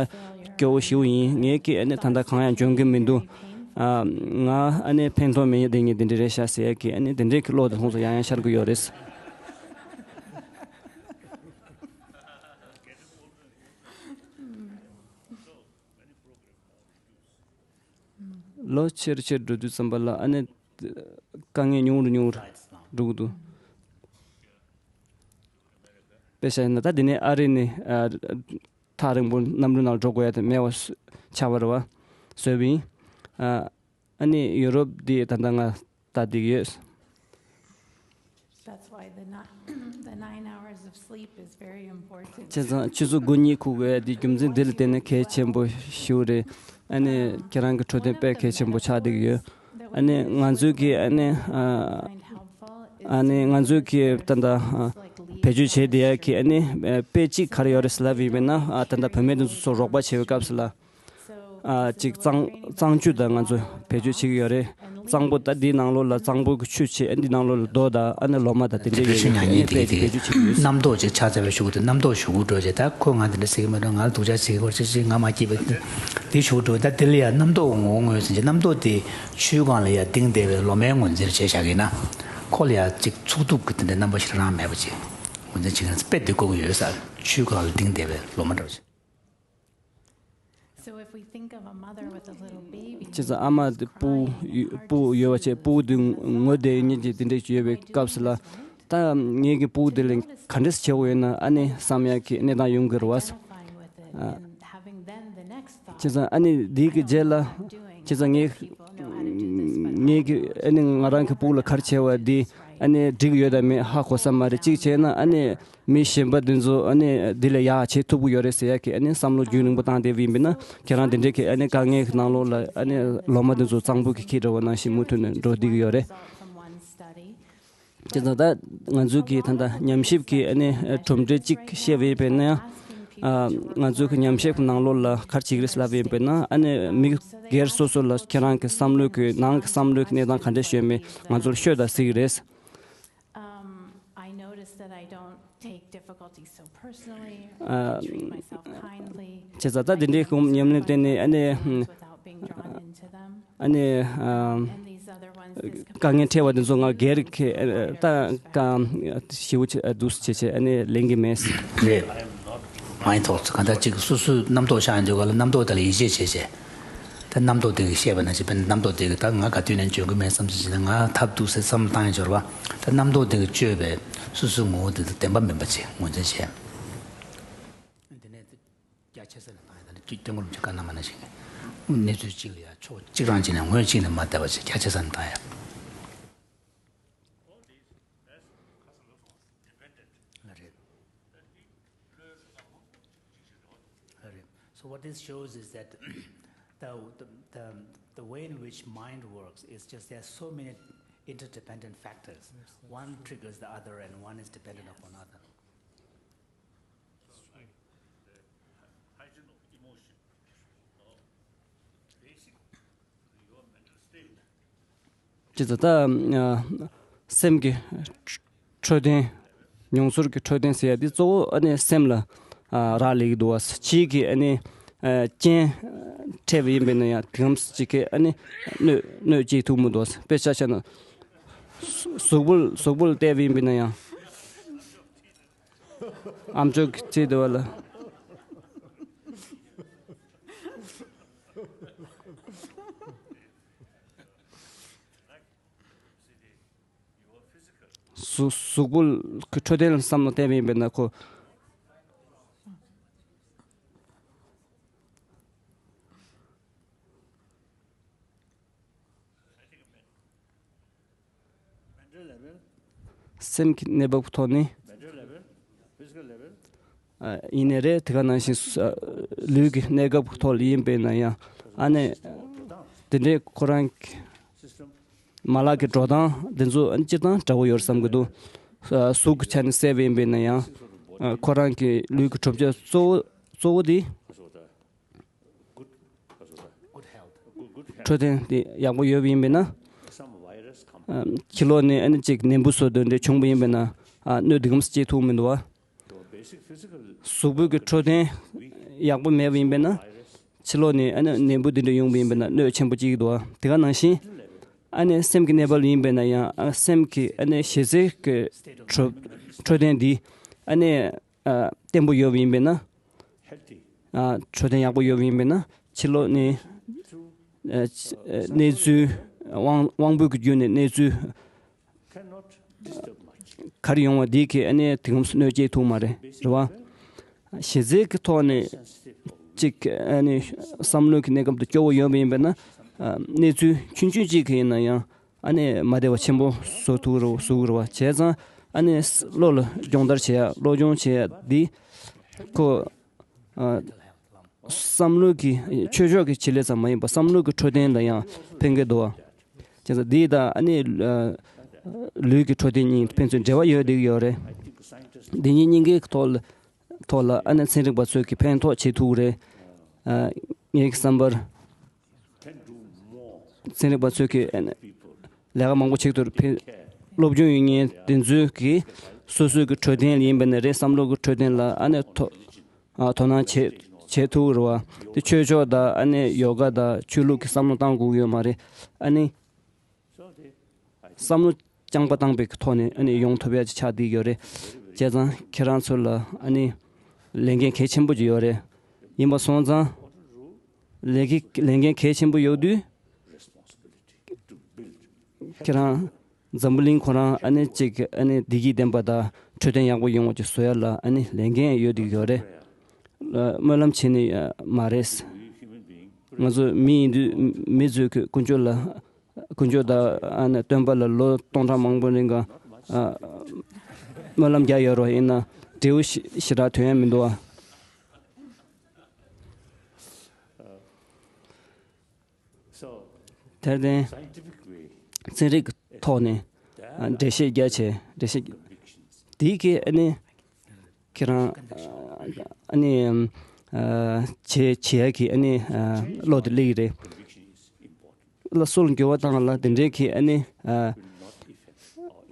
སྐྱོ་བོ་ཞེ་པོ་ཡིན། ངས་ཀྱི་ཨ་ནི་ད་ལྟ་གང་ཡང་འཇོན་གྱི་མི་འདུག་ཨ། ང་ཨ་ནི་ཕན་ཐོགས་མེད་ཡ་དེ་ངས་དེ་འདྲ་རེད་ཤག་ཟེར་ཡ་གི་ཨ་ནི་དེ་འདྲའི་གི་བློ་དེ་ཁོང་ཚོ་ཡང་ཡང་ཤར་གི་ཡོད་རེད། ལོ་ཆེར་ཆེར་འགྲོ་དུས་ཙམ་པ་ལ་ཨ་ནི་དཀའ་ངལ་ཉུང་རུ་ཉུང་རུ་འགྲོ་གི་འདུག་དཔེ་བཞག་ན་ད་འདི་ནས་ཨ་རི་ནས་ཨ། ཐག་རིང་པོ་གནམ་གྲུ་ནང་འགྲོ་དགོས་ཡ་དེ་མེད་པ་ཆགས་པ་རེད་བ། བཟོས་པ་ཡིན། ཨ། ཨ་ནི་ཡུ་རོབ་འདི་ད་ལྟ་ང་ལྟ་བསྡད་ཀྱི་ཡོད། That's why the ni- the nine hours of sleep is very important. བྱས་ཙང་ཆུ་ཚོད་དགུ་གཉིས་ཁུག་དགོས་ཡ་འདི་རྒྱུ་མཚན་འདི་ལ་བརྟེན་ནས་གལ་ཆེན་པོ་ཞིག་རེད། ཨ་ནི་ཁྱེད་རང་གི་འཕྲོད་བསྟེན་དཔེ་གལ་ཆེན་པོ་ཆགས་བསྡད་ཀྱི་ཡོད། ཨ་ནི་ང་ཚོའི་གི་ཨ་ནི་ཨ། ཨ་ནི་ང་ཚོའི་གི་ད་ལྟ་ཨ། བེད་སྤྱོད་བྱས་བསྡད་ཡ་གི་ཨ་ནི་ཨ། དཔེ་གཅིག་ག་རེ་ཡོད་རེད་ཟེར་ལབ་ཡིན་པས་ན། ཨ། ད་ལྟ་བུད་མེད་འདི་ཚོ་ཚོ་རོགས་པ་བྱེད་པའི་སྐབས་སུ་ལ། ཨ། ཅིག་གཙང་གཙང་ཆུ་དང་ང་ཚོ་བེད་སྤྱོད་བྱེད་ཀྱི་ཡོད་རེད། གཙང་པོ་ད་འདིའི་ནང་ལོགས་ལ་གཙང་པོ་གི་ཆུ་བྱས། ཨ། འདི་ནང་ལོགས་ལ་རྡོ་དང་ཨ་ནི་ལོ་མ་དང་དེ་འདྲ་ཡོད་པའི་ཨ་ནི་དཔེ་ཅིག་བེད་སྤྱོད་བྱེད་ཀྱི་ཡོད། རྣམ་རྟོག་ཅིག་ཆགས་ཚར་བའི་གཞུག་ཏུ་རྣམ་རྟོག་ཞུ་གི་འགྲོ་བྱས། ད་ཁོ་ང་འདི་འདྲ་ཟེར་གྱི་མ་འགྲོ། ང་ལ་སྡུག་ཅག་བྱེད་ཀྱི་ཡོད་ཅེས་ང་མ་སྐྱིད་པ་འདི་ཞུ་གི་འགྲོ། ད་དེ་ལ་ཡང་རྣམ་རྟོག་ངོ་བོ་ངོས་ཟིན་བྱས། རྣམ་རྟོག་དེ་ཆུའི་སྒང་ལ་ཡང་ལྡིང་བསྡད་པའི་ལོ་མའི་ངོས་འཛིན་བྱས་བཞག་གི་ན། ཁོ་ལ་ཡང་ཅིག་ཚུགས་ཐུབ་ཀྱི་དེ་འདྲའི་རྣམ་པ་ཞིག་རང་མེད་པ་ཅིག་ངོས་འཛིན་བྱེད་མཁན་དཔེ་སྡུག་དགོས་ཀྱི་ཡོད་ས། ཆུའི་སྒང་ལ་ལྡིང་བསྡད་པའི་ལོ་མ་འདྲ་བ་ཅིག So if we think of a mother with a little baby བྱས་ཙང་ཨ་མ་དེ་སྤུ་གུ་ཡོད་པ་བྱས། སྤུ་གུ་དེ་ངུ་བསྡད་ཡོད་མཁན་གྱི་དེ་འདྲ་ཡོད་པའི་སྐབས་སུ་ལ། ད་ངེད་ཀྱི་སྤུ་གུ་དེ་ལ་ག་འདྲས་བྱེད་དགོས་ཡོད་ན་ཨ་ནི་བསམ་ཡག་གི་གནས་སྟངས་ཡོང་གི་རེད་བ། ཨ། བྱས་ཙང་ཨ་ནི་འདི་གི་རྗེས་ལ་བྱས་ཙང་ངས་ངེད་ཀྱི་ཨ་ནི་ང་རང་གི་སྤུ་གུ་ལ་ག་རེ་བྱས་པ་འདི་ཨ་ནི་འགྲིག་ཡོད་དམ་མེད་ཧ་གོ་ས་མ་རེད། གཅིག་བྱས་ན་ཨ་ནི། མི་གཞན་པ་འདི་ཚོ་ཨ་ནི་འདི་ལས་ཡག་བྱེད་ཐུབ་ཀྱི་ཡོད་རེད་ཟེར་ཡག་གི་ཨ་ནི་བསམ་བློ་རྒྱུན་རིང་པོ་བཏང་བསྡད་པ་ཡིན་པས་ན། ཁྱེད་རང་འདི་འདྲའི་གི་ཨ་ནི་དཀའ་ངལ་གྱི་ནང་ལོགས་ལ་ཨ་ནི་ལོ་མ་འདི་ཚོ་གཙང་པོ་གི་འཁྱེར་འགྲོ་བ་ནང་བཞིན་མུ་མཐུད་ནས་འགྲོ་བསྡད་ཀྱི་ཡོད་རེད། བྱས་ཙང་ད་ང་ཚོའི་གི་ད་ལྟ་ཉམས་ཞིབ་ཀྱི་ཨ་ནི་གྲུབ་འབྲས་གཅིག་བཤད་པ་ཡིན་པས་ན། ཨ། ང་ཚོའི་གི་ཉམས་ཞིབ་ཀྱི་ནང་ལོགས་ལ་ག་རེ་བྱེད་ཀྱི་རེད་ལབ་པ་ཡིན་པས་ན། ཨ་ནི་མི་སྒེར་སོ་སོ་ལ་ཁྱེད་རང་གི་བསམ་བློ་གི་ནང་གི་བསམ་བློ་གི་གནས་སྟངས་ག་འདྲ་ཞིག་ཡོད་མེད་ང་ཚོར་ཤོད་དང་ཟེར་གྱི་རེད། Um, I notice that I don't take difficulties so personally. I treat myself kindly. བྱས་ཙང་ད་འདི་འདྲའི་ཉམས་ལེན་བསྟེན་ནས་ཨ་ནི། Without being drawn into them. ཨ་ནི། ཨ། And these other ones, this དཀའ་ངལ་འཕྲད་པ་འདི་ཚོ་ང་སྒེར་གྱི་ད་དཀའ་ཞེ་པོ་ཅིག་འདུག་བྱས་བྱས་ཨ་ནི་ལེན་གྱི་མེད། རེད། མ་ཡིན་ཐོག་གང་ལྟར་ཅིག་སོ་སོའི་རྣམ་རྟོག་ཤར་ཡོང་དུས་ག་ལ་རྣམ་རྟོག་དེ་ལ་ཡིད་ཆེས་བྱས་བྱས། ད་རྣམ་རྟོག་དེ་གིས་བཤད་པ་ནང་བཞིན། དཔེར་ན་རྣམ་རྟོག་དེ་གིས་ད་ང་ག་དུས་ནས་འཇོན་གི་མེད་བསམ་ཚུལ་བྱས་ན། ང་ཐབས་སྡུག་ཟེར་བསམ་བློ་བཏང་ཡ་འབྱོར་བ། ད་རྣམ་རྟོག་དེ་གིས་བཅོས་པའི་སོ་སོའི་ངོ་བོ་དེ་དང་བདེན་པ་མིན་པ་བྱས་ངོས་འཛིན་བྱས། དེ་ནས་རྒྱ་ཆེ་ས་ནས་བཏང་ཡ། ད་ནི་སྐྱིད་སྐྱིད་ངོར་མཆོད་ཀ་ནང་མ་ནང་བཞིན་གནས་ཚུལ་གཅིག་ལ་ཡ་ཕྱོགས་གཅིག་རང་གཅིག་ནས་ངོས་གཅིག་ནས་མ་བལྟས་པ་བྱས་རྒྱ་ཆེ་ས་ནས་བཏང་ཡ། རེད། རེད། So what this shows is that the, the, the, the way in which mind works is just there are so many interdependent factors. One triggers the other and one is dependent upon other. ཅི་ཙི་ད་སེམས་ཀྱི་འཕྲོད་བསྟེན། མྱོང་ཚོར་གྱི་འཕྲོད་བསྟེན་ཟེར་ཡ་འདི་གཙོ་བོ་ཨ་ནི་སེམས་ལ་རག་ལས་ཀྱི་འདུག་བ། ཕྱིའི་གི་ཨ་ནི་རྐྱེན་འཕྲད་པ་ཡིན་པས་ན་ཡང་དེ་གམ་ཅིག་གི་ཨ་ནི་གནོད་གནོད་སྐྱེལ་ཐུབ་མི་འདུག་བ། དཔེ་ཆ་བཞག་ན་གཟུགས་པོ་གཟུགས་པོ་ལ་བལྟས་པ་ཡིན་པས་ན་ཡང་། ཨམ་ཅོག་གི་རྩེ་དེ་བ་ལ། གཟུགས་གཟུགས་པོ་གི་འཕྲོད་བསྟེན་ལ་བསམ་བློ་བཏང་བ་ཡིན་པས་ན་ཁོ། སེམས་ཀྱི་གནས་བབ་ཀྱི་ཐོག་ནས། ཨ། ཡིན་ནའི་རེད། དེ་ག་ནང་བཞིན་ཨ། ལུས་ཀྱི་གནས་སྐབས་ཀྱི་ཐོག་ལ་ཡིན་པས་ན་ཡང་ཨ་ནི་དེ་འདྲའི་ཁོ་རང་གི་མ་ལག་གི་འགྲོ་སྟངས་དེ་ཚོ་ཨ་ནི་སྤྱིར་བཏང་འདྲ་བོ་ཡོད་བསམ་གྱི་འདུག་གཟུགས་ཀྱི་ཆ་ནས་བསལ་བ་ཡིན་པས་ན་ཡང་། ཨ་ཁོ་རང་གི་ལུས་ཀྱི་གྲུབ་ཆ་གཙོ་བོ་གཙོ་བོ་དེ་འཕྲོད་བསྟེན་དེ་ཡག་པོ་ཡོད་པ་ཡིན་པས་ན། ཨ་ཕྱི་ལོགས་ནས་ཨ་ནི་ཅིག་ནད་འབུ་སོགས་དེ་འདྲ་བྱུང་པ་ཡིན་པས་ན། ཨ་གནོད་འདི་གམ་སྐྱེ་ཐུབ་མི་འདུག་བ། གཟུགས་པོའི་གི་འཕྲོད་བསྟེན་ཡག་པོ་མེད་པ་ཡིན་པས་ན། ཕྱི་ལོགས་ནས་ཨ་ནི་ནད་འབུ་འདི་འདྲ་ཡོང་པ་ཡིན་པས་ན་གནོད་ཆེན་པོ་སྐྱེ་གི་འདུག་བ། དེ་ག་ནང་བཞིན་ཨ་ནི་སེམས་ཀྱི་གནས་བབ་ཡིན་པས་ན་ཡང་ཨ་སེམས་ཀྱི་ཨ་ནི་གཞི་རྩའི་གི་འཕྲོད་འཕྲོད་བསྟེན་འདི་ཨ་ནི་ཨ་བརྟན་པོ་ཡོད་པ་ཡིན་པས་ན། ཨ་འཕྲོད་བསྟེན་ཡག་པོ་ཡོད་པ་ཡིན་པས་ན་ཕྱི་ལོགས་ནས་ཨ་ཨ་གནས་ཚུལ་དབང་དབང་པོ་གི་བརྒྱུད་ནས་གནས་ཚུལ་ག་རེ་ཡོང་བ་འདི་གིས་ཨ་ནི་དེ་གམ་སུ་གནོད་སྐྱེལ་ཐུབ་མ་རེད། རེད་བ། གཞི་རྩའི་གི་ཐོག་ནས་གཅིག་ཨ་ནི་བསམ་བློའི་གི་གནས་སྐབས་དེ་སྐྱོ་བོ་ཡོད་པ་ཡིན་པས་ན། ཨ་གནས་ཚུལ་ཆུང་ཆུང་གཅིག་གི་ཡིན་ན་ཡང་ཨ་ནི་མ་བདེ་བ་ཆེན་པོ་བཟོ་ཐུབ་རེད་བཟོ་གི་རེད་བ། བྱས་ཙང་ཨ་ནི་བློ་ལ་སྦྱོང་བརྡར་བྱེད་ཡ་སློབ་སྦྱོང་བྱེད་ཡ་འདི་ཁོ་ཨ་བསམ་བློ་གི་ཆོས་ཕྱོགས་ཀྱི་བྱེད་ལས་ཙམ་མ་ཡིན་པར་བསམ་བློ་གི་འཕྲོད་བསྟེན་ལ་ཡང་ཕན་གྱི་འདུག་བ། བྱས་ཙང་འདི་དང་ཨ་ནི་ཨ་ལུས་ཀྱི་འཕྲོད་བསྟེན་གཉིས་ཕན་ཚུན་འབྲེལ་བ་ཡོད་བསྡད་ཀྱི་ཡོད་རེད། འདི་གཉིས་གཉིས་ཀའི་ཐོག་ལ་ཐོག་ལ་ཨ་ནི་ཚན་རིག་པ་ཚོས་ཀྱི་ཕན་ཐོགས་བྱེད་ཐུབ་ཀྱི་རེད། ཨ་ངའི་བསམ་པར་ཚན་རིག་པ་ཚོས་ཀྱི་ཨ་ནི་ལས་ཀ་མང་པོ་བྱེད་ཐུབ་ཕན། སློབ་སྦྱོང་ཡོད་མཁན་དེ་ཚོས་ཀྱི་སོ་སོའི་གི་འཕྲོད་བསྟེན་ཡིན་པ་ནི་རེད། བསམ་བློ་གི་འཕྲོད་བསྟེན་ལ་ཨ་ནི་ཐོ་ཨ་དོ་སྣང་བྱེད་བྱེད་ཐུབ་ཀྱི་རེད་བ། དེ་ཆོས་ཕྱོགས་དང་ཨ་ནི་ཡོ་ག་དང་ཆོས་ལུགས་ཀྱི་བསམ་བློ་བཏང་དགོས་ཀྱི་ཡོད་མ་རེད། ཨ་ནི་བསམ་བློ་རྐྱང་པ་བཏང་པའི་ཐོག་ནས་ཨ་ནི་ཡོང་ཐུབ་ཡ་ཅིག་ཆགས་བསྡད་ཡོད་རེད། བྱས་ཙང་ཁྱེད་རང་ཚོ་ལ་ཨ་ནི་ལས་འགན་གལ་ཆེན་པོ་ཅིག་ཡོད་རེད། ཡིན་པ་སོང་ཙང་ལས་ཀའི་ལས་འགན་གལ་ཆེན་པོ་ཡོད་དུས་ཁྱེད་རང་འཛམ་བུ་གླིང་ཁོ་རང་ཨ་ནི་ཅིག་ཨ་ནི་བདེ་སྐྱིད་ལྡན་པ་དང་འཕྲོད་བསྟེན་ཡག་པོ་ཡོང་བ་ཅིག་བཟོ་ཡ་ལ་ཨ་ནི་ལས་འགན་ཡོད་བསྡད་ཡོད་རེད། སྨོན་ལམ་བྱེད་ནི་མ་རེད། ང་ཚོ་མི་ཡིན་དུས་མི་ཚོས་ཀྱི་ཀུན་སྤྱོད་ལ་ཀུན་སྤྱོད་དང་ཨ་ནི་སྟོན་པ་ལ་ལོ་སྟོང་ཕྲག་མང་པོ་རིང་ག་ཨ་སྨོན་ལམ་རྒྱག་ཡོད་རོགས་ཡིན་ན་འབྲས་བུ་ཞེ་ཞེ་དྲག་ཐོན་ཡ་མི་འདུག་ཨ། དེར་བརྟེན་ཚན་རིག་གི་ཐོག་ནས་ཨ་འགྲེལ་བཤད་རྒྱག་བྱས་འགྲེལ་བཤད་དེའི་གི་ཨ་ནི་ཁྱེད་རང་ཨ་ནི་ཨ་བྱེད་བྱེད་ཡ་གི་ཨ་ནི་ཨ་བློ་དེ་སླེབས་ཀྱི་རེད། ལ་སྲོལ་འགྱུར་བ་བཏང་ལ་དེ་འདྲའི་གི་ཨ་ནི་ཨ་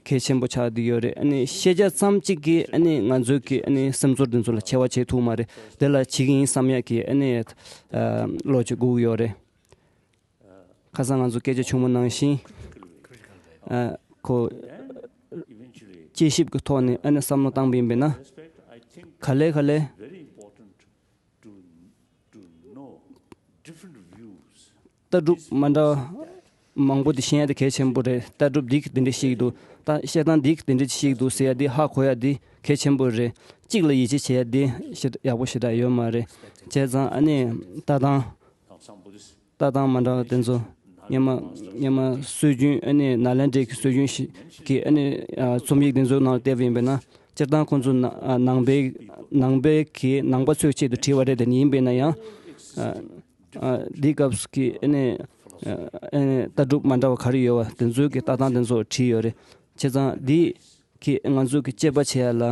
གལ་ཆེན་པོ་ཆགས་བསྡད་ཡོད་རེད། ཨ་ནི་ཤེས་བྱ་ཙམ་གཅིག་གིས་ཨ་ནི་ང་ཚོའི་གི་ཨ་ནི་སེམས་ཚོར་དེ་ཚོ་ལ་འཆར་བ་བྱེད་ཐུབ་མ་རེད། དེ་ལ་བྱེད་ཀྱི་ཡིན་བསམ་ཡ་གི་ཨ་ནི་ཨ་བློ་ཅིག་དགོས་ཀྱི་ཡོད་རེད། ཁ་སང་ང་ཚོ་སྐད་ཆ་བྱུང་བ་ནང་བཞིན་ཨ་ཁོ་དཔྱད་ཞིབ་ཀྱི་ཐོག་ནས་ཨ་ནི་བསམ་བློ་བཏང་པ་ཡིན་པས་ན། ག་ལེ་ག་ལེ། ལྟ་གྲུབ་མ་འདྲ་བ་མང་པོ་དེ་ཤེས་ཡ་དེ་གལ་ཆེན་པོ་རེད། ལྟ་གྲུབ་འདི་གིས་དེ་འདྲ་བཤད་ཀྱི་འདུག་ད་བཤད་སྟངས་འདི་གིས་དེ་འདྲ་བཤད་ཀྱི་འདུག་ཟེར་ཡ་དེ་ཧ་གོ་ཡ་དེ་གལ་ཆེན་པོ་རེད། གཅིག་ལ་ཡིད་ཆེས་བྱེད་ཡ་དེ་ཞེ་ཡག་པོ་ཞེ་དྲག་ཡོད་མ་རེད། བྱས་ཙང་ཨ་ནི་ལྟ་སྟངས་ལྟ་སྟངས་མ་འདྲ་བ་དེ་ཚོ་སྔོན་མ་སྔོན་མ་སྲོལ་རྒྱུན་ཨ་ནི་ནཱ་ལེནྡྲའི་གི་སྲོལ་རྒྱུན་ཞིག་གི་ཨ་ནི་རྩོམ་ཡིག་དེ་ཚོའི་ནང་བལྟས་པ་ཡིན་པས་ན། སྤྱིར་བཏང་ཁོང་ཚོ་ན་ཨ་ནང་པའི་ནང་པའི་གི་ནང་པ་ཚོའི་ཆེད་དུ་བྲིས་པ་རེད། དེ་ཡིན་པས་ན་ཡང་ཨ་ཨ་འདིའི་སྐབས་སུ་གི་ཨ་ནི་ཨ་ཨ་ནི་ལྟ་གྲུབ་མ་འདྲ་བ་ག་རེ་ཡོད་པ་དེ་ཚོའི་གི་ལྟ་སྟངས་དེ་ཚོ་བྲིས་ཡོད་རེད། བྱས་ཙང་འདི་གི་ང་ཚོ་གི་དཔྱད་པ་བྱེད་ཡ་ལ།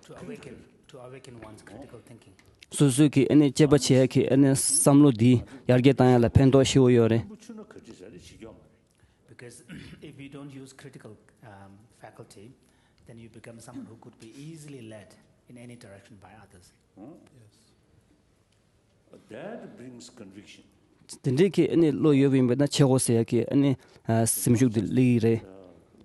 To awaken, to awaken one's critical thinking. སོ་སོའི་གི་ཨ་ནི་དཔྱད་པ་བྱེད་ཡ་གི་ཨ་ནི་བསམ་བློ་འདི་ཡར་རྒྱས་བཏང་ཡ་ལ་ཕན་ཐོགས་ཞེ་པོ་ཡོད་རེད། Because if you don't use critical um, faculty, then you become someone who could be easily led in any direction by others. That brings conviction. དེ་འདྲའི་གི་ཨ་ནི་བློ་ཡོད་པ་ཡིན་པ་ན་བྱེད་དགོས་ཟེར་ཡ་གི་ཨ་ནི་ཨ་སེམས་ཤུགས་དེ་སླེབས་ཀྱི་རེད།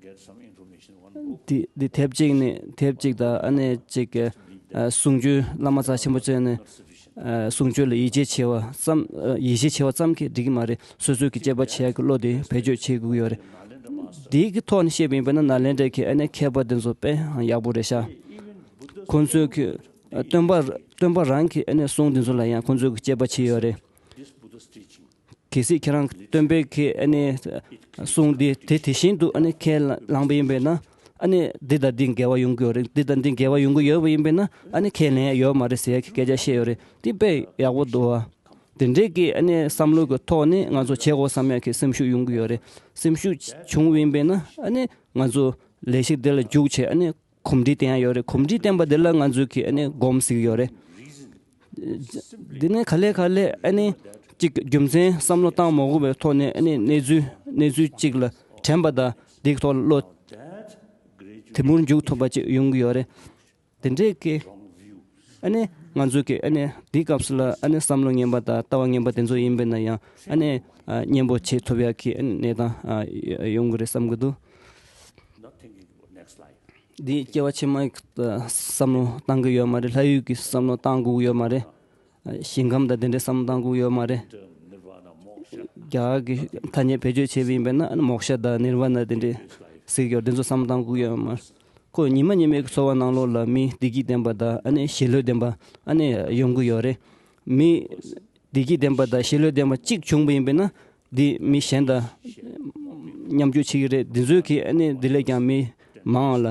Get some information, one book. དེ་དེ་དེབ་ཅིག་ནས་དེབ་ཅིག་དང་ཨ་ནི་ཅིག་གི་ཨ་གསུང་ཆོས་བླ་མ་རྩ་ཆེན་པོ་བཅས་ནས་ཨ་གསུང་ཆོས་ལ་ཡིད་ཆེས་བྱེད་པ་ཙམ་ཨ་ཡིད་ཆེས་བྱེད་པ་ཙམ་གྱིས་འགྲིག་གི་མ་རེད། སོ་སོའི་གི་དཔྱད་པ་བྱེད་ཡ་གི་བློ་དེ་བེད་སྤྱོད་བྱེད་དགོས་ཀྱི་ཡོད་རེད། དེའི་གི་ཐོག་ནས་བཤད་པ་ཡིན་པ་ན་ནཱ་ལེནྡྲའི་གི་ཨ་ནི་མཁས་པ་དེ་ཚོ་དཔེ་ཡག་པོ་རེད་ཤག་ཁོང་ཚོའི་གི་ཨ་སྟོན་པ་སྟོན་པ་རང་གི་ཨ་ནི་གསུང་དེ་ཚོ་ལ་ཡང་ཁོང་ཚོས་གི་དཔྱད་པ་བྱས་ཡོད་རེད། གལ་སྲིད་ཁྱེད་རང་སྟོན་པའི་གི་ཨ་ནི་གསུང་འདི་དེ་དེ་བཞིན་དུ་ཨ་ནི་ཁས་བླངས་པ་ཡིན་པས་ན་ཨ་ནི་འདི་དང་འདི་འགལ་བ་ཡོང་གི་ཡོད་རེད། འདི་དང་འདི་འགལ་བ་ཡོང་གི་ཡོད་པ་ཡིན་པས་ན་ཨ་ནི་ཁས་ལེན་ཡ་ཡོད་མ་རེད་ཟེར་ཡ་གི་སྐད་ཆ་བཤད་ཡོད་རེད། འདི་དཔེ་ཡག་པོ་འདུག་བ། དེ་འདྲའི་གི་ཨ་ནི་བསམ་བློ་གི་ཐོག་ནས་ང་ཚོ་བྱེད་དགོས་བསམ་ཡ་གི་སེམས་ཤུགས་ཡོང་གི་ཡོད་རེད། སེམས་ཤུགས་བྱུང་བ་ཡིན་པས་ན་ཨ་ནི་ང་ཚོ་ལས་གཞི་འདི་ལ་འཇུག་བྱས་ཨ་ནི་ གོམས་འདྲིས་བསྟེན་ཡ་ཡོད་རེད། གོམས་འདྲིས་བསྟེན་པ་དེ་ལ་ང་ཚོས་ཀྱི་ཨ་ནི་སྒོམ་ཟེར་གྱི་ཡོད་རེད། འདི་ནས་ག་ལེ་ག་ལེ་ཨ་ནི་གཅིག་རྒྱུ་མཚན་བསམ་བློ་བཏང་མ་དགོས་པའི་ཐོག་ནས་ཨ་ནི་གནས་ཚུལ་གནས་ཚུལ་གཅིག་ལ་དྲན་པ་དང་དེའི་ཐོག་ལ་བློ་དེ་མུར་འཇུག་ཐུབ་པ་ཅིག་ཡོང་གི་ཡོད་རེད། དེ་འདྲས་ཀྱི་ཨ་ནི་ང་ཚོས་ཀྱི་ཨ་ནི་འདིའི་སྐབས་སུ་ལ་ཨ་ནི་བསམ་བློ་ངན་པ་དང་ལྟ་བ་ངན་པ་དེ་ཚོ་ཡིན་པས་ན་ཡང་ཨ་ནི་ཨ་མཉེན་པོ་བྱེད་ཐུབ་ཡག་གི་ཨ་ནི་གནས་སྟངས་ཨ་ཡོང་གི་རེད་བསམ་གྱི་འདུག་འདི་སྐྱེ་བ་ཕྱི་མའི་བསམ་བློ་བཏང་གི་ཡོད་མ་རེད། ལྷ་ཡུལ་གྱི་བསམ་བློ་བཏང་དགོས་ཀྱི་ཡོད་མ་རེད། ཞིང་ཁམས་དང་དེ་འདྲའི་བསམ་བློ་བཏང་དགོས་ཀྱི་ཡོད་མ་རེད། རྒྱ་གར་གྱི་ཐ་སྙད་བེད་སྤྱོད་བྱས་པ་ཡིན་པས་ན་ཨ་ནི་མོཀ་ཤ་དང་ནིར་ཝ་ན་དེ་འདྲའི་ཟེར་གྱི་ཡོད། དེ་ཚོ་བསམ་བློ་བཏང་དགོས་ཀྱི་ཡོད་མ་རེད། ཁོ་ཉི་མ་ཉི་མའི་འཚོ་བ་ནང་ལོགས་ལ་མི་བདེ་སྐྱིད་ལྡན་པ་དང་ཨ་ནི་ཞི་ལྷོད་ལྡན་པ་ཨ་ནི་ཡོང་གི་ཡོད་རེད། མི་བདེ་སྐྱིད་ལྡན་པ་དང་ཞི་ལྷོད་ལྡན་པ་གཅིག་བྱུང་བ་ཡིན་པས་ན་འདི་མི་གཞན་དང་མཉམ་སྤྱོད་བྱེད་ཀྱི་རེད། འདི་ཚོས་ཀྱིས་ཨ་ནི་འདི་ལས་ཀྱང་མི་མང་བ་ལ་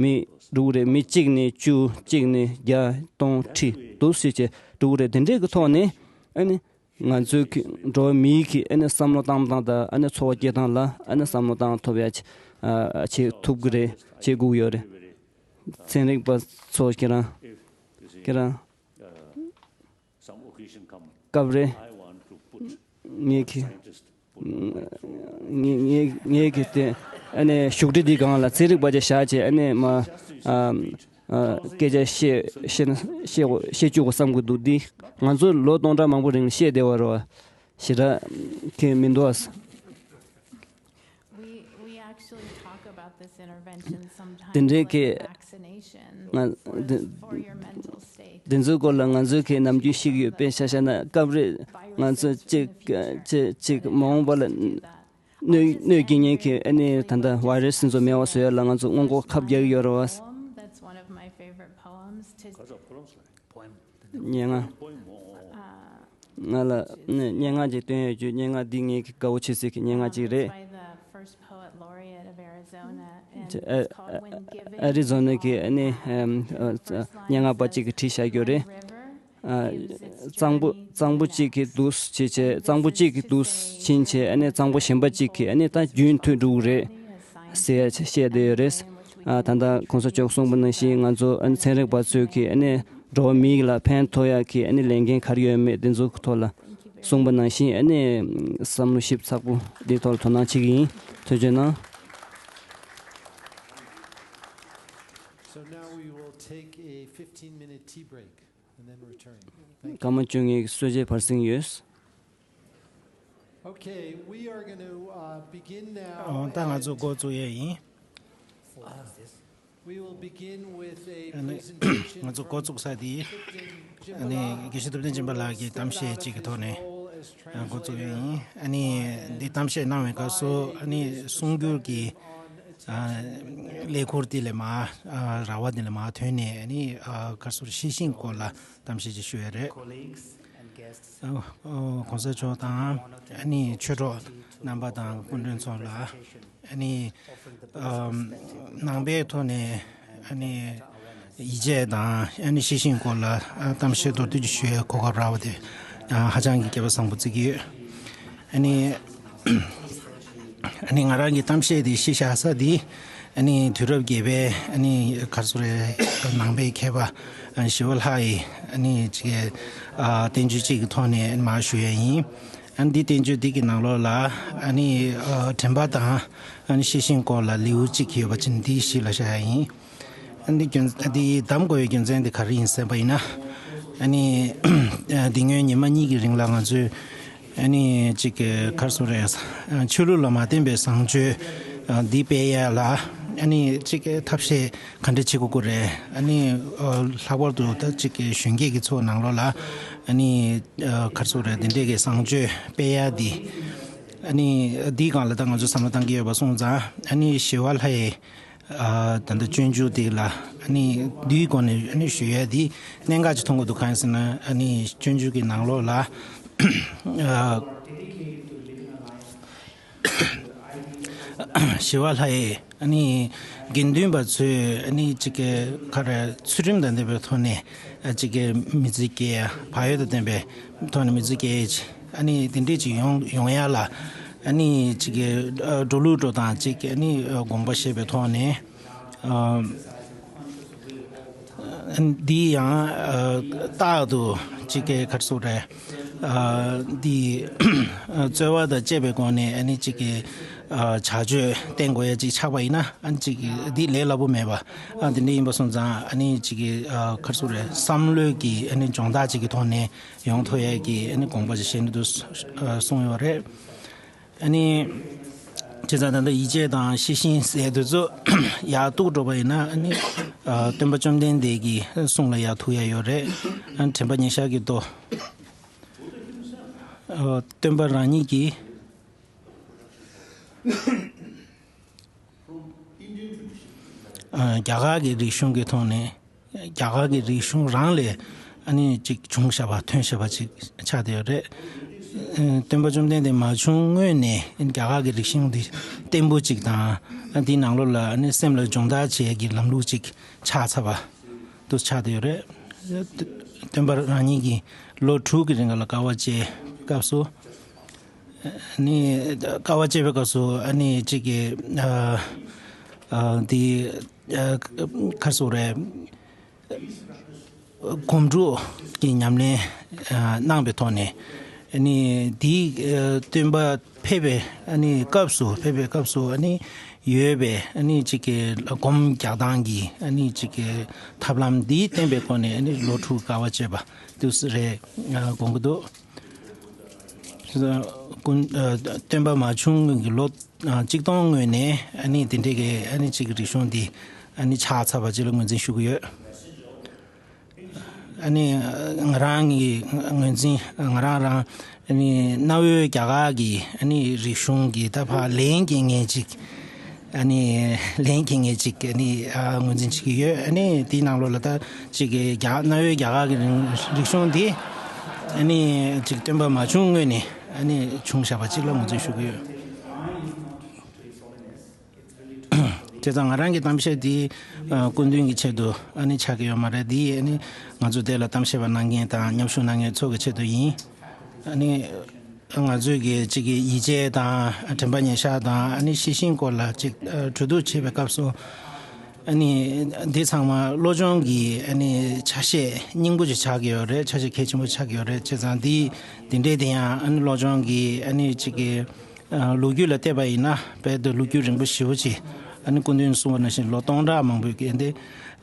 མི་འགྲོ་གི་རེད། མི་གཅིག་ནས་བཅུ་གཅིག་ནས་བརྒྱ་སྟོང་ཁྲི་འདུག་སེ་བྱས་འགྲོ་གི་རེད། དེ་འདྲས་ཀྱི་ཐོག་ནས་ཨ་ནི་ང་ཚོའི་གི་འགྲོ་བ་མིའི་གི་ཨ་ནི་བསམ་བློ་བཏང་སྟངས་དང་ཨ་ནི་འཚོ་བ་སྐྱེལ་སྟངས་ལ་ཨ་ནི་བསམ་བློ་བཏང་ཐུབ་ཡ་བྱེད་ཨ་བྱེད་ཐུབ་གི་རེད། བྱེད་དགོས་ཀྱི་ཡོད་རེད། ཚན་རིག་པ་ཚོ་ཁྱེད་རང་ཁྱེད་རང་Some occasion come, སྐབས་རེ I want to put ངས་ཁྱེད scientists, put ངས་ངས་ངས་ཁྱེད་དེ་ཨ་ནི་བཞུགས་ཁྲི་འདི་སྒང་ལ་ཚན་རིག་པ་ཅིག་བཞག་བྱས་ཨ་ནི་མ་ཨ་ཨ་སྐད་ཆ་བཤད་བཤད་ན་བཤད་དགོས་བཤད་བཅུག་དགོས་བསམ་གྱི་འདུག་འདི་ང་ཚོ་ལོ་སྟོང་ཕྲག་མང་པོ་རིང་ལ་བཤད་བསྡད་པ་རེད་བ། ཞེ་དྲག་གི་མི་འདུག་ཨ། We, we actually talk about this intervention sometimes, དེ་འདྲའི་like གི vaccination ང་for, འདི- for your mental state. འདི་ཚོའི་སྐོར་ལ་ང་ཚོའི་གི་ནམ་རྒྱུན་ཤེས་ཀྱི་ཡོད་པས་ཤ་ཤ་ན་སྐབས་རེ་ང་ཚོ་གཅིག་གཅིག་གཅིག་མ་འོངས་པ་ལ་གནོད་གནོད་སྐྱེལ་མཁན་གྱི་ཨ་ནི་ད་ལྟ་བྷའི་རེ་སི་འདི་ཚོ་མེད་པ་བཟོ་ཡ་ལ་ང་ཚོ་སྔོན་འགོག་ཁབ་རྒྱག་གི་ཡོད་རེད་བ། Poem, that's one of my favorite poems to སྙན་ངག་ང་ལ་ནི་སྙན་ངག་ཅིག་བཏོན་ཡོད་རྒྱུ། སྙན་ངག་འདི་ངའི་དགའ་བོ་བྱེད་སའི་གི་སྙན་ངག་ཅིག་རེད། By the first poet laureate of Arizona, and ཅེ་ཨ- it's called When Given ཨ་རི་ཛོ་ན་གི་ཨ་ནི་ཨམ་ཨ་སྙན་ངག་པ་གཅིག་གིས་བྲིས་བཞག་རྒྱུ་རེད། ཨ་གཙང་པོ་གཙང་པོ་གཅིག་གིས་འདུག་བྱས་བྱས་གཙང་པོ་གཅིག་གིས་འདུག་ཕྱིན་བྱས་ཨ་ནི་གཙང་པོ་གཞན་པ་གཅིག་གིས་ཨ་ནི་ད་རྒྱུན་མཐུད་འགྲོ་གི་རེད་ཟེར་བཤད་བསྡད་ཡོད་རེད། ཨ་ད་ལྟ་གོང་ས་མཆོག་གསུངས་པ་ནང་བཞིན་ང་ཚོ་ཨ་ནི་ཚན་རིག་པ་ཚོས་ཀྱིས་ཨ་ནི་འགྲོ་བ་མིའི་ལ་ཕན་ཐོགས་ཡག་གི་ཨ་ནི་ལས་འགན་ག་རེ་ཡོད་མེད་དེ་ཚོ་གི་ཐོག་ལ་གསུངས་པ་ནང་བཞིན་ཨ་ནི་བསམ་བློ་ཞིབ་ཚགས་པོ་འདིའི་ཐོག་ལ་དོ་སྣང་བྱེད་ཀྱི་ཡིན། ཐུགས་རྗེ་གནང་། So now we will take a fifteen minute tea break and then return. Thank you. སྐར་མ་བཅོ་ལྔའི་གསོལ་ཇའི་བར་གསེང་ཡོད། Okay, we are going to uh, begin now. ཨོ་ད་ང་ཚོ་འགོ་བཙུགས་ཡས་ཡིན། We will begin with a presentation. ང་ཚོ་འགོ་བཙུགས་ས་དེ་ཨ་ནི་དགེ་བཤེས་ཐུབ་བསྟན་སྦྱིན་པ་ལགས་ཀྱི་གཏམ་བཤད་ཅིག་གི་ཐོག་ནས་འགོ་བཙུགས་ཡས་ཡིན། ཨ་ནི་འདི་གཏམ་བཤད་གནང་བའི་སྐབས་སུ་ཨ་ནི་གསུང་སྒྱུར་གྱི་ཨ་ཀླད་ཀོར་དེ་ལས་མར་ཨ་ར་བ་དེ་ལས་མར་ཐོན་ནས་ཨ་ནི་ཨ་ག་རེ་ཟེར་ཤེས་བཞིན་སྐོར་ལ་གཏམ་བཤད་ཅིག་ཞུ་ཡས་རེད། Colleagues and guests, ཨ་ཨ་གོང་ས་མཆོག་དང་ཨ་ནི་ཆོས་གྲོགས་རྣམ་པ་དང་སྐུ་མགྲོན་ཚོ་ལ་ཨ་ནི་ཨམ་ནང་པའི་ཐོག་ནས་ཨ་ནི་ཡིད་ཆེས་དང་ཨ་ནི་ཤེས་བཞིན་སྐོར་ལ་ཨ་གཏམ་བཤད་མདོར་བསྡུས་ཅིག་ཞུ་ཡས་གོ་སྐབས་རག་པ་དེ་ཨ་ཧ་ཅང་གི་སྐལ་པ་བཟང་པོ་བརྩི་གི་ཡོད། ཨ་ནི་ཨ་ནི་ང་རང་གི་གཏམ་བཤད་དེ་གཞི་བཞག་ས་དེ་ཨ་ནི་དུས་རབས་བརྒྱད་པའི་ཨ་ནི་ག་རེ་ཟེར་རེད་ནང་པའི་མཁས་པ་ཨ་ཞི་བ་ལྷ་ཡི་ཨ་ནི་ཅིག་ཨ་བསྟན་བཅོས་གཅིག་གི་ཐོག་ནས་མར་ཞུ་ཡས་ཡིན། ཨ་ནི་འདི་བསྟན་བཅོས་འདི་གི་ནང་ལོགས་ལ་ཨ་ནི་ཨ་དྲན་པ་དང་ཨ་ནི་ཤེས་བཞིན་སྐོར་ལ་ལེའུ་གཅིག་ཡོད་པ་ཅིག་འདི་གཞི་ལ་བཞག་ཡས་ཡིན། ཨ་ནི་རྒྱུ་མཚན་འདི་གདམ་དགོས་པའི་རྒྱུ་མཚན་འདི་ག་རེ་ཡིན་ཟེར་བ་ཡིན་ན། ཨ་ནི་འདི་སྔོན་ཉི་མ་གཉིས་ཀྱི་རིང་ལ་ང་ཚོས་ཨ་ནི་གཅིག་གི་ག་རེ་ཟེར་རེད། ཆོས་ལུགས་ལ་མ་བརྟེན་པའི་བཟང་སྤྱོད་འདི་སྤེལ་ཡ་ལ་ཨ་ནི་གཅིག་གི་ཐབས་ཤེས་ག་འདྲ་བྱེད་དགོས་ཀྱི་རེད། ཨ་ནི་ལྷག་པར་དུ་ད་གཅིག་གི་གཞོན་སྐྱེས་ཀྱི་ཚོ་ནང་ལོགས་ལ་ཨ་ནི་ག་རེ་ཟེར་རེད། འདི་འདྲས་ཀྱི་བཟང་སྤྱོད་སྤེལ་ཡ་འདི་ཨ་ནི་འདིའི་སྒང་ལ་ད་ང་ཚོས་བསམ་བློ་བཏང་གི་ཡོད་པ་སོང་ཙང་ཨ་ནི་ཞི་བ་ལྷ་ཡི་ཨ་ད་ལྟ་སྤྱོད་འཇུག་དེ་ལ་ཨ་ནི་འདིའི་སྒོ་ནས་ཨ་ནི་ཞུ་ཡ་དེ་གནད་འགག་ཅིག་མཐོང་གི་འདུག་གང་ཡིན་ཟེར་ན་ཨ་ནི་སྤྱོད་འཇུག་གི་ནང་ལོགས་ལ་ཨ་ཞི་བ་ལྷ་ཡི་ཨ་ནི་དགེ་འདུན་པ་ཚོས་ཨ་ནི་གཅིག་གི་ག་རེ་ཚུལ་ཁྲིམས་དང་ལྡན་པའི་ཐོག་ནས་ཨ་གཅིག་གི་མི་ཚེ་སྐྱེལ་ཡ་བག་ཡོད་དང་ལྡན་པའི་ཐོག་ནས་མི་ཚེ་སྐྱེལ་ཡ་ཅིག་ཨ་ནི་དེ་འདྲས་ཅིག་ཡོང་ཡོང་ཡ་ལ་ཨ་ནི་གཅིག་གི་ཨ་འགྲོ་ལུགས་འགྲོ་སྟངས་གཅིག་གི་ཨ་ནི་ཨ་དགོངས་པ་བཞེས་པའི་ཐོག་ནས་ཨ་ འདི་ཡང་ཨ་རྟག་ཏུ་གཅིག་གི་ག་རེ་ཟེར་དགོས་རེད། ཨ་འདི་རྩོལ་བ་དང་བཅས་པའི་སྒོ་ནས་ཨ་ནི་གཅིག་གི་ཨ་བྱ་སྤྱོད་བསྟེན་དགོས་ཡ་གཅིག་ཆགས་པ་ཡིན་ན། ཨ་ནི་གཅིག་གི་འདི་ལས་སླ་པོ་མེད་པ། ཨ་འདི་འདྲ་ཡིན་པ་སོང་ཙང་ཨ་ནི་གཅིག་གི་ཨ་ག་རེ་ཟེར་དགོས་རེད། བསམ་བློའི་གི་ཨ་ནི་སྦྱོང་བརྡར་གཅིག་གི་ཐོག་ནས་ཡོང་ཐུབ་ཡ་གི་ཨ་ནི་དགོངས་པ་ཅིག་བཞེས་འདུག་གསུངས་ཡོད་རེད། ཨ་ནི་བྱས་ཙང་ད་ལྟ་ཡིད་བྱེད་དང་ཤེས་བཞིན་ཟེར་དུས་ཚོད་ཡར་གཏུག་འགྲོ་བ་ཡིན་ན། ཨ་ནི་ཨ་སྟོན་པ་བཅོམ་ལྡན་འདས་ཀྱི་གསུང་ལ་ཡར་ཐུག་ཡ་ཡོད་རེད། ཨ་ནི་དྲན་པ་ཉེར་བཞག་གི་མདོ། ཨ་སྟོན་པ་རང་ཉིད་ཀྱིས་ཨ་རྒྱ་གར་གྱི་རིག་གཞུང་གི་ཐོག་ནས། རྒྱ་གར་གྱི་རིག་གཞུང་རང་ལས་ཨ་ནི་ཅིག་བྱུང་བཞག་པ། ཐོན་བཞག་པ་ཅིག་ཆགས་བསྡད་ཡོད་རེད། ཨ་སྟོན་པ་བཅོམ་ལྡན་འདས་མ་བྱུང་སྔོན་ནས་རྒྱ་གར་གྱི་རིག་གཞུང་འདི་བརྟན་པོ་ཅིག་དང་། ཨ་འདིའི་ནང་ལོགས་ལ་ཨ་ནི་སེམས་ལ་སྦྱོང་བརྡར་བྱེད་ཡས་ཀྱི་ལམ་ལུགས་ཅིག་ཆགས་ཚར་བ་འདུག་ཆགས་བསྡད་ཡོད་རེད། སྟོན་པ་རང་ཉིད་ཀྱིས་ལོ་དྲུག་གི་རིང་ལ་དཀའ་བ་སྤྱད་སྐབས་སུ། ཨ་ནི་དཀའ་བ་སྤྱད་པའི་སྐབས་སུ་ཨ་ནི་གཅིག་གི་ཨ་ཨ་འདི་ཨ་ག་རེ་ཟེར་དགོས་རེད། སྒོམ་སྒྲུབ་ཀྱི་ཉམས་ལེན་ཨ་གནང་བའི་ཐོག་ནས། ཨ་ནི་འདི་ཨ་སྟོན་པ་ཕེབས་པའི་ཨ་ནི་སྐབས་སུ། ཕེབས་པའི་སྐབས་སུ་ཨ་ནི་ཡོད་པའི་ཨ་ནི་གཅིག་གི་སྒོམ་རྒྱག་སྟངས་ཀྱི་ཨ་ནི་གཅིག་གི་ཐབས་ལམ་འདི་བསྟན་པའི་སྒོ་ནས་ཨ་ནི་ལོ་དྲུག་དཀའ་བ་སྤྱད་པ་འདུག་སེ་རེད། ཨ་དགོངས་ཀྱི་འདུག་ཀུན་ཨ་སྟོན་པ་མ་བྱུང་སྔོན་གྱི་ལོ་ཨ་གཅིག་སྟོང་སྔོན་ནས་ཨ་ནི་དེ་འདྲའི་གི་ཨ་ནི་གཅིག་གི་རིག་གཞུང་འདི་ཨ་ནི་ཆགས་ཚར་བ་ཅིག་ལ་ངོས་འཛིན་ཞུ་གི་ཡོད། ཨ་ནི་ང་རང་གི་ངོས་འཛིན། ང་རང་རང་ཨ་ནི་གནའ་བོའི་རྒྱ་གར་གྱི་ཨ་ནི་རིག་གཞུང་གི་ད་ཕར་ལན་སྐྱེལ་མཁན་ཅིག་ཨ་ནི་ལན་སྐྱེལ་མཁན་ཅིག་ཨ་ནི་ཨ་ངོས་འཛིན་བྱེད་ཀྱི་ཡོད། ཨ་ནི་དེའི་ནང་ལོགས་ལ་ད་ཅིག་གི་རྒྱ་གནའ་བོའི་རྒྱ་གར་གྱི་རིག་རིག་གཞུང་འདི་ཨ་ནི་ཅིག་སྟོན་པ་མ་བྱུང་སྔོན་ནས་ཨ་ནི་བྱུང་བཞག་པ་ཅིག་ལ་ངོས་འཛིན་ཞུ་གི་ཡོད། བྱས་ཙང་ང་རང་གི་གཏམ་བཤད་འདི་ཨ་སྐུ་མདུན་གྱི་ཆེད་དུ་ཨ་ནི་ཆགས་ཀྱི་ཡོད་མ་རེད། འདི་ཨ་ནི་ང་ཚོ་འདི་ལ་གཏམ་བཤད་པ་གནང་མཁན་དང་མཉམ་ཞུགས་གནང་མཁན་ཚོ་གི་ཆེད་དུ་ཡིན། ཨ་ནི་ང་ཚོས་ཀྱི་གཅིག་གི་ཡིད་བྱེད་དང་དྲན་པ་ཉེར་བཞག་དང་ཨ་ནི་ཤེས་བཞིན་སྐོར་ལ་གཅིག་ཨ་གྲོས་བསྡུར་བྱེད་པའི་སྐབས་སུ། ཨ་ནི་འདི་ཚང་མ་བློ་སྦྱོང་གི་ཨ་ནི་ཆ་ཤས་སྙིང་པོ་ཅིག་ཆགས་ཀྱི་ཡོད་རེད། ཆ་ཤས་གལ་ཆེན་པོ་ཆགས་ཀྱི་ཡོད་རེད། བྱས་ཙང་འདི་འདི་འདྲའི་དེ་ཡང་ཨ་ནི་བློ་སྦྱོང་གི་ཨ་ནི་གཅིག་གི་ཨ་ལོ་རྒྱུས་ལ་བལྟས་པ་ཡིན་ན། དཔེར་ན་ལོ་རྒྱུས་རིང་པོ་ཞེ་པོ་ཅིག་ཨ་ནི་སྐུ་མདུན་གསུངས་པ་ནང་བཞིན་ལོ་སྟོང་ཕྲག་མང་པོའི་རྐྱེན་དེ་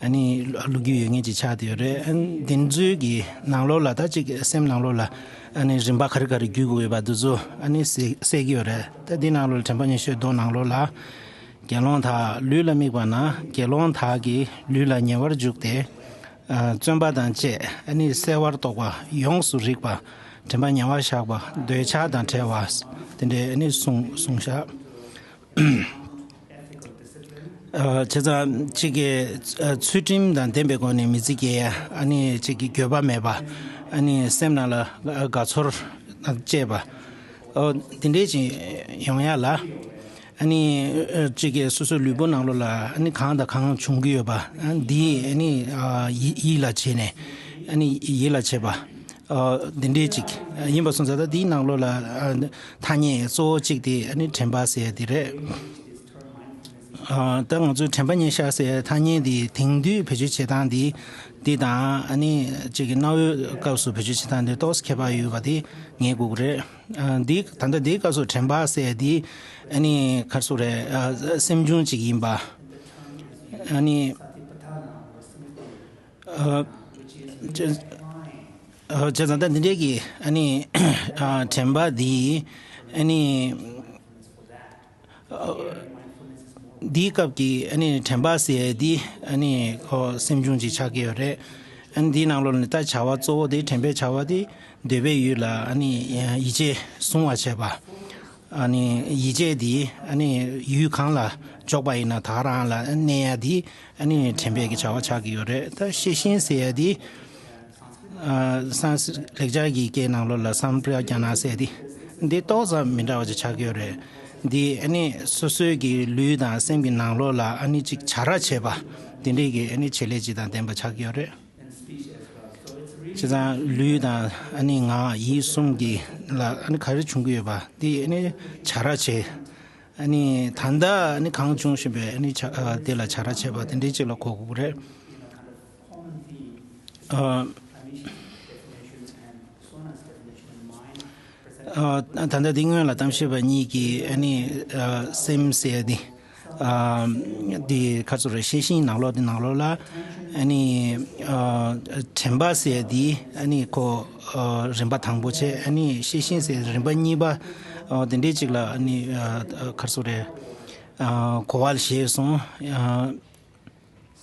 ཨ་ནི་ལོ་རྒྱུས་ཡོད་མཁན་ཅིག་ཆགས་བསྡད་ཡོད་རེད། ཨ་ནི་འདི་ཚོའི་གི་ནང་ལོགས་ལ་ད་ཅིག་སེམས་ནང་ལོགས་ལ་ཨ་ནི་རིམ་པ་ག་རེ་ག་རེ་བརྒྱུད་དགོས་ཡོད་པ་འདི་ཚོ་ཨ་ནི་གསལ་གསལ་གྱི་ཡོད་རེད། ད་འདི་ནང་ལོགས་ལ་དྲན་པ་ཉེར་བཞག་མདོ་ནང་ལོགས་ལ། དགེ་སློང་དག་ལུས་ལ་དམིགས་པ་ན། དགེ་སློང་དག་གིས་ལུས་ལ་ཉེ་བར་འཇུག་སྟེ། ཨ་བརྩོན་པ་དང་བཅས་ཨ་ནི་གསལ་བར་རྟོགས་པ། ཡོངས་སུ་རིག་པ། དྲན་པ་ཉེ་བར་བཞག་པ། འདོད་ཆགས་དང་བྲལ་བ། དེ་འདྲའི་ཨ་ནི་གསུངས་གསུངས་བཞག་ཨ་བྱས་ཙང་གཅིག་གི་ཨ་ཚུལ་ཁྲིམས་དང་ལྡན་པའི་སྒོ་ནས་མི་ཚེ་སྐྱེལ་ཡ། ཨ་ནི་གཅིག་གི་འགྱོད་པ་མེད་པ། ཨ་ནི་སེམས་ནང་ལ་དགའ་ཚོར་དང་བཅས་པ། ཨོ་དེ་འདྲའི་ཅིག་ཡོང་ཡ་ལ། ཨ་ནི་ཨ་གཅིག་གི་སོ་སོའི་ལུས་པོ་ནང་ལོགས་ལ་ཨ་ནི་གང་དང་གང་བྱུང་གི་ཡོད་པ། ཨ་འདི་ཨ་ནི་ཨ་ཡིད་ཡིད་ལ་བྱས་ནས། ཨ་ནི་ཡིད་ལ་བྱས་པ། ཨ་འདི་འདྲའི་ཅིག་ཡིན་པ་སོང་ཙང་། ད་འདིའི་ནང་ལོགས་ལ་ཨ་ཐ་སྙད་གཙོ་བོ་གཅིག་དེ་ཨ་ནི་དྲན་པ་ཟེར་ཡ་དེ་རེད། ཨ་ད་ང་ཚོའི་དྲན་པ་ཉེར་བཞག་ཟེར་ཡ་ཐ་སྙད་དེ་དེང་དུས་བེད་སྤྱོད་བྱེད་སྟངས་དེ་འདི་དང་ཨ་ནི་གཅིག་གི་གནའ་བོའི་སྐབས་སུ་བེད་སྤྱོད་བྱེད་སྟངས་དེ་ཏོག་ཙམ་ཁྱད་པར་ཡོད་པ་དེ་ངས་གོ་གི་རེད། ཨ་འདི་ད་ལྟ་འདིའི་སྐབས་སུ་དྲན་པ་ཟེར་ཡ་དེ་ཨ་ནི་ག་རེ་ཟེར་དགོས་རེད། ཨ་སེམས་བྱུང་ཅིག་ཡིན་པ། ཨ་ནི་ཨ་བྱས་ཨ་བྱས་ཙང་ད་འདི་འདྲའི་གི་ཨ་ནི་ཨ་དྲན་པ་འདི་ཨ་ནི་ཨ་འདིའི་སྐབས་ཀྱི་ཨ་ནི་དྲན་པ་ཟེར་ཡ་འདི་ཨ་ནི་ཁོ་སེམས་བྱུང་ཅིག་ཆགས་ཀྱི་ཡོད་རེད། ཨ་ནི་འདིའི་ནང་ལོགས་ནས་ད་བྱ་བ་གཙོ་བོ་དེ། དྲན་པའི་བྱ་བ་དེ་འདོད་པའི་ཡུལ་ལ་ཨ་ནི་ཡིད་ཆེས་བཟུང་བར་བྱེད་པ། ཨ་ནི་ཡིད་ཆེས་དེ་ཨ་ནི་ཡུལ་གང་ལ་འཇོག་པ་ཡིན་ན་ད་ག་རང་ལ་གནས་ཡ་དེ་ཨ་ནི་དྲན་པའི་གི་བྱ་བ་ཆགས་ཀྱི་ཡོད་རེད། ད་ཤེས་བཞིན་ཟེར་ཡ་དེ་ཨ་སཾ་སྐྲྀཏ་ལེགས་སྦྱར་གྱི་སྐད་ནང་ལོགས་ལ་སམ་པྲ་ཡ་ཛ་ན་ཟེར་ཡ་དེ་འདི་ཏོག་ཙམ་མི་འདྲ་བ་ཅིག་ཆགས་ཀྱི་ཡོད་རེད། འདི་ཨ་ནི་སོ་སོའི་གི་ལུས་དང་སེམས་ཀྱི་ནང་ལོགས་ལ་ཨ་ནི་ཅིག་བྱ་ར་བྱེད་པ་དེ་འདྲའི་གི་ཨ་ནི་བྱེད་ལས་ཅིག་དང་ལྡན་པ་ཆགས་ཀྱི་ཡོད་རེད། བྱས་ཙང་ལུས་དང་ཨ་ནི་ངག་ཡིད་གསུམ་གྱི་ལ་ཨ་ནི་ག་རེ་བྱུང་གི་ཡོད་པ་འདི་ཨ་ནི་བྱ་ར་བྱེད། ཨ་ནི་ད་ལྟ་ཨ་ནི་གང་བྱུང་བཞིན་པའི་ཨ་ནི་བྱ་ཨ་དེ་ལ་བྱ་ར་བྱེད་པ་དེ་འདྲའི་ཅིག་ལ་གོ་དགོས་ཀྱི་རེད། ཨ། ཨ། ད་ལྟ་འདི་སྔོན་ལ་གཏམ་བཤད་པ་གཉིས་ཀྱིས་ཨ་ནི་ཨ་སེམས་ཟེར་ཡ་འདི་ཨ་འདི་ག་ཚོད་རེད། ཤེས་བཞིན་ནང་ལོགས་འདི་ནང་ལོགས་ལ་ཨ་ནི་ཨ་དྲན་པ་ཟེར་ཡ་འདི་ཨ་ནི་ཁོ་ཨ་རིམ་པ་དང་པོ་བྱས། ཨ་ནི་ཤེས་བཞིན་ཟེར་རིམ་པ་གཉིས་པ་ཨ་དེ་འདྲའི་ཅིག་ལ་ཨ་ནི་ཨ་ག་ཚོད་རེད། ཨ་གོ་བ་ལ་བཞེས་སོང་། ཨ།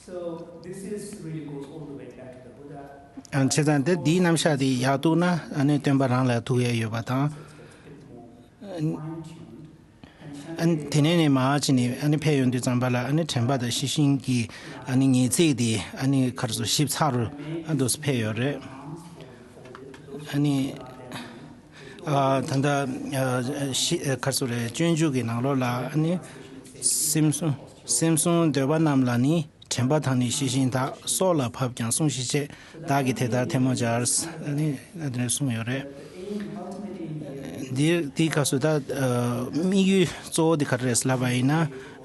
So this is really goes all the way back to the Buddha. ཨ་བྱས་ཙང་དེ་འདིའི་རྣམ་གཞག་དེ་ཡག་ཐུག་ན་ཨ་ནི་སྟོན་པ་རང་ལ་ཐུག་ཡ་ཡོད་པ་དང་། ཨ་དེ་ནས་ནས་མར་ཕྱིན་ནས་ཨ་ནི་ཕེབས་ཡོང་དུས་ཙམ་པ་ལ་ཨ་ནི་དྲན་པ་དང་ཤེས་བཞིན་གྱི་ཨ་ནི་ངེས་ཚིག་དེ་ཨ་ནི་ག་རེ་ཟེར་ཞིབ་ཚགས་རུ་ཨ་འདུག་སེ་ཕེབས་ཡོད་རེད། ཨ་ནི་ཨ་ད་ལྟ་ཨ་ཤི་ཨ་ག་རེ་ཟེར་རེད། སྤྱོད་འཇུག་གི་ནང་ལོགས་ལ་ཨ་ནི་སེམས་བསྲུང་སེམས་བསྲུང་འདོད་པ་རྣམས་ལ་ནི། དྲན་པ་དང་ནི་ཤེས་བཞིན་དག་སྲོག་ལ་བབ་ཀྱང་བསྲུང་ཞིག་ཅེས། བདག་གིས་དེ་ལྟར་ཐལ་མོ་སྦྱར། ཨ་ནི་ཨ་དེ་ནས་གསུངས་ཡོད་རེད། འདིར་འདི་ག་རེ་ཟེར་ད་ཨ་དམིགས་ཡུལ་གཙོ་བོ་འདི་ག་རེ་རེད་ལབ་པ་ཡིན་ན།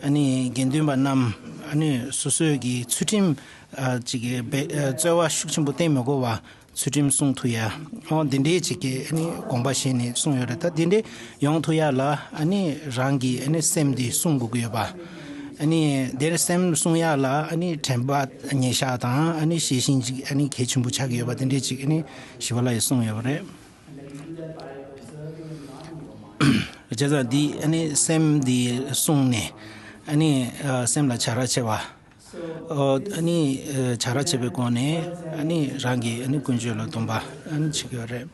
ཨ་ནི་དགེ་འདུན་པ་རྣམས་ཨ་ནི་སོ་སོའི་གི་ཚུལ་ཁྲིམས་ཨ་ཅིག་གི་བེ་ཨ་རྩོལ་བ་ཤུགས་ཆེན་པོ་བསྟེན་མི་དགོས་པ། ཚུལ་ཁྲིམས་བསྲུང་ཐུབ་ཡ། ཨོ་འདི་འདྲའི་ཅིག་གི་ཨ་ནི་དགོངས་པ་བཞེས་ནས་གསུངས་ཡོད་རེད། ད་འདི་འདྲའི་ཡོང་ཐུབ་ཡ་ལ་ཨ་ནི་རང་གི་ཨ་ནི་སེམས་འདི་བསྲུང་དགོས་ཀྱི་ཡོད་པ། ཨ་ནི་འདིར་སེམས་བསྲུང་ཡ་ལ་ཨ་ནི་དྲན་པ་ཉེར་བཞག་དང་ཨ་ནི་ཤེས་བཞིན་ཅིག་ཨ་ནི་གལ་ཆེན་པོ་ཆགས་ཀྱི་ཡོད་པ་འདི་འདྲའི་ཅིག་ཨ་ནི་ཞི་བ་ལྷ་ཡིས་གསུངས་ཡོད་པ་རེད། བྱས་ཙང་འདི་ཨ་ནི་སེམས་འདི་བསྲུངས་ནས་ཨ་ནི་སེམས་ལ་བྱ་ར་བྱེད་པ། ཨོ་ཨ་ནི་ཨ་བྱ་ར་བྱེད་པའི་སྒོ་ནས་ཨ་ནི་རང་གི་ཨ་ནི་ཀུན་སྤྱོད་ལ་སྡོམ་པ་ཨ་ནི་བྱེད་ཀྱི་ཡོད་རེད།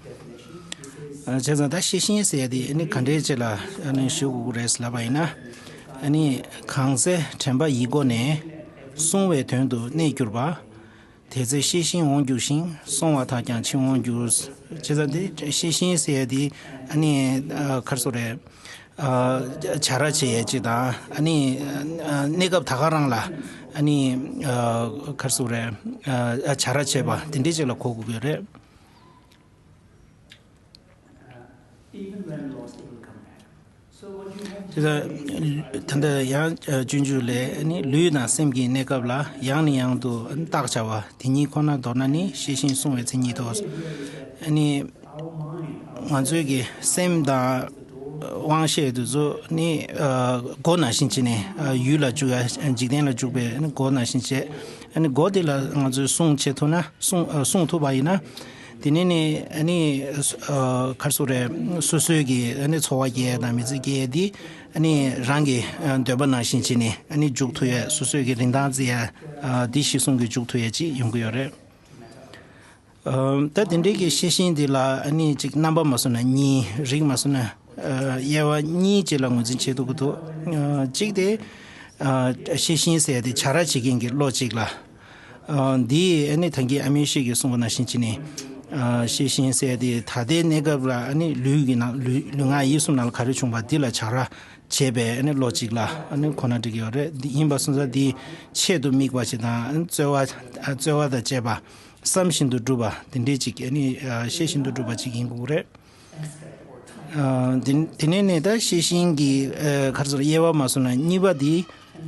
ཨ་བྱས་ཙང་ད་ཤེས་བཞིན་ཟེར་ཡ་དེ་ཨ་ནི་ག་འདྲའི་ཆེད་ལ་ཨ་ནི་ཞུ་དགོས་ཀྱི་རེད་ལབ་པ་ཡིན་ན། ཨ་ནི་གང་ཚེ་དྲན་པ་ཡི་སྒོ་ནས་བསྲུང་བའི་དོན་དུ་གནས་གྱུར་པ། དེ་ཚེ་ཤེས་བཞིན་འོང་འགྱུར་ཞིང་། སོང་བ་དག་ཀྱང་ཕྱིར་འོང་འགྱུར། བྱས་ཙང་དེ་ཤེས་བཞིན་ཟེར་ཡ་དེ་ཨ་ནི་ཨ་ག་རེ་ཟེར་རེད། ཨ་བྱ་ར་བྱེད་ཡས་ཅིག་དང་ཨ་ནི་ཨ་གནས་སྐབས་ད་ག་རང་ལ་ཨ་ནི་ཨ་ག་རེ་ཟེར་རེད། ཨ་བྱ་ར་བྱེད་པ་དེ་འདྲའི་ཅིག་ལ་གོ་དགོས་ཀྱི་རེད། དེ་ལྟར་ད་ལྟ་ཡང་སྤྱོད་འཇུག་ལས་ཨ་ནི་ལུས་དང་སེམས་ཀྱི་གནས་སྐབས་ལ་ཡང་ནས་ཡང་དུ་བརྟག་བྱ་བ་དེ་ཉིད་ཁོ་ན་མདོར་ན་ནི་ཤེས་བཞིན་བསྲུང་བའི་མཚན་ཉིད་དོ། ཨ་ནི། ང་ཚོའི་གི་སེམས་དང་དབང་ཤེས་དེ་ཚོ་ནི་ཨ་སྒོ་ནང་བཞིན་བྱས་ནས་ཨ་ཡུལ་ལ་འཇུག་ཡ། འཇིག་རྟེན་ལ་འཇུག་པའི་ཨ་ནི་སྒོ་ནང་བཞིན་བྱས། ཨ་ནི་སྒོ་དེ་ལ་ང་ཚོས་སྲུང་བྱེད་ཐུབ་ན་སྲུང་ཨ་སྲུང་ཐུབ་པ་ཡིན་ན། དེ་ནས་ནི་ཨ་ནི་ཨ་ག་རེ་ཟེར་རེད། སོ་སོའི་གི་ཨ་ནི་འཚོ་བ་སྐྱེལ་ཡ་དང་མི་ཚེ་སྐྱེལ་ཡ་དེ་ཨ་ནི་རང་གི་ཨ་འདོད་པ་ནང་བཞིན་བྱས་ནས་ཨ་ནི་འཇུག་ཐུབ་ཡ། སོ་སོའི་གི་རིན་ཐང་བརྩི་ཡ་ཨ་དེ་གཞིར་བཟུང་གི་འཇུག་ཐུབ་ཡ་ཅིག་ཡོང་གི་ཡོད་རེད། ཨ་ད་དེ་འདྲའི་གི་ཤེས་བཞིན་འདི་ལ་ཨ་ནི་ཅིག་རྣམ་པ་མ་བཟོ་ན་གཉིས། རིགས་མ་བཟོ་ན་ཨ་དབྱེ་བ་གཉིས་ཅིག་ལ་ངོས་འཛིན་བྱེད་ཐུབ་ཀྱི་འདུག་ཨ་གཅིག་དེ་ཨ་ཤེས་བཞིན་ཟེར་ཡ་དེ་བྱ་ར་བྱེད་མཁན་གྱི་བློ་གཅིག་ལ། ཨ་འདི་ཨ་ནི་ད་གིན་ཨ་མའི་ཤེས་ཀྱིས་གསུངས་པ་ནང་བཞིན་བྱས་ནས་ཨ་ཤེས་བཞིན་ཟེར་ཡ་དེ་ད་ལྟའི་གནས་སྐབས་ལ་ཨ་ནི་ལུས་ཀྱི་ནང་ལུས་ལུས་ངག་ཡིད་གསུམ་ནང་ལ་ག་རེ་བྱུང་བ་འདི་ལ་བྱ་ར་བྱེད་པའི་ཨ་ནི་བློ་གཅིག་ལ་ཨ་ནི་གོ་ན་འགྲིག་གི་ཡོད་རེད། འདི་ཡིན་པ་སོང་ཙང་འདི་ཆེད་དུ་དམིགས་པ་ཞིག་དང་རྩོལ་བ་རྩོལ་བ་དང་བཅས་པ་བསམ་བཞིན་དུ་སྒྲུབ་པ་དེ་འདྲའི་ཅིག་ཨ་ནི་ཤེས་བཞིན་དུ་སྒྲུབ་པ་ཅིག་ཡིན་དགོས་རེད། དེ་དེ་ནས་ནས་ད་ཤེས་བཞིན་གྱི་ག་རེ་ཟེར་དབྱེ་བ་མ་བཟོ་ན་གཉིས་པ་འདི་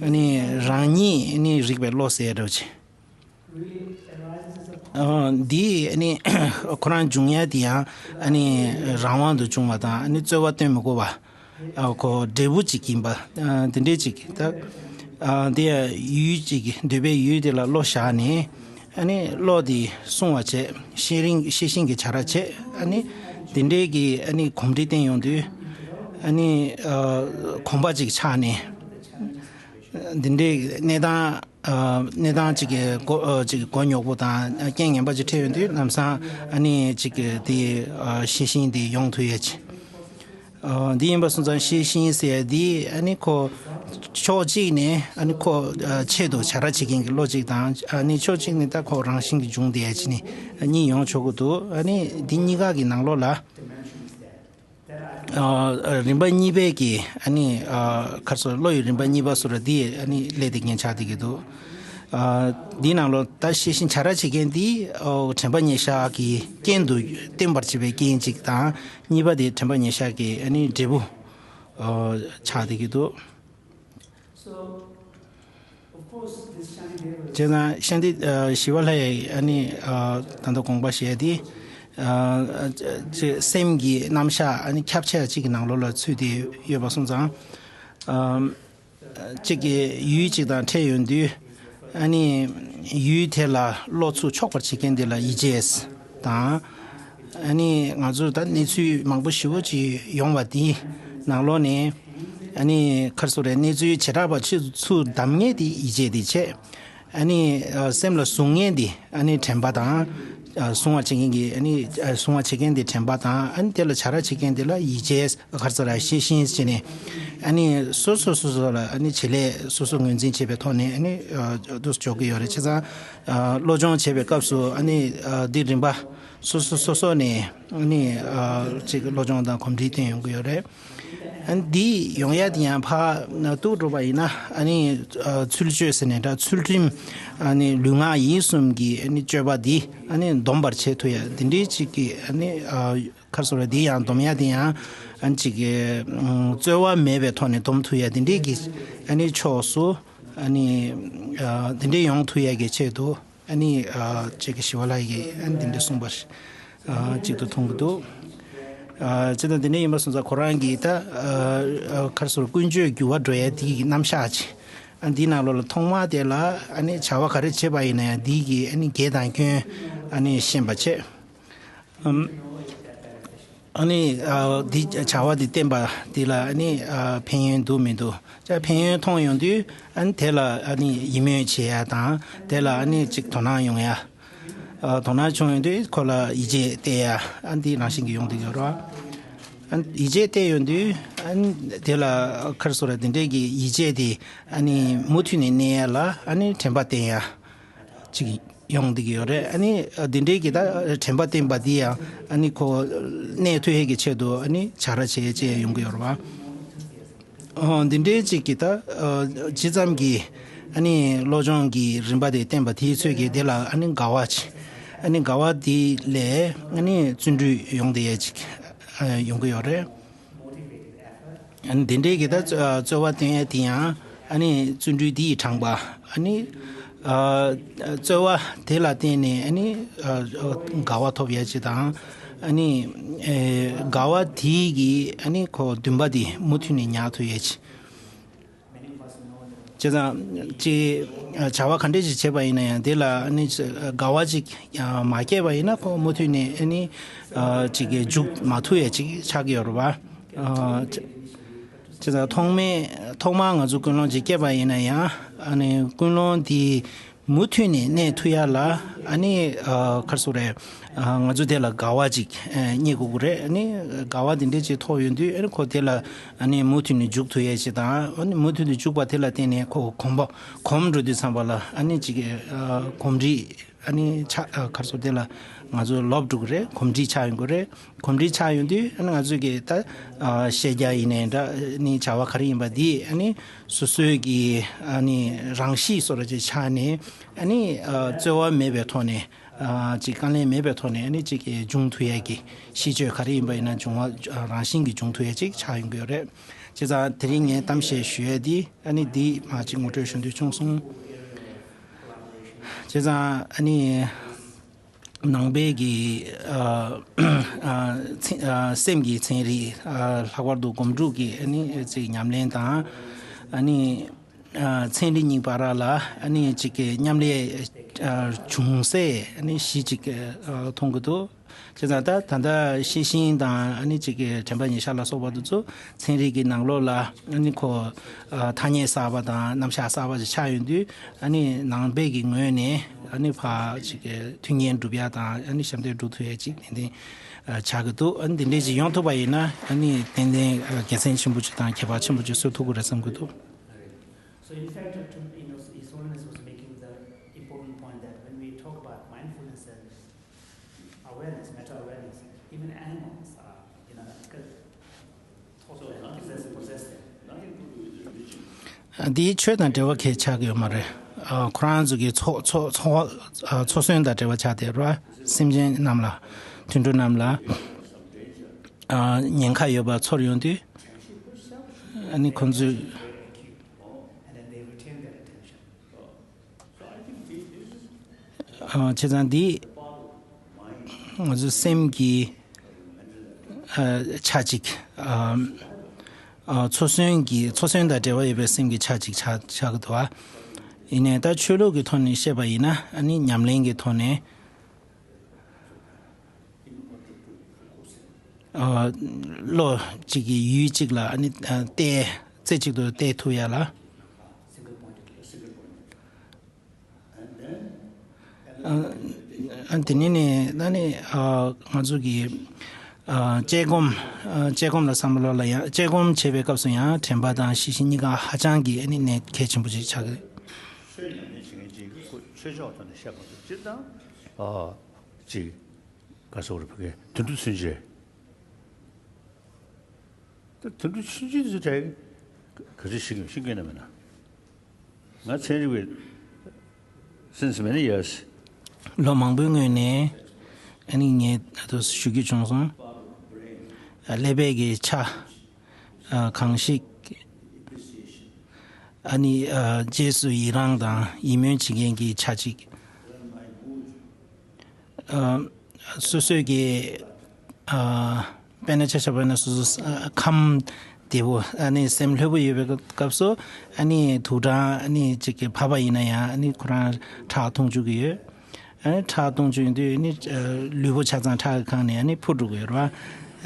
ཨ་ནི་རང་ཉིད་ཨ་ནི་རིག་པའི་བློ་ཟེར་འདྲ་བོ་ཅིག་འདི་ཨ་ནི་ཁོ་རང་འབྱུང་ཡ་དེ་ཡང་ཨ་ནི་རང་དབང་དུ་བྱུང་བ་དང་ཨ་ནི་རྩོལ་བ་བཏོན་མི་དགོས་པ། ཨ་ཁོ་འབྲས་བུ་གཅིག་ཡིན་པ། ཨ་དེ་འདྲའི་གཅིག་ད་ཨ་དེ་ཡང་ཡུལ་གཅིག་འདོད་པའི་ཡུལ་དེ་ལ་བློ་བཞག་ནས་ཨ་ནི་བློ་དེ་བསྲུང་བ་བྱས། ཤེས་རིང་ཤེས་བཞིན་གྱི་བྱ་ར་བྱས། ཨ་ནི་དེ་འདྲའི་གི་ཨ་ནི་གོམས་འདྲིས་བསྟེན་ཡོང་དུས་ཨ་ནི་ཨ་གོམས་པ་གཅིག་ཆགས་ནས། འདི་འདྲའི་གནས་སྟངས་ཨ་གནས་སྟངས་ཅིག་གི་མགོ་ཨ་ཅིག་གི་མགོ་རྙོག་པོ་དང་རྐྱེན་ངན་པ་ཅིག་འཕྲད་ཡོང་དུས་ལམ་སང་ཨ་ནི་ཅིག་གི་དེ་ཨ་ཤེས་བཞིན་དེ་ཡོང་ཐུབ་ཡ་ཅིག་ཨ་འདི་ཡིན་པ་སོང་ཙང་ཤེས་བཞིན་ཟེར་ཡ་འདི་ཨ་ནི་ཁོ་ཕྱོགས་གཅིག་ནས་ཨ་ནི་ཁོ་ཨ་ཆེད་དུ་བྱ་ར་བྱེད་མཁན་གྱི་བློ་གཅིག་དང་། ཨ་ནི་ཕྱོགས་གཅིག་ནས་ད་ཁོ་རང་བཞིན་གྱིས་འབྱུང་བསྡད་ཡ་ཅིག་ནི་གཉིས་ཡོང་ཆོག་གི་འདུག་ཨ་ནི་འདི་གཉིས་ཀ་གི་ནང་ལོགས་ལ། ཨ་རིམ་པ་གཉིས་པའི་གི་ཨ་ནི་ཨ་ག་རེ་ཟེར། བློ་ཡི་རིམ་པ་གཉིས་པ་ཟེར་བ་འདི་ཨ་ནི་སླེབས་བསྡད་མཁན་ཆགས་བསྡད་ཀྱི་འདུག་ཨ་འདིའི་ནང་ལོགས་ད་ཤེས་བཞིན་བྱ་ར་བྱེད་མཁན་འདི་ཨོ་དྲན་པ་ཉེར་བཞག་གི་རྐྱེན་དུ་བསྟན་པར་བྱེད་པའི་རྐྱེན་གཅིག་དང་། གཉིས་པ་དེ་དྲན་པ་ཉེར་བཞག་གི་ཨ་ནི་འབྲས་བུ་ཨོ་ཆགས་བསྡད་ཀྱི་འདུག་བྱས་ཙང་ཤཱནྟི་ཨ་ཞི་བ་ལྷ་ཡིས་ཨ་ནི་ཨ་ད་ལྟ་དགོངས་པ་བཞེས་ཏེ། ཨ་ཅེ་སེམས་ཀྱི་རྣམ་གཞག་ཨ་ནི་ཁྱབ་ཆེ་གཅིག་གི་ནང་ལོགས་ལ་ཚུད་དེ་ཡོད་པ་སོང་ཙང་། ཨ་གཅིག་གི་ཡུལ་གཅིག་དང་འཕྲད་ཡོང་དུས། ཨ་ནི་ཡུལ་དེ་ལ་བློ་ཚུགས་ཆོག་པར་བྱེད་མཁན་དེ་ལ་ཡིད་ཆེས་དང་། ཨ་ནི་ང་ཚོར་ད་གནས་ཚུལ་མང་པོ་ཞེ་པོ་ཅིག་ཡོང་བ་དེའི་ནང་ལོགས་ནས། ཨ་ནི་ག་རེ་ཟེར་དགོས་རེད། གནས་ཚུལ་བྱེ་བྲག་པ་ཆེ་ཚུར་བདམས་མཁན་དེ་ཡིད་ཆེས་དེ་བྱས། ཨ་ནི་ཨ་སེམས་ལ་བཟུང་མཁན་དེ་ཨ་ནི་དྲན་པ་དང་། ཨ་བཟུང་བ་བྱེད་མཁན་གྱི་ཨ་ནི་ཨ་བཟུང་བ་བྱེད་མཁན་དེ་དྲན་པ་དང་། ཨ་ནི་དེ་ལ་བྱ་ར་བྱེད་མཁན་དེ་ལ་ཡིད་ཆེས། ག་རེ་ཟེར་ར། ཤེས་བཞིན་བྱས་ནས། ཨ་ནི་སོ་སོ་སོ་སོ་ལ་ཨ་ནི་བྱེད་ལས་སོ་སོ་ངོས་འཛིན་བྱེད་པའི་ཐོག་ནས་ཨ་ནི་ཨ་འདུག་སེ་འཇོག་གི་ཡོད་རེད། བྱས་ཙང་ཨ་བློ་སྦྱོང་བྱེད་པའི་སྐབས་སུ་ཨ་ནི་ཨ་འདི་རིམ་པ་སོ་སོ་སོ་སོ་ནས་ཨ་ནི་ཨ་ཅིག་བློ་སྦྱོང་དང་གོམས་འདྲིས་བསྟེན་ཡོང་གི་ཡོད་རེད། ཨ་ནི་འདི་ཡོང་ཡ་དེ་ཡང་ཕར་ན་ཏུ་འགྲོ་བ་ཡིན་ན། ཨ་ནི་ཨ་ཚུལ་སྤྱོད་ཟེར་ནས་འདྲ། ཚུལ་ཁྲིམས། ཨ་ནི་ལུས་ངག་ཡིད་གསུམ་གྱི་ཨ་ནི་སྤྱོད་པ་འདི་ཨ་ནི་སྡོམ་པར་བྱེད་ཐུབ་ཡ་དེ་འདྲའི་ཅིག་གི་ཨ་ནི་ཨ་ག་རེ་ཟེར་དགོས་རེད། འདི་ཡང་སྡོམ་ཡ་དེ་ཡང་ཨ་ནི་ཅིག་གི་ཨ་རྩོལ་བ་མེད་པའི་ཐོག་ནས་སྡོམ་ཐུབ་ཡ་དེ་འདྲའི་གི་ཨ་ནི་ཕྱོགས་སུ་ཨ་ནི་ཨ་དེ་འདྲའི་ཡོང་ཐུབ་ཡ་གི་ཆེད་དུ། ཨ་ནི་ཨ་ཅིག་གི་ཞི་བ་ལྷ་ཡིས་ཨ་ནི་དེ་འདྲ་གསུངས་པ་ཞིག་ཨ་གཅིག་ཏུ་མཐོང་གི་འདུག་ཨ་ཅི་ལྟར་དེ་འདྲ་ཡིན་པ་སོང་ཙང་ཁོ་རང་གིས་ད་ཨ་ཨ་ག་རེ་ཟེར། ཀུན་སྤྱོད་འགྱུར་བ་འགྲོ་ཡ་དེ་གི་རྣམ་གཞག་ཅིག་ཨ་འདིའི་ནང་ལོགས་ལ་ཐོག་མ་དེ་ལ་ཨ་ནི་བྱ་བ་ག་རེ་བྱེད་པ་ཡིན་ན་ཡང་དེ་གི་ཨ་ནི་དགེ་དང་སྐྱོན་ཨ་ནི་ཤེས་པ་བྱས། ཨམ། ཨ་ནི་ཨ་འདི་བྱ་བ་འདི་བསྟན་པ་འདི་ལ་ཨ་ནི་ཨ་ཕན་ཡོན་འདུག་མི་འདུག་ཅག་ཕན་ཡོན་མཐོང་ཡོང་དུས། ཨ་ནི་དེ་ལ་ཨ་ནི་ཡིད་སྨོན་བྱེད་ཡ་དང་། དེ་ལ་ཨ་ནི་ཅིག་དོ་སྣང་ཡོང་ཡ། ཨ་དོ་སྣང་བྱུང་ཡོང་དུས་ཁོ་ལ་ཡིད་ཆེས་གཏད་ཡ། ཨ་ནི་དེ་རང་བཞིན་གྱིས་ཡོང་བསྡད་ཡོད་རེད་བ། ཨ་ནི་ཡིད་ཆེས་གཏད་ཡོང་དུས། ཨ་ནི་དེ་ལ་ག་རེ་ཟེར་དགོས་རེད། དེ་འདྲས་ཀྱི་ཡིད་ཆེས་དེ་ཨ་ནི་མུ་མཐུད་ནས་གནས་ཡ་ལ་ཨ་ནི་དྲན་པ་བསྟེན་ཡ། ཅིག་ཡོང་བསྡད་ཀྱི་ཡོད་རེད། ཨ་ནི་འདི་འདྲའི་གི་ད་དྲན་པ་བསྟེན་པ་འདི་ཡང་ཨ་ནི་ཁོ་གནས་ཐུབ་ཡས་ཀྱི་ཆེད་དུ་ཨ་ནི་བྱ་ར་བྱེད་ཅེས་ཡོང་གི་ཡོད་རེད་བ། ཨོ་འདི་འདྲའི་ཅིག་གི་ད་ཇི་ཙམ་གྱི་ཨ་ནི་བློ་སྦྱོང་གི་རིམ་པ་དེ་བསྟན་པ་དེའི་ཚོད་ཀྱིས་དེ་ལ་ཨ་ནི་དགའ་བ་ཅིག་ཨ་ནི་དགའ་བ་འདི་ལས་ཨ་ནི་བརྩོན་འགྲུས་ཡོང་བསྡད་ཡས་ཅིག་ཡོང་གི་ཡོད་རེད། ཨ་ནི་དེ་འདྲའི་གི་ད་རྩོལ་བ་བསྟེན་ཡས་དེ་ཡང་ཨ་ནི་བརྩོན་འགྲུས་འདི་ཡིས་དྲངས་པ། ཨ་ནི་ཨ་རྩོལ་བ་དེ་ལ་བརྟེན་ནས་ཨ་ནི་ཨ་དགའ་བ་ཐོབ་ཡས་ཅིག་དང་། ཨ་ནི་ཨེ་དགའ་བ་དེ་གིས་ཨ་ནི་ཁོ་འདུན་པ་དེ་མུ་མཐུད་ནས་ཉར་ཐུབ་ཡས་ཅིག་བྱས་ཙང་ཅིག་བྱ་བ་ག་འདྲས་ཅིག་བྱས་པ་ཡིན་ན་ཡང་དེ་ལ་ཨ་ནི་དགའ་བ་ཅིག་མ་སྐྱེས་པ་ཡིན་ན་ཁོ་མུ་མཐུད་ནས་ཨ་ནི་ཨ་ཅིག་གི་འཇུག་མ་ཐུབ་ཡས་ཅིག་ཆགས་ཀྱི་ཡོད་རེད་བ། ཨ་བྱས་ཙང་ཐོག་མའི་ཐོག་མར་ང་ཚོ་ཀུན་སློང་ཅིག་སྐྱེས་པ་ཡིན་ན་ཡང་། ཨ་ནི་ཀུན་སློང་དེ་མུ་མཐུད་ནས་གནས་ཐུབ་ཡ་ལ། ཨ་ནི་ཨ་ག་རེ་ཟེར་དགོས་རེད། ཨ་ང་ཚོ་དེ་ལ་དགའ་བ་ཅིག་ཨ་རྙེད་དགོས་ཀྱི་རེད། ཨ་ནི་དགའ་བ་དེ་འདྲས་ཅིག་ཐོབ་ཡོང་དུས། ཨ་ནི་ཁོ་དེ་ལ་ཨ་ནི་མུ་མཐུད་ནས་འཇུག་ཐུབ་ཡ་ཅིག་དང་། ཨ་ནི་མུ་མཐུད་དུ་འཇུག་པ་དེ་ལ་བརྟེན་ནས་ཁོ་གོམས་པ་གོམས་འགྲོ་དུས་ཙམ་པ་ལ་ཨ་ནི་ཅིག་ཨ་གོམས་འདྲིས་ཨ་ནི་ཆགས། ཨ་ག་རེ་ཟེར། དེ་ལ་ང་ཚོ་ལོབས་འགྲོ་གི་རེད། གོམས་འདྲིས་ཆགས་ཡོང་གི་རེད། གོམས་འདྲིས་ཆགས་ཡོང་དུས་ཨ་ནི་ང་ཚོ་གི་ད་ཨ་བཤད་རྒྱ་ཡིན་ནའི་འདྲ། ཨ་ནི་བྱ་བ་ག་རེ་ཡིན་པ་འདི་ཨ་ནི་སོ་སོའི་གི་ཨ་ནི་རང་གཤིས་བཟོ་འདྲ་ཅིག་ཆགས་ནས། ཨ་ནི་ཨ་རྩོལ་བ་མེད་པའི་ཐོག་ནས། ཨ་ཅིག་དཀའ་ལས་མེད་པའི་ཐོག་ནས་ཨ་ནི་ཅིག་གི་འབྱུང་ཐུབ་ཡས་ཀྱི་གཤིས་སྤྱོད་ག་རེ་ཡིན་པ་ཡིན་ན་འབྱུང་བ་ཨ་རང་བཞིན་གྱིས་འབྱུང་ཐུབ་ཡས་ཅིག་ཆགས་ཡོང་གི་ཡོད་རེད། བྱས་ཙང་དེ་རིང་ངས་གཏམ་བཤད་ཞུ་ཡས་འདི་ཨ་ནི་འདི་མ་ཅིག་ངོ་སྤྲོད་ཞུ་འདོད་བྱུང་སོང་། བྱས་ཙང་ཨ་ནི། ནང་པའི་གི་ཨ་ཨ་ཚན་ཨ་སེམས་ཀྱི་ཚན་རིག་ཨ་ལྷག་པར་དུ་སྒོམ་སྒྲུབ་ཀྱི་ཨ་ནི་ཅིག་ཉམས་ལེན་དང་། ཨ་ནི་ཨ་ཚན་རིག་གཉིས་བར་ལ་ཨ་ནི་ཅིག་གི་མཉམ་ལས་ཨ་བྱུང་སའི་ཨ་ནི་གཞི་ཅིག་ཨ་མཐོང་གི་འདུག་བྱས་ཙང་ད་ད་ལྟ་ཤེས་བཞིན་དང་ཨ་ནི་ཅིག་གི་དྲན་པ་ཉེར་བཞག་ལ་སོགས་པ་དེ་ཚོ་ཚན་རིག་གི་ནང་ལོགས་ལ་ཨ་ནི་ཁོ་ཨ་ཐ་སྙད་གསར་པ་དང་རྣམ་གཞག་གསར་པ་ཞིག་ཆགས་ཡོང་དུས། ཨ་ནི་ནང་པའི་གི་ངོས་ནས་ཨ་ནི་ཕར་ཅིག་གི་མཐུན་རྐྱེན་སྒྲུབ་ཡ་དང་། ཨ་ནི་ཞབས་འདེགས་སྒྲུབ་ཐུབ་ཡ་ཅིག་ཏན་ཏན་ཨ་ཆགས་ཀྱི་འདུག་ཨ་ནི་འདི་འདྲས་ཅིག་ཡོང་ཐུབ་པ་ཡིན་ན་ཨ་ནི་ཏན་ཏན་ཨ་དགེ་མཚན་ཆེན་པོ་ཅིག་དང་ཁྱད་པར་ཆེན་པོ་ཅིག་བཟོ་ཐུབ་ཀྱི་རེད་བསམ་གྱི་འདུག So in fact, to, you know, His Holiness was making the important point that when we talk about mindfulness and awareness, meta-awareness, even animals are, you know, could also possess, possess them. འདིའི་ཆོས་དང་འབྲེལ་བ་གང་ཡང་ཆགས་ཀྱི་ཡོད་མ་རེད། ཨ་ཁོ་རང་ཚོ་གི་འཚོ་འཚོ་འཚོ་བ་ཨ་འཚོ་སོན་དང་འབྲེལ་བ་ཆགས་བསྡད་རེད་བ། སེམས་ཅན་རྣམས་ལ། དུད་འགྲོ་རྣམས་ལ་ཨ་ཉེན་ཁ་ཡོད་པ་ཚོར་ཡོང་དུས། ཨ་ནི་ཁོང་ཚོས། And then they retain that attention. བྱས་ཙང་འདི་ང་ཚོའི་སེམས་ཀྱི་ཆ་གཅིག་ཚོར་སྣང་གི་ཚོར་སྣང་དང་འབྲེལ་བ་ཡོད་པའི་སེམས་ཀྱི་ཆ་གཅིག་ཆགས་ཆགས་ཀྱི་འདུག་བ། ཡིན་ནའི་ད་ཆོས་ལུགས་ཀྱི་ཐོག་ནས་བཤད་པ་ཡིན་ན་ཨ་ནི་ཉམས་ལེན་གྱི་ཐོག་ནས། བློ་གཅིག་གིས་ཡུལ་གཅིག་ལ་ཨ་ནི་གཏད་རྩེ་གཅིག་ཏུ་གཏད་ཐུབ་ཡ་ལ། ཨ་དེ་ནས་ནི་ད་ནི་ང་ཚོ་གི་དཔྱད་སྒོམ་དཔྱད་སྒོམ་ལ་བསམ་བློ་ལ་ཡང་དཔྱད་སྒོམ་བྱེད་པའི་སྐབས་སུ་ཡང་དྲན་པ་དང་ཤེས་བཞིན་གཉིས་ཀ་ཧ་ཅང་གི་ཨ་ནི་གནད་གལ་ཆེན་པོ་ཅིག་ཆགས་ཀྱི་རེད། ཆོས་ཉམས་ལེན་བྱེད་མཁན་ཅིག་ཆོས་ཕྱོགས་ཐོག་ནས་བཤད་པ་ཚོ་སྤྱིར་བཏང་ཅིག་ག་སོག་རེ་ཕ་གི་དོན་གྲུབ་ཚུན་ཆད། ད་དོན་གྲུབ་ཚུན་ཆད་དེ་ཚོ་ག་ཚོད་ཤེས་ཀྱི་ཤེས་ཀྱི་ན་མེད་ན། ང་ཚན་རིག་པའི་སེམས་སུ་མེད་ན་ཡོད། ལོ་མང་པོའི་སྔོན་ནས་ཨ་ནི་ངས་ད་དུང་ཞུ་རྒྱུ་བྱུང་སོང་། ཀླད་པའི་གི་ཆ་གང་ཞིག་ཨ་ནི་རྗེས་སུ་ཡི་རང་དང་ཡིད་སྨོན་བྱེད་མཁན་གྱི་ཆ་གཅིག་སོ་སོས་ཀྱི་དཔེར་ན་ཆ་བཞག་པ་ན་སོ་སོ་ཁམས་བདེ་པོ་ཨ་ནི་སེམས་ལྷོད་པོ་ཡོད་པའི་སྐབས་སུ་ཨ་ནི་དུག་སྦྲང་ཨ་ནི་གཅིག་གི་བབས་པ་ཡིན་ན་ཡང་ཨ་ནི་ཁོ་རང་ཁྲག་འཐུང་བཅུག་གི་ཡོད། ཨ་ནི་ཁྲག་འཐུང་བཅུག་ཡོང་དུས་ཨ་ནི་ལུས་པོ་ཆ་ཚང་ཁྲག་གིས་གང་ནས་ཨ་ནི་འཕུར་འགྲོ་གི་ཡོད་རེད་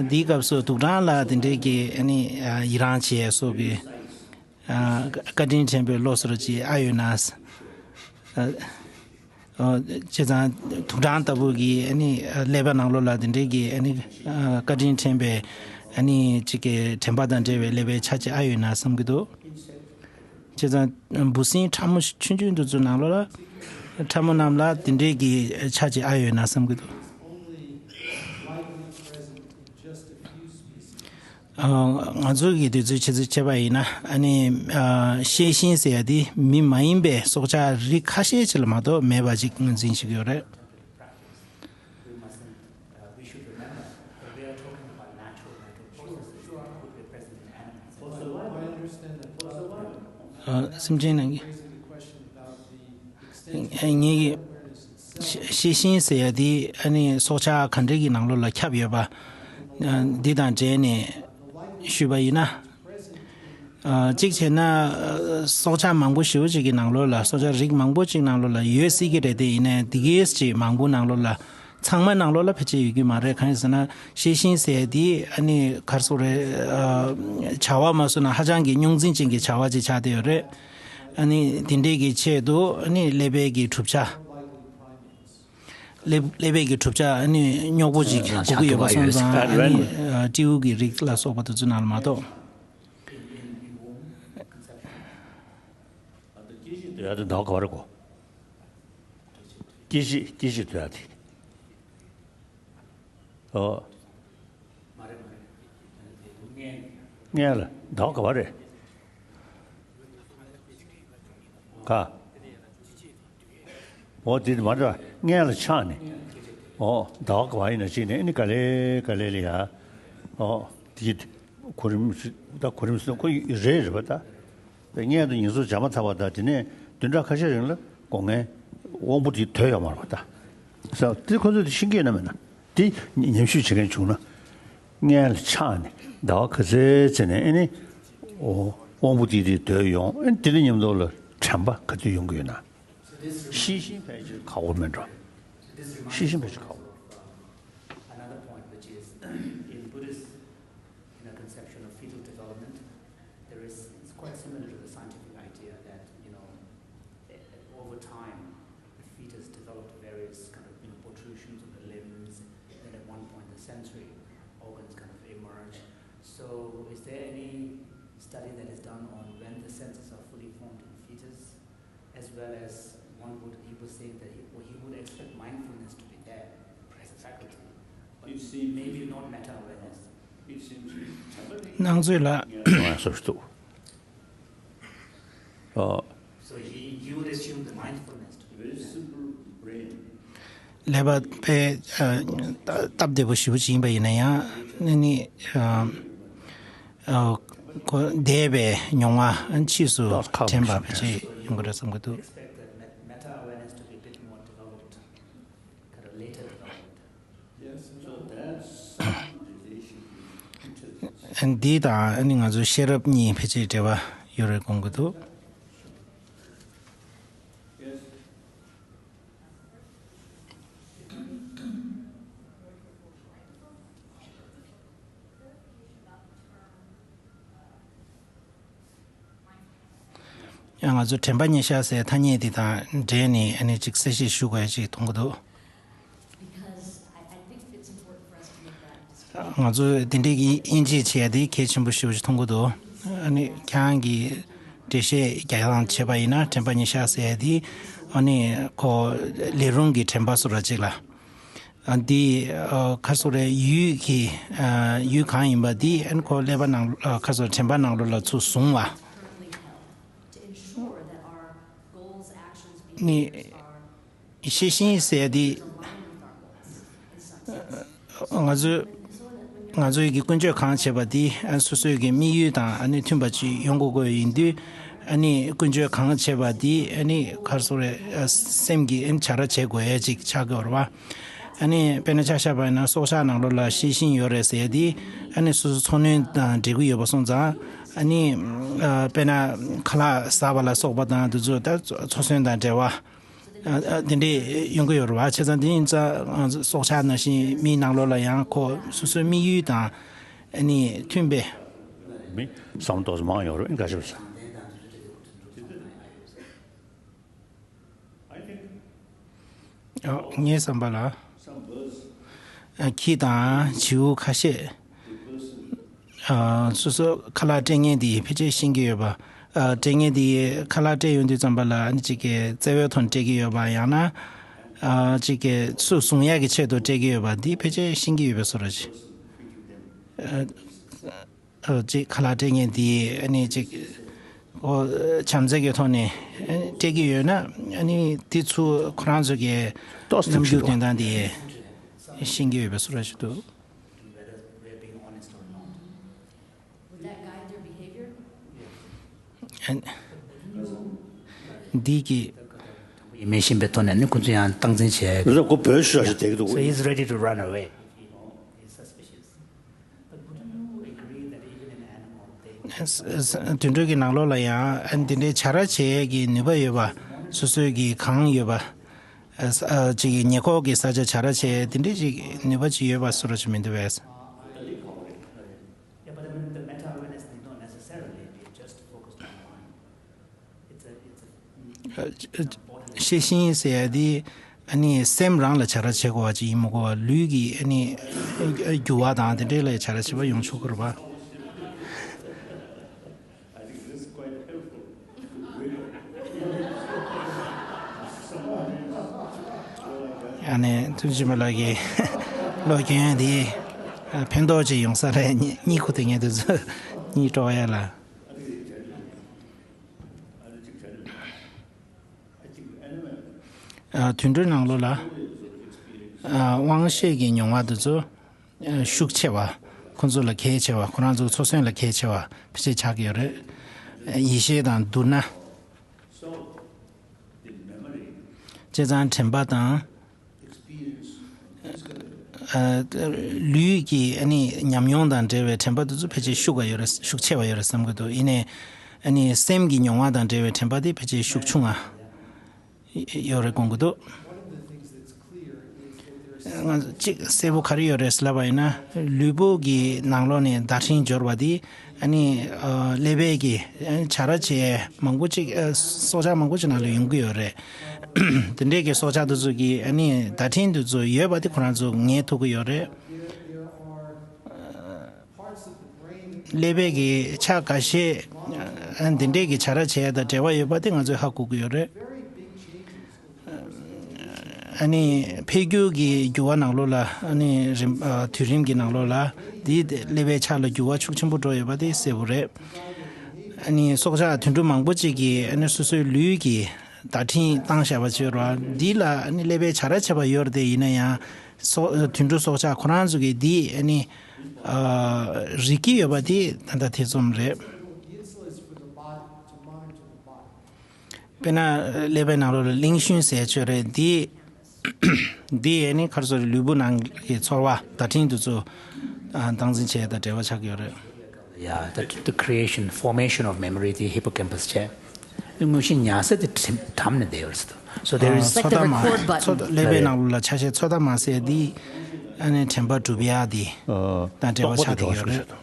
བ། འདིའི་སྐབས་སུ་དུག་སྦྲང་ལ་དེ་འདྲའི་གི་ཨ་ནི་ཡི་རང་བྱེད་སོགས་ཀྱི་བཀའ་དྲིན་དྲན་པའི་བློ་སོགས་ཅིག་ཨ་ཡོད་ན། བྱས་ཙང་དུག་སྦྲང་ལྟ་བུ་གི་ཨ་ནི་ཀླད་པ་ནང་ལོགས་ལ་དེ་འདྲའི་གི་ཨ་ནི་བཀའ་དྲིན་དྲན་པའི་ཨ་ནི་གཅིག་གི་དྲན་པ་དང་འབྲེལ་བའི་ཀླད་པའི་ཆ་གཅིག་ཨ་ཡོད་ན་བསམ་གྱི་འདུག་བྱས་ཙང་འབུ་སྲིན་ཕྲ་མོ་ཆུང་ཆུང་འདི་ཚོའི་ནང་ལོགས་ལ་ཕྲ་མོ་རྣམས་ལ་དེ་འདྲའི་གི་ཆ་གཅིག་ཨ་ཡོད་ན་བསམ་གྱི་འདུག་ང་ཚོ་གི་དུས་ཚོད་ཆེ་ཚོད་བྱས་པ་ཡིན་ན་ཨ་ནི་ཤེས་བཞིན་ཟེར་ཡ་དེ་མི་མ་ཡིན་པའི་སྲོག་ཆགས་རིགས་ཁ་ཤས་ཅིག་ལ་མ་གཏོགས་མེད་པ་ཅིག་ངོས་འཛིན་བྱེད་ཀྱི་ཡོད་རེད། སེམས་ཅན་ནང་གི་ངེད་ཀྱི་ཤེས་བཞིན་ཟེར་ཡ་དེ་ཨ་ནི་སྲོག་ཆགས་ག་འདྲ་གི་ནང་ལོགས་ལ་ཁྱབ་ཡོད་པ་འདི་དང་འབྲེལ་ནས་ཞུས་པ་ཡིན་ན། གཅིག་བྱས་ན་སྲོག་ཆགས་མང་པོ་ཞེ་པོ་ཅིག་གི་ནང་ལོགས་ལ་སྲོག་ཆགས་རིགས་མང་པོ་ཅིག་ནང་ལོགས་ལ་ཡོད་སྲིད་ཀྱི་རེད་དེ་ཡིན་ནའི་འདི་གས་ཅིག་མང་པོ་ནང་ལོགས་ལ་ཚང་མ་ནང་ལོགས་ལ་ཕལ་ཆེར་ཡོད་ཀྱི་མ་རེད། གང་ཡིན་ཟེར་ན་ཤེས་བཞིན་ཟེར་དེ་ཨ་ནི་ག་རེ་ཟེར་དགོས་རེད། བྱ་བ་མ་བཟོ་ན་ཧ་ཅང་གི་རྙོག་འཛིང་ཅན་གྱི་བྱ་བ་ཅིག་ཆགས་བསྡད་ཡོད་རེད། ཨ་ནི་དེ་འདྲས་ཀྱི་ཆེད་དུ་ཨ་ནི་ཀླད་པའི་གི་གྲུབ་ཆ། ཀླད་ཀླད་པའི་གི་གྲུབ་ཆ་ཨ་ནི་རྙོག་པོ་ཅིག་ཨ་དགོས་ཀྱི་ཡོད་པ་སོང་ཙང་ཨ་ནི་སྤྲེའུ་གི་རིགས་ལ་སོགས་པ་དེ་ཚོའི་ནང་ལ་མ་གཏོགས། སྐད་ཅིག་སྡོད་ཡ་དེ་ཟླ་བ་ག་བ་རེད་གོ། སྐད་ཅིག་སྐད་ཅིག་སྡོད་ཡ་དེ། ཨོ། སྔོན་ལ་ཟླ་བ་ག་བ་རེད། ག། འོ་དེ་མ་འདྲ་སྔོན་ལ་ཆགས་ནས། འོ་ཟླ་བ་ག་བ་ཡིན་ན་ཅིག་ནས་ཨ་ནི་ག་ལེ་ག་ལེ་ལ་ཡ། འོ་དེ་གོ་རིམ་ད་གོ་རིམ་སོ་ཁོ་རེད་རེད་པ་ད། སྔོན་དུ་ཉིན་གསོག་བྱ་མ་ཐག་པ་དང་དེ་ནས་བདུན་ཕྲག་ཁ་ཤས་རིང་ལ་སྒོ་ངའི་དབང་པོ་དེ་དོད་ཡོད་མ་རེད་པ་ད། ས་དེ་ཁོ་ཚོས་དེ་ཤེས་ཀྱི་ཡོད་ན་མེད་ན་དེ་ཉམས་ཞིབ་བྱེད་མཁན་བྱུང་ན། སྔོན་ལ་ཆགས་ནས་ཟླ་བ་ག་ཚོད་ཚེ་ནས་ཨེ་ནི། དབང་པོ་དེ་དེ་དོད་ཡོང་ཨེ་དེ་ནས་མཉམ་དུ་ལ་དྲན་པ་ག་དུས་ཡོང་གི་ཡོད་ན། ཤེས་བཞིན་ཕལ་ཆེར་ཁག་པོ་མེད་འགྲོ། ཤེས་བཞིན་ཕལ་ཆེར་ཁག་པོ། Another point, which is in Buddhist, you know, conception of fetal development, there is, it's quite similar to the scientific idea that, you know, over time, the fetus developed various kind of, you know, protrusions of the limbs, and then at one point the sensory organs kind of emerge. So is there any study that is done on when the senses are fully formed in fetus? As well as one would, he was saying that he, well, he would expect mindfulness to be there, the present faculty, but maybe not meta awareness. སྣང་ཚོད་ལ་སོ་སོ་འདུག་ཨོ། So he, he would assume the mindfulness to be there. ཀླད་པ་དཔེ་སྟབས་བདེ་པོ་ཞེ་པོ་ཅིག་ཡིན་པ་ཡིན་ན་ཡང་ཨ་ནི། ཨ་ཁོ་འདས་པའི་མྱོང་བ་ཕྱིས་སུ་དྲན་པ་ཕལ་ཆེར་ཡོང་གི་རེད་བསམ་གྱི་འདུག Expect that met- meta awareness to be a bit more developed. འདི་དང་ཨ་ནི་ང་ཚོའི་ཤེས་རབ་གཉིས་ཕལ་ཆེར་འབྲེལ་བ་ཡོད་རེད་དགོངས་ཀྱི་འདུག་ཡང་ང་ཚོ་དྲན་པ་ཉེར་བཞག་ཟེར་ཐ་སྙད་འདི་དང་འབྲེལ་ནས་ཨ་ནི་ཅིག་གསལ་བཤད་ཞུ་དགོས་ཡ་ཅིག་མཐོང་གི་འདུག་ང་ཚོ་འདི་འདྲའི་གི་དབྱེ་འབྱེད་བྱེད་ཡ་དེ་གལ་ཆེན་པོ་ཞེ་པོ་ཅིག་མཐོང་གི་འདུག་ཨ་ནི་ཁྱེད་རང་གིས་འགྲེལ་བཤད་རྒྱག་སྟངས་བྱས་པ་ཡིན་ན་དྲན་པ་ཉེར་བཞག་ཟེར་ཡ་དེ་ཨ་ནི་ཁོ་ལས་རུང་གི་དྲན་པ་བཟོ་འདྲ་ཅིག་ལ། ཨ་འདི་ཨ་ཁ་སོ་རེ་ཡུལ་གྱི་ཨ་ཡུལ་གང་ཡིན་པ་འདི་ཨ་ནི་ཁོ་ཀླད་པ་ནང་ཨ་ཁ་སོ་དྲན་པ་ནང་ལོགས་ལ་ཚུར་བཟུང་བ། ནི་ཤེས་བཞིན་ཟེར་ཡ་འདི་ང་ཚོས་ང་ཚོའི་གི་ཀུན་སྤྱོད་གང་བྱེད་པ་འདི་ཨ་སོ་སོའི་གི་དམིགས་ཡུལ་དང་ཨ་ནི་མཐུན་པ་ཅིག་ཡོང་དགོས་དགོས་ཡིན་དུས་ཨ་ནི་ཀུན་སྤྱོད་གང་བྱེད་པ་འདི་ཨ་ནི་ཁ་སོ་རེ་ཨ་སེམས་ཀྱི་ཨ་ནི་བྱ་ར་བྱེད་དགོས་ཡ་ཅིག་ཆགས་ཀྱི་ཡོད་རེད་བ། ཨ་ནི་དཔེར་ན་ཆ་བཞག་པ་ཡིན་ན་སྲོག་ཆགས་ནང་ལོགས་ལ་ཤེས་བཞིན་ཡོད་རེད་ཟེར་ཡ་འདི་ཨ་ནི་སོ་སོ་འཚོ་སྣོན་དང་འབྲེལ་གྱི་ཡོད་པ་སོང་ཙང་ཨ་ནི་ཨ་དཔེར་ན་ཁ་ལག་ཟ་བ་ལ་སོགས་པ་དང་དེ་ཚོ་ད་འཚོ་སོན་དང་འབྲེལ་བ། ཨ་ཨ་དེ་འདྲས་ཡོང་གི་ཡོད་རེད་བ། བྱས་ཙང་དེ་ཡིན་ཙང་ང་ཚོ་སྲོག་ཆགས་ནང་བཞིན་མིའི་ནང་ལོགས་ལ་ཡང་ཁོ་སོ་སོའི་དམིགས་ཡུལ་དང་ཨ་ནི་མཐུན་པའི། མི་བསམ་ཏོག་ཙམ་མང་ཡོད་རེད་འགའ་ཞིག་ལ། ཨ་ངའི་བསམ་པ་ལ་ཨ་ཁྱི་དང་བྱིའུ་ཁ་ཤས། ཨ་སོ་སོ་ཁ་ལག་སྤྲད་མཁན་དེ་ཕལ་ཆེར་ཤེས་ཀྱི་ཡོད་པ། ཨ་སྤྲད་མཁན་དེ་ཁ་ལག་སྤྲད་ཡོང་དུས་ཙམ་པ་ལ་ཨ་ནི་གཅིག་གིས་བརྩེ་བའི་ཐོག་ནས་སྤྲད་ཀྱི་ཡོད་པ་ཡང་ན་ཨ་གཅིག་གིས་སུ་བཟུང་ཡག་གི་ཆེད་དུ་སྤྲད་ཀྱི་ཡོད་པ་འདི་ཕལ་ཆེར་ཤེས་ཀྱི་ཡོད་པའི་བཟོ་འདྲ་ཅིག་ཨ་གཅིག་ཁ་ལག་སྤྲད་མཁན་དེ་ཨ་ནི་གཅིག་ཨོ་བྱམས་བརྩེ་གི་ཐོག་ནས་ཨ་ནི་སྤྲད་ཀྱི་ཡོད་ན་ཨ་ནི་དེ་ཚོ་ཁོ་རང་ཚོ་གི་ཏོག་ཙམ་རྣམ་འགྱུར་ཞིག་འདོན་སྟངས་དེ་ཤེས་ཀྱི་ཡོད་པའི་བཟོ་འདྲ་ཞིག་འདུག Would that guide their behavior? འདི་གི་མེད་བཞིན་པའི་ཐོག་ནས་ནི་ཁོ་ཚོ་ཡང་སྟངས་འཛིན་བྱས། རེད་ཁོ་བོད་ཤོད་ཞིག་བསྡད་ཀྱི་འདུག So he's ready to run away. དུད་འགྲོ་གི་ནང་ལོགས་ལ་ཡང་འདི་འདྲའི་བྱ་ར་བྱེད་ཀྱི་ནུས་པ་ཡོད་པ། སོ་སོའི་གི་གང་ཡོད་པ། ཅིག་ཉེ་འཁོར་གྱི་ས་ཆ་བྱ་ར་བྱེད་འདི་འདྲའི་ཅིག་ནུས་པ་ཅིག་ཡོད་པ་བཟོ་འདྲ་ཅིག་མི་འདུག་པས། Yeah, but I mean, the meta awareness need not necessarily be just focused on mind. It's a, it's a ཤེས་བཞིན་ཟེར་ཡ་དེ་ཨ་ནི་སེམས་རང་ལ་བྱ་ར་བྱེད་དགོས་པ་ཅིག་ཡིན་མི་དགོས་པ། ལུས་ཀྱི་ཨ་ནི་འགྱུར་བ་དང་དེ་འདྲའི་ལ་བྱ་ར་བྱེད་པ་ཡོང་ཆོག་གི་རེད་པ། ཨ་ནི་ཐུགས་རྗེ་ཆེན་པོ་ལགས་ཀྱིས་བློ་སྐྱོན་དེ་ཕན་ཐོགས་ཅིག་ཡོང་ས་རེད། གཉིད་ཁུག་དེ་ངས་དེ་ཚོ་གཉིད་སྤྲོ་ཡ་ལ། དུད་འགྲོའི་ནང་ལོགས་ལ་དབང་ཤེས་ཀྱི་མྱོང་བ་དེ་ཚོ་ཤུགས་ཆེ་བ། ཁོང་ཚོ་ལ་གལ་ཆེ་བ། ཁོ་རང་ཚོའི་འཚོ་སོན་ལ་གལ་ཆེ་བ་ཕལ་ཆེར་ཆགས་ཀྱི་ཡོད་རེད། ཡིད་ཤེས་དང་བསྡུར་ན། བྱས་ཙང་དྲན་པ་དང་ཨ་ལུས་ཀྱི་ཨ་ནི་ཉམས་མྱོང་དང་འབྲེལ་བའི་དྲན་པ་དེ་ཚོ་ཕལ་ཆེར་ཤུགས་ཡོད་རེད། ཤུགས་ཆེ་བ་ཡོད་རེད་བསམ་གྱི་འདུག་ཡིན་ནའི་ཨ་ནི་སེམས་ཀྱི་མྱོང་བ་དང་འབྲེལ་བའི་དྲན་པ་དེ་ཕལ་ཆེར་ཤུགས་ཆུང་ང་ཡོད་རེད་དགོངས་ཀྱི་འདུག་ང་ཚོ་གཅིག་གསལ་པོ་ག་རེ་ཡོད་རེད་ལབ་པ་ཡིན་ན། ལུས་པོ་གི་ནང་ལོགས་ནས་བརྡ་འཕྲིན་འབྱོར་བ་དེ་ཨ་ནི་ཀླད་པའི་གི་བྱ་ར་བྱེད་མང་པོ་ཅིག་སྲོག་ཆགས་མང་པོ་ཅིག་ནང་ལ་ཡོང་གི་ཡོད་རེད། དེ་འདྲའི་གི་སྲོག་ཆགས་དེ་ཚོ་གི་ཨ་ནི་བརྡ་འཕྲིན་དེ་ཚོ་ཡོད་པ་དེ་ཁོ་རང་ཚོ་ངེས་ཐུབ་ཀྱི་ཡོད་རེད། ཀླད་པའི་གི་ཆ་འགའ་ཤས་འདི་འདྲའི་གི་བྱ་ར་བྱེད་ཡ་དང་འབྲེལ་བ་ཡོད་པ་དེ་ང་ཚོས་ཧ་གོ་གི་ཡོད་རེད། ཨ་ནི་འཕེལ་འགྱུར་གྱི་འགྱུར་བ་ནང་ལོགས་ལ་ཨ་ནི་རིམ་ཨ་དུས་རིམ་གྱི་ནང་ལོགས་ལ་འདིའི་ཀླད་པའི་ཆ་ལ་འགྱུར་བ་ཤུགས་ཆེན་པོ་འགྲོ་ཡོད་པ་དེ་གསལ་པོ་རེད། ཨ་ནི་སྲོག་ཆགས་དུད་འགྲོ་མང་པོ་ཅིག་གིས་ཨ་ནི་སོ་སོའི་ལུས་ཀྱི་བརྡ་འཕྲིན་བཏང་བཞག་པ་བྱས་རོགས། འདི་ལ་ཨ་ནི་ཀླད་པའི་བྱ་ར་བྱེད་པ་ཡོད་རེད་དེ། ཡིན་ན་ཡང་སྲོག་དུད་འགྲོ་སྲོག་ཆགས་ཁོ་རང་ཚོ་གིས་འདི་ཨ་ནི་ཨ་རིག་གི་ཡོད་པ་དེ་ད་ལྟ་ཐེ་ཚོམ་རེད། དཔེར་ན་ཀླད་པའི་ནང་ལོགས་ལ་གླེང་ཤུན་ཟེར་ཡ་ཅིག་ཡོད་རེད། འདི་འདི་ཨ་ནི་ཁ་སོ་རེ་ལུས་པོ་ནང་གི་ཚོར་བ་བརྡ་འཕྲིན་དེ་ཚོ་ཨ་སྟངས་འཛིན་བྱེད་ཡ་དང་འབྲེལ་བ་ཆགས་ཀྱི་ཡོད་རེད། Yeah, the, the creation, formation of memory དེ་hippocampus བྱས། དངོས་གཞི་ཉར་ས་དེ་གྲམ་གྲམ་ནས་བསྡད་ཡོད་རེད། So there is ཚོད་ལྟ་མ་ཚོད་ལྟ་མ་ཀླད་པའི་ནང་ལོགས་ལ་ཆ་ཤས་ཚོད་ལྟ་མ་ཟེར་དེ་ཨ་ནི་དྲན་པ་གྲུབ་ཡག་དེ་དང་འབྲེལ་བ་ཆགས་བསྡད་ཡོད་རེད།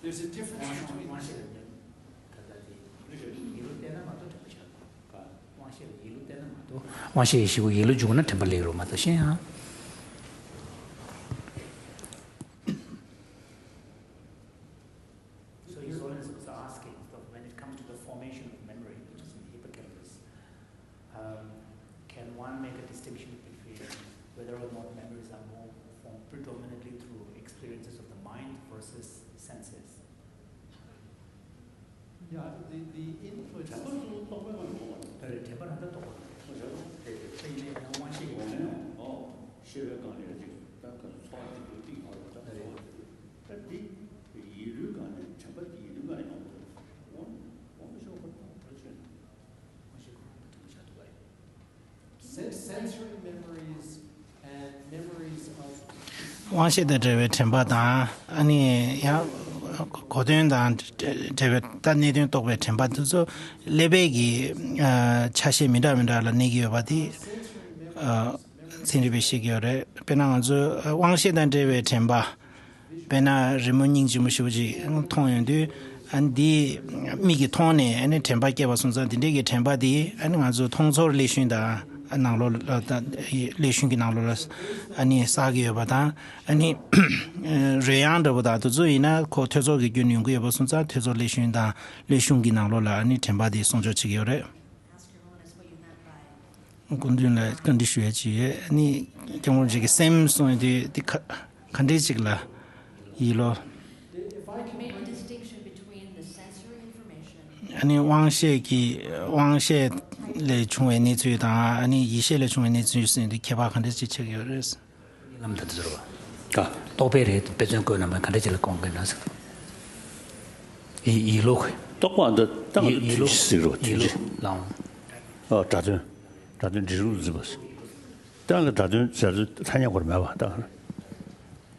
There's a difference between དབང་ཤེས་ལ་ཡིད་བློ་བསྟན་ན་མ་གཏོགས་དྲན་པ་ཤར་ཐུབ་པ། དབང་ཤེས་ལ་ཡིད་བློ་བསྟན་ན་མ་གཏོགས། དབང་ཤེས་ཀྱི་གཞི་གུ་ཡིད་བློ་འཇུག་ན་དྲན་པ་སླེབས་རོགས་མ་གཏོགས་ཤེས་ཡང་། So his holiness was asking that when it comes to the formation of memory, which is in the hippocampus, um, can one make a distinction between whether or not memories are more formed predominantly through experiences of the mind versus senses? Yeah, the, the influence དྲན་པ་ཚོ་རྟོག་པའི་ངང་ནས་འོང་བ་རེད། དེ་རེད། དྲན་པ་རང་ལྟ་རྟོག་པ་རེད། ཨོ་རེད། དེ་ཡིན་ན་ཡང་དབང་ཤེས་ཀྱི་ངོ་ནས་ཨོ་ཤེས་པའི་སྒང་ནས་ཅིག་ད་ག་ཚོར་བ་ཅིག་འདུག་ཏིག་ཨ་རེད། ད་ཚོར་བ་ཅིག་འདུག་ད་འདི་ཡིད་བློའི་སྒང་ནས་དྲན་པ་འདི་ཡིད་བློའི་སྒང་ནས་ཡོང་གི་རེད། དབང་དབང་པོ་ཤོར་བ་དང་བར་ཆོད་ནས། དབང་ཤེས་ཁོ་རང་དང་དྲན་པ་ཤར་ཐུབ་པ་རེད། Sen- sensory memories and memories of དབང་ཤེས་དང་འབྲེལ་བའི་དྲན་པ་དང་ཨ་ནི་ཡང་གོ་དོན་དང་འབྲེལ་བའི་ད་གནད་དོན་རྟོགས་པའི་དྲན་པ་འདི་ཚོ་ཀླད་པའི་གི་ཨ་ཆ་ཤས་མི་འདྲ་མི་འདྲ་ལ་གནས་ཀྱི་ཡོད་པ་དེ་ཨ་ཚན་རིག་པས་བཤད་ཀྱི་ཡོད་རེད། དཔེར་ན་ང་ཚོ་དབང་ཤེས་དང་འབྲེལ་བའི་དྲན་པ། དཔེར་ན་རི་མོ་སྙིང་རྗེ་མོ་ཞེ་པོ་ཅིག་མཐོང་ཡོང་དུས་ཨ་ནི་འདི་མིག་གིས་མཐོང་ནས་ཨ་ནི་དྲན་པ་སྐྱེས་པ་སོང་ཙང་འདི་འདྲའི་གི་དྲན་པ་འདི་ཨ་ནི་ང་ཚོ་མཐོང་ཚོར་ཀླད་ཤུན་དང་ནང་ལོགས་ལ་ད་ཀླད་ཤུན་གྱི་ནང་ལོགས་ལ་ཨ་ནི་བསགས་ཀྱི་ཡོད་པ་དང་ཨ་ནི་རོལ་དབྱངས་འདྲ་པོ་དང་དེ་ཚོ་ཡིན་ན་ཁོ་ཐོས་ཚོགས་ཀྱི་རྒྱུན་ཡོང་གི་ཡོད་པ་སོང་ཙང་ཐོས་ཚོགས་ཀླད་ཤུན་དང་ཀླད་ཤུན་གྱི་ནང་ལོགས་ལ་ཨ་ནི་དྲན་པ་འདི་སྲུང་སྐྱོབ་བྱེད་ཀྱི་ཡོད་རེད། སྐུ་མདུན་ལ་བཀའ་འདྲི་ཞུ་ཡ་ཅིག་ཡོད། ཨ་ནི་སྐྱབས་མགོན་རིན་པོ་ཆེ་གི་སེམས་གསུངས་ཡོད་དུས་འདི་ག་ག་འདྲས་ཅིག་ལ་ཡིད་བློ། If I can make a distinction between the sensory information ཨ་ནི་དབང་ཤེས་ཀྱི་དབང་ཤེས་ལས་བྱུང་བའི་གནས་ཚུལ་དང་ཨ་ནི་ཡིད་ཤེས་ལས་བྱུང་བའི་གནས་ཚུལ་ཟེར་དུས་ཁྱད་པར་ག་འདྲས་ཅིག་ཆགས་ཀྱི་ཡོད་རེད། ལམ་དང་དེ་ཚོར་བ། ད་རྟོག་པའི་རིགས་དཔེ་མཚོན་བཀོད་ན་མ་ག་འདྲ་ཅིག་ལ་དགོངས་ཀྱི་ན་ཟེར། ཡིད་ཡིད་བློ་གི། རྟོག་པ་འདི་ཏང་གི་ཡིད་ཡིད་བློ་དུས་ཟིག་རོ་ཡིད་དུས་བློ་ལའང་། ཨ་སྒྲ་དོན། སྒྲ་དོན་འབྲི་རུ་འཛིན་པ། ཏང་གི་སྒྲ་དོན་ཟེར་ཚུལ་ཐ་སྙད་སྐོར་མེད་པ་ཏང་།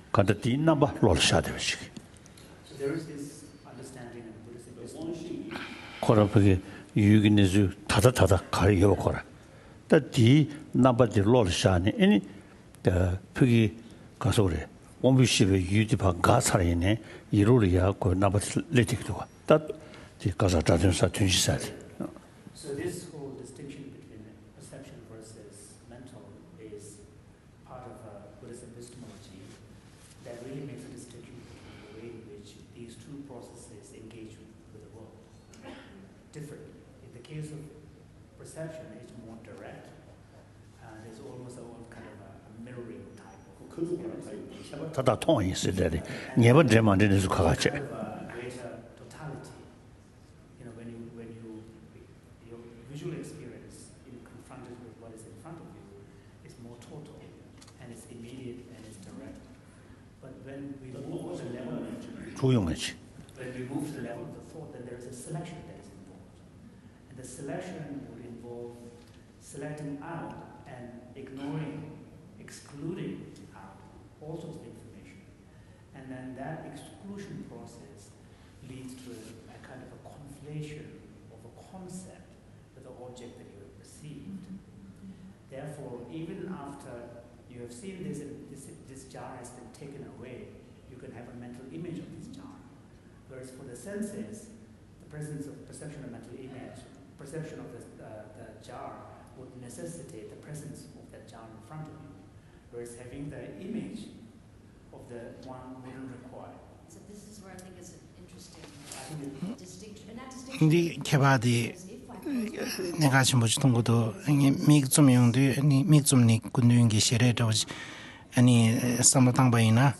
ག་འདྲ་དེའི་རྣམ་པ་བློ་ལ་ཤར་བསྡད་པ་ཞིག So there is this understanding in Buddhist epistemology. ཁོ་རང་ཕ་གི་ཡུལ་གྱི་གནས་ཚུལ་ད་ལྟ་ད་ལྟ་ག་རེ་ཡོད་པ་ཁོ་ར། ད་དེའི་རྣམ་པ་དེ་བློ་ལ་ཤར་ནས་ཨེ་ནི། ད་ཕ་གི་ག་སོག་རེད། དབང་པོའི་ཤེས་པའི་ཡུལ་དེ་ཕར་འགག་ཚར་ཡིན་ནས་ཡིད་རོ་ལ་ཡར་ཁོའི་རྣམ་པ་དེ་སླེབས་ཐིག་འདུག་བ། ད་དེ་ག་ས་སྒྲ་དོན་ས་དོན་སྤྱི་ས་དེ། So this whole distinction between perception versus mental is part of a Buddhist epistemology that really makes a distinction between the way in which these two processes engage with the world differently. In the case of perception, it's more direct, and there's almost a kind of a, a mirroring type of experience. ད་ལྟ་མཐོང་ཡིན་ཟེར་དེ་རེད། ངེས་པ་འདྲེས་མ་འདྲེས་ནས་སུ་ཁ་ཁ་བྱས། Kind of a greater totality. You know, when you, when you, your visual experience, you know, confronted with what is in front of you, is more total, and it's immediate, and it's direct. But when we move to the level of the intellect, དྲུག་ཡོང་ངེས་ཆེ། When we move to the level of the thought, then there is a selection that is involved. And the selection would involve selecting out and ignoring, excluding out all sorts of information. And then that exclusion process leads to a, a kind of a conflation of a concept with the object that you have perceived. Therefore, even after you have seen this, this, this jar has been taken away, you can have a mental image of this jar. Whereas for the senses, the presence of perception of mental image, perception of the, uh, the jar would necessitate the presence of that jar in front of you. Whereas having the image of the one wouldn't require. So this is where I think is an interesting I think it distinction. And that distinction འདི་ཁྱད་པར་དེ་གནད་འགག་ཆེན་པོ་ཞིག་མཐོང་གི་འདུག་ཨ་ནི་མིག་བཙུམ་ཡོང་དུས་ཨ་ནི་མིག་བཙུམ་ནས་སྐུ་མདུན་གྱི་ཞལ་རས་འདྲ་བོ་ཞིག་ཨ་ནི་བསམ་བློ་བཏང་པ་ཡིན་ན་ཨ་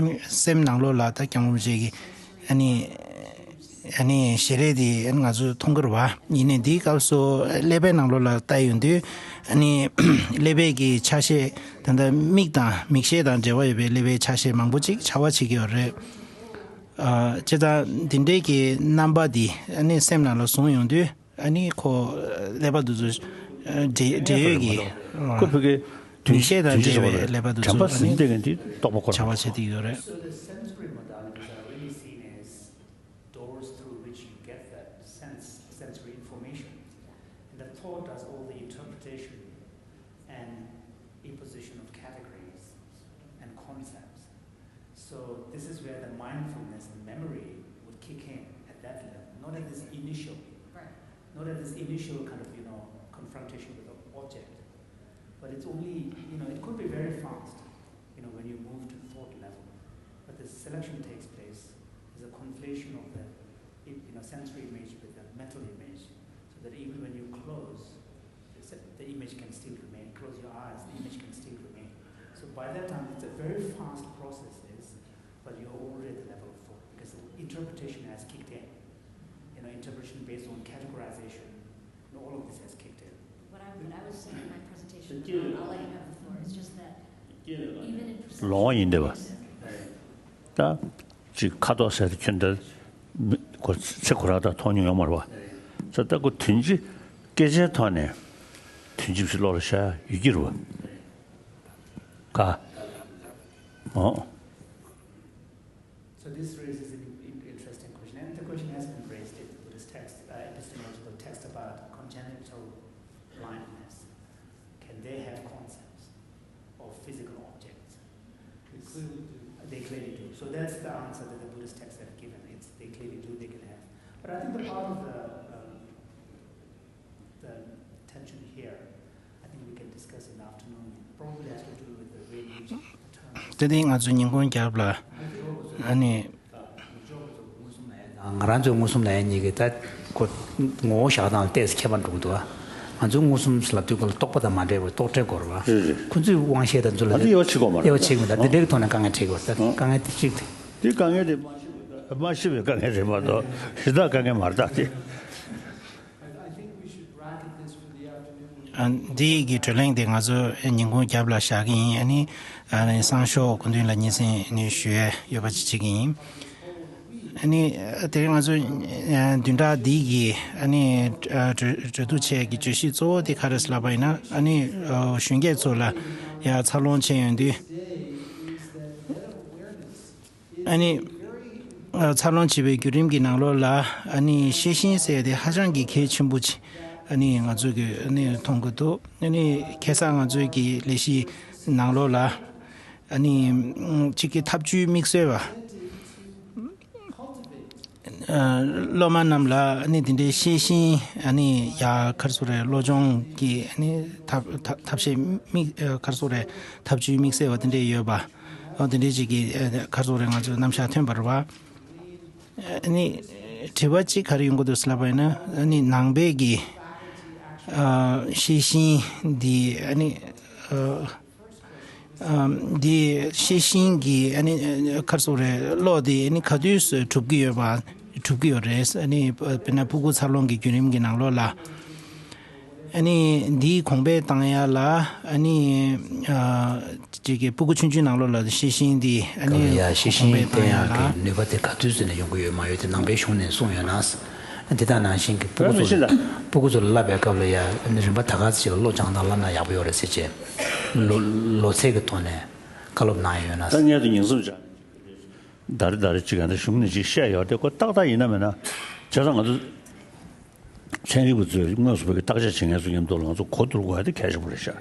ནི་སེམས་ནང་ལོགས་ལ་ད་སྐྱབས་མགོན་རིན་པོ་ཆེ་གི་ཨ་ནི། ཨ་ནི་ཞལ་རས་དེ་ང་ཚོས་མཐོང་གི་རེད་བ། ཡིན་ནའི་འདིའི་སྐབས་སུ་ཀླད་པའི་ནང་ལོགས་ལ་ལྟ་ཡོང་དུས་ཨ་ནི་ཀླད་པའི་གི་ཆ་ཤས་ད་ལྟ་མིག་དང་མིག་ཤེས་དང་འབྲེལ་བ་ཡོད་པའི་ཀླད་པའི་ཆ་ཤས་མང་པོ་ཅིག་འཆར་བ་བྱེད་ཀྱི་ཡོད་རེད། ཨ་བྱས་ཙང་འདི་འདྲའི་གི་རྣམ་པ་འདི་ཨ་ནི་སེམས་ནང་ལ་བཟུང་ཡོང་དུས་ཨ་ནི་ཁོ་ཀླད་པ་འདི་ཚོ་འབྲེལ་འབྲེལ་ཡོད་ཀྱི། ཁོ་ཕ་གི་ ཉིན་ཤས་དང་འབྲེལ་བའི་ཀླད་པ་དེ་དྲན་པ་ཚོ་ཟིན་བསྡད་མཁན་དེ་རྟོགས་པ་ཁོ་ན། བྱ་བ་བྱེད་ཀྱི་ཡོད་རེད། So the sensory modalities are really seen as doors through which you get that sense, sensory information. And the thought does all the interpretation and imposition of categories and concepts. So this is where the mindfulness and memory would kick in at that level, not at this initial, Right. not at this initial kind of, you know, confrontation with the object. But it's only, you know, it could be very fast, you know, when you move to the thought level. But the selection takes place is a conflation of the, you know, sensory image with the mental image, so that even when you close, the image can still remain. Close your eyes, the image can still remain. So by that time, it's a very fast process, is, but you're already at the level of thought because the interpretation has kicked in. You know, interpretation based on categorization, you know, all of this has kicked in. What I, what I was saying in my presentation, but I'll, I'll let you have the floor, is just that even in perception, ལོང་ཡིན་འདི་བ། ད་ཅིག་ཁ་དོག་ཟེར་དུས་ཁྱོད་འདི་མི་ཁོ་ཚེ་ཁོ་རང་ད་མཐོང་མྱོང་ཡོད་མ་རེད་བ། ཚེ་ད་ཁོ་དོན་སྤྱི་སྐད་ཆའི་ཐོག་ནས་དོན་སྤྱི་བཞི་བློ་ལ་ཤར་ཡོད་ཀྱི་རེད་བ། ག་ཨོ། So this raises an in- interesting question, and the question has been raised in the Buddhist text, uh, epistemological text about congenital blindness. Can they have concepts of physical objects? They clearly do. They clearly do. So that's the answer that the Buddhist texts have given. It's they clearly do, they can have. But I think the part of the, um, the tension here, I think we can discuss in the afternoon. Probably has to do with the way in which the term is དེ་དེ་ང་ཚོ་ཉིན་གུང་རྒྱབ་ལ་ཨ་ནི། ང་རང་ཚོའི་མངོན་སུམ་ལ་ཡང་གཉིས་ཀྱི་ད་ཁོ་ངོ་བོ་བཞག་སྟངས་ལ་ཏོག་ཙམ་ཁྱད་པར་འགྲོ་གི་འདུག་ང་ཚོའི་མངོན་སུམ་ལབ་དུས་ཁོ་ལ་རྟོག་པ་དང་མ་འབྲེལ་བའི་རྟོག་བྲལ་སྐོར་བ། རེད་རེད། ཁོ་ཚོས་དབང་ཤེས་དང་ཚུར་ལ་ཨ་ནི་དབྱེ་བ་ཕྱེ་དགོས་མ་རེད། དབྱེ་བ་ཕྱེ་དགོས་མ་རེད། ད་འདི་འདྲའི་ཐོག་ནས་དཀའ་ངལ་འཕྲད་ཀྱི་ཡོད་རེད། ད་དཀའ་ངལ་དེ་གཅིག་དེ། དེ་དཀའ་ངལ་དེ་མ་ཤེས་པའི་དཀའ་ངལ་རེད་མ་གཏོགས་གཞན་དག་དཀའ་ངལ་མ་རེད་ད་དེ། I, I think we should bracket this for the afternoon. ཨ། འདི་གི་བགྲོ་གླེང་དེ་ང་ཚོ་ཉིན་གུང་རྒྱབ་ལ་བཞག་གི་ཡིན། ཨ་ནི་ཨ་ནི་སང་ཞོགས་སྐུ་མདུན་ལ་སྙན་སེང་ནི་ཞུ་ཡས་ཡོད་པ་ཅིག་བྱེད་ཀྱི་ཡིན། ཨ་ནི་དེ་རིང་ང་ཚོ་ཨ་བདུན་ཕྲག་འདི་གི་ཨ་ནི་ཨ་གྲོས་གྲོས་བསྡུར་བྱས་ཀྱི་བརྗོད་གཞི་གཙོ་བོ་དེ་ག་རེ་ལབ་པ་ཡིན་ན། ཨ་ནི་ཨ་གཞོན་སྐྱེས་ཚོ་ལ་ཡ་འཚར་ལོངས་བྱས་ཡོང་དུས། ཨ་ནི་ཨ་འཚར་ལོངས་བྱེད་པའི་བརྒྱུད་རིམ་གྱི་ནང་ལོགས་ལ་ཨ་ནི་ཤེས་བཞིན་ཟེར་དེ་ཧ་ཅང་གི་གལ་ཆེན་པོ་ཅིག་ཨ་ནི་ང་ཚོས་ཀྱི་ཨ་ནི་མཐོང་གི་འདུག་ཨ་ནི་ཁ་སང་ང་ཚོའི་གི་ལས་གཞིའི་ནང་ལོགས་ལ་ཨ་ནི་གཅིག་གི་ཐབས་ཇུས་དམིགས་བསལ་བ། ཨ་སློབ་མ་རྣམས་ལ་ཨ་ནི་དེ་འདྲའི་ཤེས་བཞིན་ཨ་ནི་ཡ་ག་རེ་ཟེར་དགོས་རེད། བློ་སྦྱོང་གི་ཨ་ནི་ཐབས་ཐབས་ཐབས་ཤེས་དམིགས་ཨ་ག་རེ་ཟེར་དགོས་རེད། ཐབས་ཇུས་དམིགས་བསལ་བ་དེ་འདྲས་ཡོད་པ། ཨ་དེ་འདྲས་ཅིག་གི་ཨ་ག་རེ་ཟེར་དགོས་རེད། ང་ཚོའི་རྣམ་གཞག་ཐོན་པ་རེད་བ། ཨ་ནི་དྲི་བ་གཅིག་ག་རེ་ཡོང་གི་འདུག་ཟེར་ལབ་པ་ཡིན་ན། ཨ་ནི་ནང་པའི་གི་ཨ་ཤེས་བཞིན་འདི་ཨ་ནི་ཨ། ཨམ། འདི་ཤེས་བཞིན་གྱི་ཨ་ནི་ཨ་ག་རེ་ཟེར་དགོས་རེད། བློ་དེ་ཨ་ནི་ག་དུས་སུ་གྲུབ་ཀྱི་ཡོད་པ། གྲུབ་ཀྱི་ཡོད་རེད། ཨ་ནི་དཔེར་ན་སྤུ་གུ་འཚར་ལོངས་ཀྱི་བརྒྱུད་རིམ་གྱི་ནང་ལོགས་ལ། ཨ་ནི་འདིའི་གོང་འཕེལ་བཏང་ཡ་ལ་ཨ་ནི་ཨ་ཅིག་གི་སྤུ་གུ་ཆུང་ཆུང་ནང་ལོགས་ལ་ཤེས་བཞིན་འདི་ཨ་ནི་ཡ་ཤེས་གོང་འཕེལ་བཞིན་བཏང་ཡ་ལ་ནུས་པ་དེ་ག་དུས་ཚོད་ནས་ཡོང་གི་ཡོད་མ་ཡོད་དེ་ནང་པའི་གཞུང་ནས་གསུངས་ཡོད་ན། འདི་དག་ནང་བཞིན་གྱི་སྤུ་གུ་ཚོ་ལ་སྤུ་གུ་ཚོ་ལ་བསླབ་པའི་སྐབས་ལ་ཡ་རིམ་པ་ད་ག་ཚོད་ཅིག་ལ་བློ་སྦྱང་སྟངས་བསླབ་ན་ཡག་པོ་ཡོད་རེད་ཟེར་བྱས། ལོ་ལོ་ཚད་ཀྱི་ཐོག་ནས་བཀའ་སློབ་གནང་ཡོད་ན། ད་ངས་དུ་ཉིན་གསུམ་བྱ། ད་རེ་ད་རེ་གཅིག་ག་འདི་གཞུང་ནས་ཅིག་བཤད་ཡོད་དེ་ཁོ་ཏག་ཏག་ཡིན་ན་མིན་ན། བྱས་ཙང་ང་ཚོ་ཚན་རིག་པ་ཚོས་དངོས་སུ་བོད་ཀྱི་བརྟག་དཔྱད་བྱེད་མཁན་ཚོ་མཉམ་དུ་ལ་ང་ཚོ་གོ་བསྡུར་དགོས་ཡ་དེ་གལ་ཆེན་པོ་རེད་ཤག་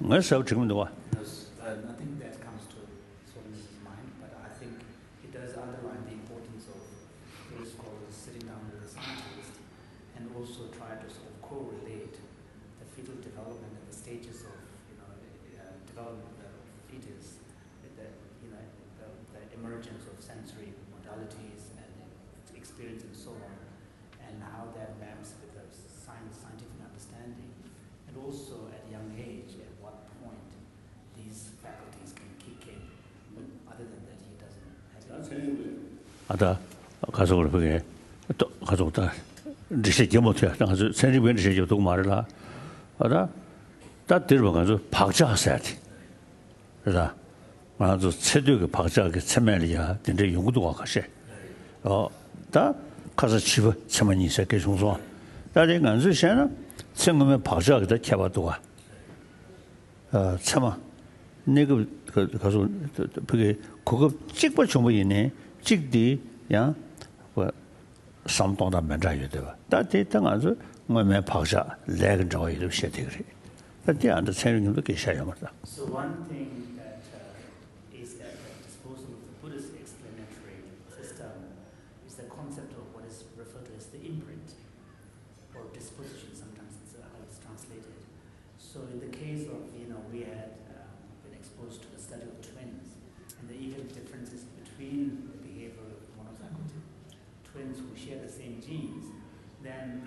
ངས་གསལ་པོ་དྲན་གྱི་མི་འདུག་བ། There's, uh, nothing that comes to Sonis's mind, but I think it does underline the importance of Buddhist scholars sitting down with a scientist and also try to sort of correlate the fetal development and the stages of, you know, uh, development of the fetus, the, you know, the, the emergence of sensory modalities and experience and so on, and how that maps with the science, scientific understanding, and also at a young age, at what point these faculties can kick in. But other than that, he doesn't have any. ཨ་ད་ཁ་སོག་རེ་ཕུག་གེ་ཏོ་ཁ་སོག་ད་འགྲེལ་བཤད་རྒྱབ་མ་ཐུབ་ཡ། ད་ང་ཚོས་ཚན་རིག་པའི་འགྲེལ་བཤད་རྒྱབ་ཐུབ་ཀྱི་མ་རེད་ལ། ཨ་ད་ད་འདིར་བ་ང་ཚོས་བག་ཆགས་ཟེར་ཡ་དེ་རེད་ད། ང་ཚོ་ཚེ་སྟོད་ཀྱི་བག་ཆགས་ཀྱི་ཚེ་སྨད་ལ་ཡ་དེ་འདྲ་ཡོང་གི་འདུག་ག་ཁ་ཤས། ཨོ། ད་ཁ་སང་བྱིས་པ་ཚེ་མ་གཉིས་ཟེར་སྐད་བྱུང་སོང་། ད་དེ་ང་ཚོས་བཤད་ན་ཚེ་སྔོན་མའི་བག་ཆགས་ཀྱི་ད་ཁྱད་པར་འདུག་ག་ཚད་མ་གནས་སྐབས་ག་སོ་བོད་ཀྱི་གོ་སྐབས་གཅིག་པ་བྱུང་བ་ཡིན་ནའི་གཅིག་དེ་ཡང་བསམ་སྟོང་དང་མི་འདྲ་ཡོད་དེ་བ། ད་དེ་ད་ང་ཚོ་སྔོན་མའི་བག་ཆགས་ལས་ཀྱི་འབྲེལ་བ་ཡོད་དེ་བ་བཤད་དེ་གི་རེད། ད་དེ་ཨ་འདྲ་ཚན་རིག་མཉམ་དུ་སྐད་ཆ་ཡོད་མ་རེད་ད། So one thing that uh, is that the disposal of the Buddhist explanatory system is the concept of what is referred to as the imprint or disposition, sometimes it's uh, how it's translated. So in the case of, you know, we had um, been exposed to the study of twins and the even differences between the behavior of monozygotic twins who share the same genes, then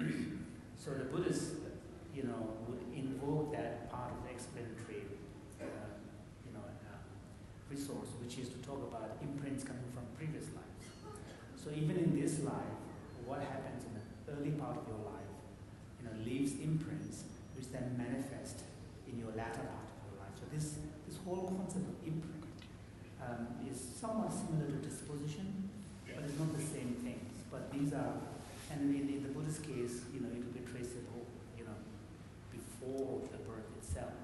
so the Buddhists, you know, would invoke that part of the explanatory uh, you know, um, resource, which is to talk about imprints coming from previous lives. So even in this life, what happens in the early part of your life, you know, leaves imprints which then manifest in your latter part of your life. So this, this whole concept of imprint um, is somewhat similar to disposition, but it's not the same thing. But these are, and in, in the Buddhist case, you know, it will be traceable, you know, before the birth itself.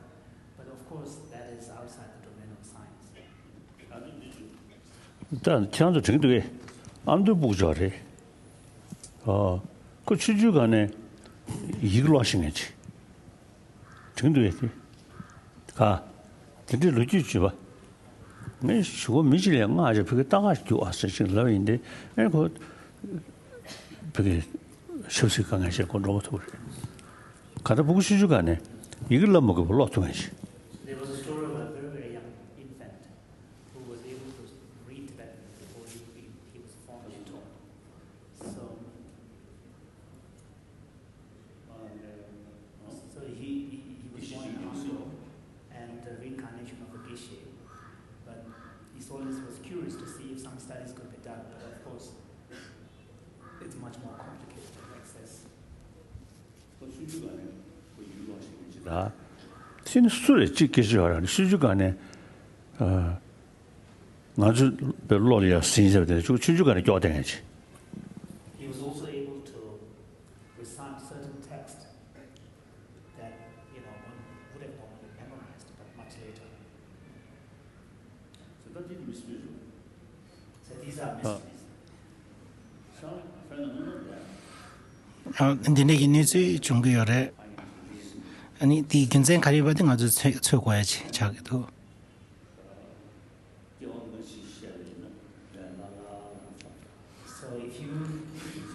But of course, that is outside the domain of science. ད་ཁྱེད་རང་ཚོ་དྲན་འདུག་གས། ཨ་མདོའི་སྤུ་གུ་ཅིག་རེད། ཨ། ཁོ་ཆུང་ཆུང་སྒང་ནས་ཡི་གེ་ཀློག་ཤེས་མཁན་ཅིག་དྲན་འདུག་གས་དེ། ག་དེ་འདྲའི་ལོ་རྒྱུས་བྱས་པ། ངས་གཞུག་གུ་མི་གཅིག་ལ་སྔགས་ཅིག་བོད་སྐད་ལྟ་ག་རྒྱུགས་ཨ་ཟེར་ཅིག་ལབ་ཡིན་ཏེ། ཨེ་ཁོ་བོད་སྐད་ཆབ་སྲིད་དཀའ་ངལ་ཅིག་ཁོ་འགྲོ་མ་ཐུབ་པ་རེད། ག་ད་སྤུ་གུ་ཆུང་ཆུང་སྒང་ནས་ཡི་གེ་བསླབ་མ་དགོས་པར་ཀློག་ཐུབ་མཁན་ཞིག There was a story of a very, very young infant who was able to read Tibetan before he, he, he was formally taught. So, so he, he, he was born in Amdo, and the reincarnation of a Geshe. But he always was curious to see if some studies could be done. But of course, it's much more complicated to access. ད་ཤི་ནི་སུ་རེད་ཅིག་སྐད་ཆ་ཡོད་ར། ཤི་ཆུ་ག་ནས་ང་ཚོ་པའི་བློ་ལ་ཡ་ཟིན་ཟེར་བ་དེ་ཆུ་ཆུ་ཆུ་ག་ནས་སྐྱོག་བསྟན་ཡ་ཅིག He was also able to recite certain texts that you know one would have normally memorized, but much later. So that did mystery. So these are mysteries. འདི་འདྲ་གི་གནས་ཚུལ་བྱུང་གི་ཡོད་རེད། ཨ་ནི་དེའི་རྒྱུ་མཚན་ག་རེ་ཡིན་པ་དེ་ང་ཚོས་འཚོལ་འཚོལ་དགོས་ཡ་ཅིག་ཆགས་ཀྱི་འདུག So if you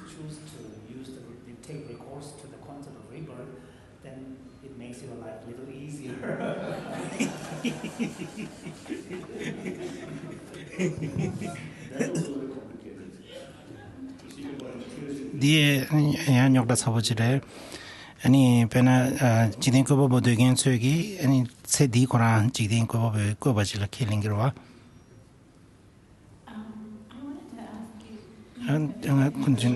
choose to use the, take recourse to the concept of rebirth, then it makes your life a little easier. འདི་ཡང་རྙོག་དྲ་ཚ་པོ་ཅིག་རེད། ཨ་ནི་དཔེར་ན་འཇིག་རྟེན་བཀོད་པ་པོ་འདོད་མཁན་ཚོས་ཀྱིས་ཨ་ནི་ཚེ་འདིའི་ཁོ་རང་འཇིག་རྟེན་བཀོད་པ་པོའི་བཀོད་པ་ཅིག་ལ་ཁས་ལེན་གྱི་རེད་བ། ཨ་ང་ཁོང་ཚོས་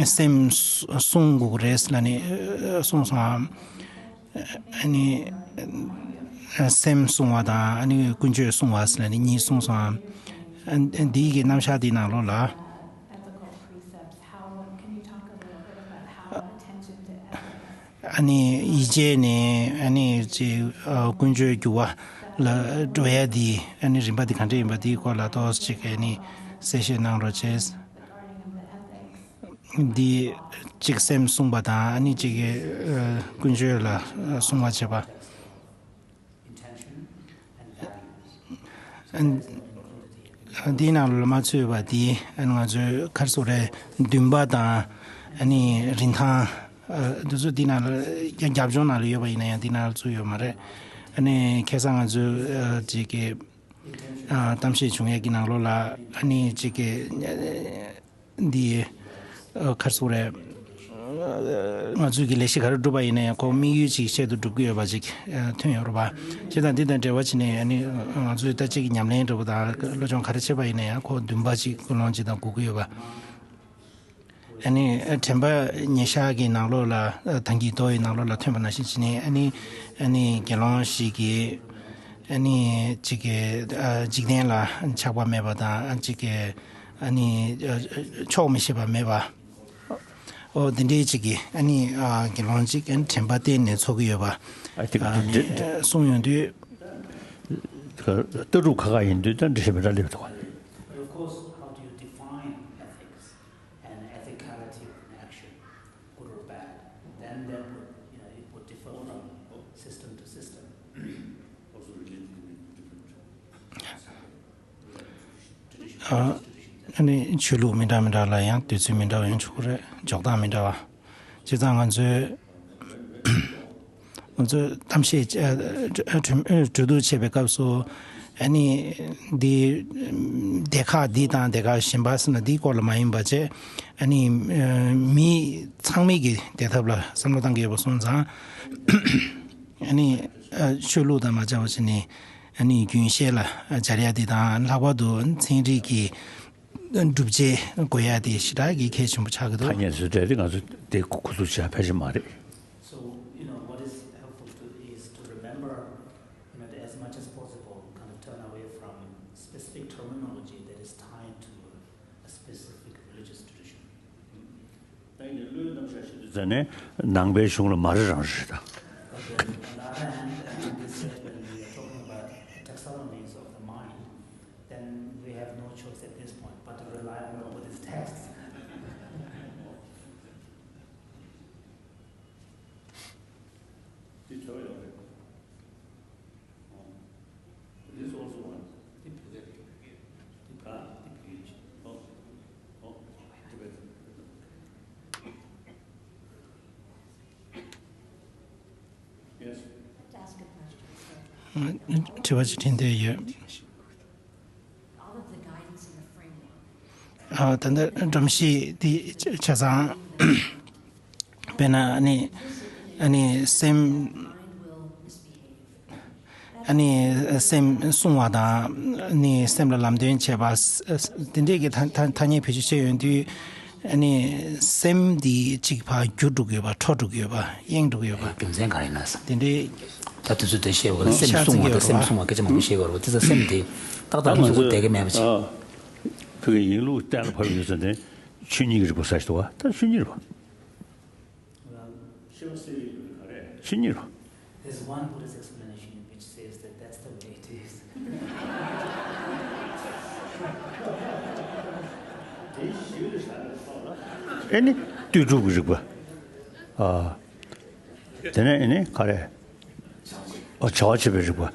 ཨ་སེམས་བསྲུང་དགོས་རེད་ལབ་ནས་གསུངས་སོང་ཨ། ཨ་ནི་སེམས་བསྲུང་བ་དང་ཨ་ནི་ཀུན་སྤྱོད་བསྲུང་བ་ཟེར་ནས་གཉིས་གསུངས་སོང་ཨ། འདིའི་གི་རྣམ་གཞག་འདིའི་ནང་ལོགས་ལ། ཨ་ནི་ཡིད་ཆེས་ནས་ཨ་ནི་ཅིག་ཀུན་སྤྱོད་འགྱུར་བ་ལ་འགྲོ་ཡ་འདི་ཨ་ནི་རིམ་པ་འདི་ག་འདྲ་ཡིན་པ་འདིའི་སྐོར་ལ་ཏོག་ཙམ་ཅིག་ཨ་ནི་གསལ་བཤད་གནང་རོགས་བྱས། འདི་གཅིག་སེམས་བསྲུང་བ་དང་ཨ་ནི་གཅིག་གི་ཨ་ཀུན་སྤྱོད་ལ་ཨ་བསྲུང་བ་བྱེད་པ། ཨ་འདིའི་ནང་ལ་མ་ཚུད་པ་འདི་ཨ་ནི་ང་ཚོའི་ག་རེ་ཟེར་དགོས་རེད། འདུན་པ་དང་ཨ་ནི་རིན་ཐང་ཨ་འདི་ཚོ་འདི་ནང་ལ་རྒྱབ་ལྗོངས་ནང་ལ་ཡོད་པ་ཡིན་ན་ཡང་འདི་ནང་ལ་ཚུད་ཡོད་མ་རེད། ཨ་ནི་ཁ་སང་ང་ཚོའི་ཨ་ཅིག་གི་ཨ་གཏམ་བཤད་བྱུང་ཡས་ཀྱི་ནང་ལོགས་ལ་ཨ་ནི་ཅིག་གི་འདི་ཨ་ག་རེ་ཟེར་དགོས་རེད། ང་ཚོས་ཀྱི་ལས་གཞི་ག་རེ་བསྒྲུབས་པ་ཡིན་ན་ཡང་ཁོ་དམིགས་ཡུལ་ཅིག་ཆེད་དུ་བསྒྲུབ་ཀྱི་ཡོད་པ་ཅིག་ཐོན་ཡོད་རེད་པ། བྱས་ཙང་འདི་དང་འབྲེལ་བ་བྱས་ནས་ཨ་ནི་ང་ཚོས་ད་ཅིག་གི་ཉམས་ལེན་འདྲ་པོ་དང་སློབ་སྦྱོང་ག་རེ་བྱས་པ་ཡིན་ན་ཡང་ཁོ་འདུན་པ་ཅིག་ཀུན་སློང་ཅིག་དང་དགོས་ཀྱི་ཡོད་པ། ཨ་ནི་དྲན་པ་ཉེར་བཞག་གི་ནང་ལོགས་ལ་ཐང་གི་རྡོ་ཡི་ནང་ལོགས་ལ་ཐོན་པ་ནང་བཞིན་བྱས་ནས་ཨ་ནི་ཨ་ནི་དགེ་སློང་ཞིག་གིས་ཨ་ནི་ཅིག་གི་འཇིག་རྟེན་ལ་ཆགས་པ་མེད་པ་དང་ཅིག་གི་ཨ་ནི་ཆོག་མི་ཤེས་པ་མེད་པ། ཨོ་དེ་འདྲའི་ཅིག་གི་ཨ་ནི་ཨ་དགེ་སློང་ཅིག་ཨ་ནི་དྲན་པ་བསྟེན་ནས་འཚོ་གི་ཡོད་པ། ཨ་ཏི་ཨ་ནི་ཨ་གསུངས་ཡོང་དུས། ལྟ་གྲུབ་ཁ་ཁ་ཡིན་དུས་ད་འདྲ་ཞིག་མི་འདྲ་སླེབས་འདུག But of course, how do you define ethics and ethicality of an action, good or bad? Then that would, you know, it would differ from system to system. ཨ་ནི་ཆོས་ལུགས་མི་འདྲ་མི་འདྲ་ལ་ཡང་དུས་ཚོད་མི་འདྲ་བ་ཡང་ཆོག་གི་རེད། འཇོག་སྟངས་མི་འདྲ་བ། བྱས་ཙང་ང་ཚོས་ང་ཚོས་གཏམ་བཤད་ཨ་གྲོས་གྲོས་བསྡུར་བྱེད་པའི་སྐབས་སུ་ཨ་ནི་འདི་སྡེ་ཁག་འདི་དང་སྡེ་ཁག་གཞན་པ་ཟེར་ན་འདིའི་སྐོར་ལ་མ་ཡིན་པ་བྱས། ཨ་ནི་མི་ཚང་མས་ཀྱི་བདེ་ཐབས་ལ་བསམ་བློ་གཏང་གི་ཡོད་པ་སོང་ཙང་། ཨ་ནི་ཆོས་ལུགས་དང་མ་འབྲེལ་བ་བྱས་ནས་ཨ་ནི་རྒྱུན་ཤེས་ལ་སྦྱར་ཡ་འདི་དང་ལྷག་པར་དུ་ཚན་རིག་གི་སྒྲུབ་བྱེད་དགོས་ཡ་དེ་ཞེ་དྲག་གི་གལ་ཆེན་པོ་ཆགས་ཀྱི་འདུག་ཐ་སྙད་ཟེར་གྲས་དེ་ང་ཚོ་དེ་ཁུ་ཚུར་བྱས་ཕལ་ཆེར་མ་རེད། So, you know, what is helpful to, is to remember, you know, as much as possible, kind of turn away from specific terminology that is tied to a specific religious tradition. ད་ཡིན་ནའི་བློའི་རྣམ་གཞག་བཤད་དུས་ཙ་ནས་ནང་པའི་གཞུང་ལ་མ་རེད་རང་རེད་ད། Okay, on the other hand, I think this said when we are talking about the taxonomies of the mind, then we have no choice at this point but to rely on the Buddhist texts. འདི་བྲོ་ཡོད་རེད། འོ། This also one. འདི་བེད་རེད། འདི་ག་འདི་བེད་རེད། འོ། འོ། འདི་བེད་རེད། Yes. དྲི་བ་ཅིག་དྲིས་འདོད་ཡོད། ཨ་ད་ལྟ་སྒྲོམ་གཞི་འདི་ཆ་ཚང་དཔེར་ན་ཨ་ནི་ཨ་ནི་སེམས་ཨ་ནི་སེམས་བསྲུང་བ་དང་ཨ་ནི་སེམས་ལ་ལམ་སྟོན་བྱེད་པ་དེ་འདྲས་ཀྱི་ཐ་ཐ་ཐ་སྙད་བེད་སྤྱོད་བྱས་ཡོང་དུས། ཨ་ནི་སེམས་འདི་གཅིག་ཕར་འགྱུར་འགྲོ་གི་ཡོད་པ། འཕྲོ་འགྲོ་གི་ཡོད་པ། གཡེང་འགྲོ་གི་ཡོད་པ། རྒྱུ་མཚན་གང་ཡིན་ན་ཟེར། དེ་འདྲའི། ད་དུས་ཚོད་དེ་བཤད་དགོས་ལ་སེམས་ཤར་བསྲུང་བ་དང་ཚིག་སེམས་ཡོད་བསྲུང་བ་སྐད་ཆ་མང་པོ་བཤད་དགོས་རེད་པ། དེ་ཚོ་སེམས་དེ་ཏག་ཏག་ང་ཚོ་ཚོ་བསྡད་ཀྱི་མེད་པ་ཅིག་ཨ། ཕ་གི་ཡིན་ལུགས་གཏན་ལ་ཕབ་ཡོད་ཟེར་ནས་ཆོས་ཉིད་ཀྱི་རིག་པ་ཟེར་ཞིག་འདུག་བ། ད་ཆོས་ཉིད་རེད་པ། Well, ཤེས་པ་གསལ་བའི་ཡུལ་ག་རེ། ཆོས་ཉིད་རེད་པ། There's one Buddhist explanation which says that that's the way it is. ཨེ་ནི་ལྟོས་གྲུབ་ཀྱི་རིག་པ། ཨ། དེ་ནས་ཨེ་ནི་ག་རེ། ཨ་བྱ་བ་བྱེད་པའི་རིག་པ།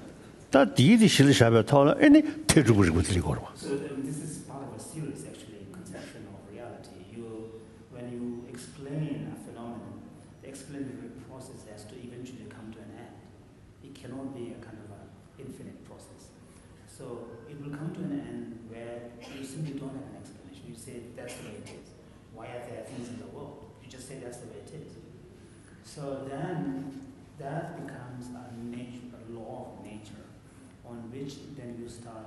ད་དེའི་དེ་གཞི་ལ་བཞག་པའི་ཐོག་ལ་ཨེ་ནི་འཐད་གྲུབ་ཀྱི་རིག་པ་དེ་ལ་གོ་རེད་པ། So, um, this is part of a series, actually, conception of reality. You, when you explain a phenomenon, the explanatory process has to eventually come to an end. It cannot be a kind of an infinite process. So it will come to an end where you simply don't have an explanation. You say, "That's the way it is. Why are there things in the world?" You just say, "That's the way it is." So then that becomes a nature, a law of nature, on which then you start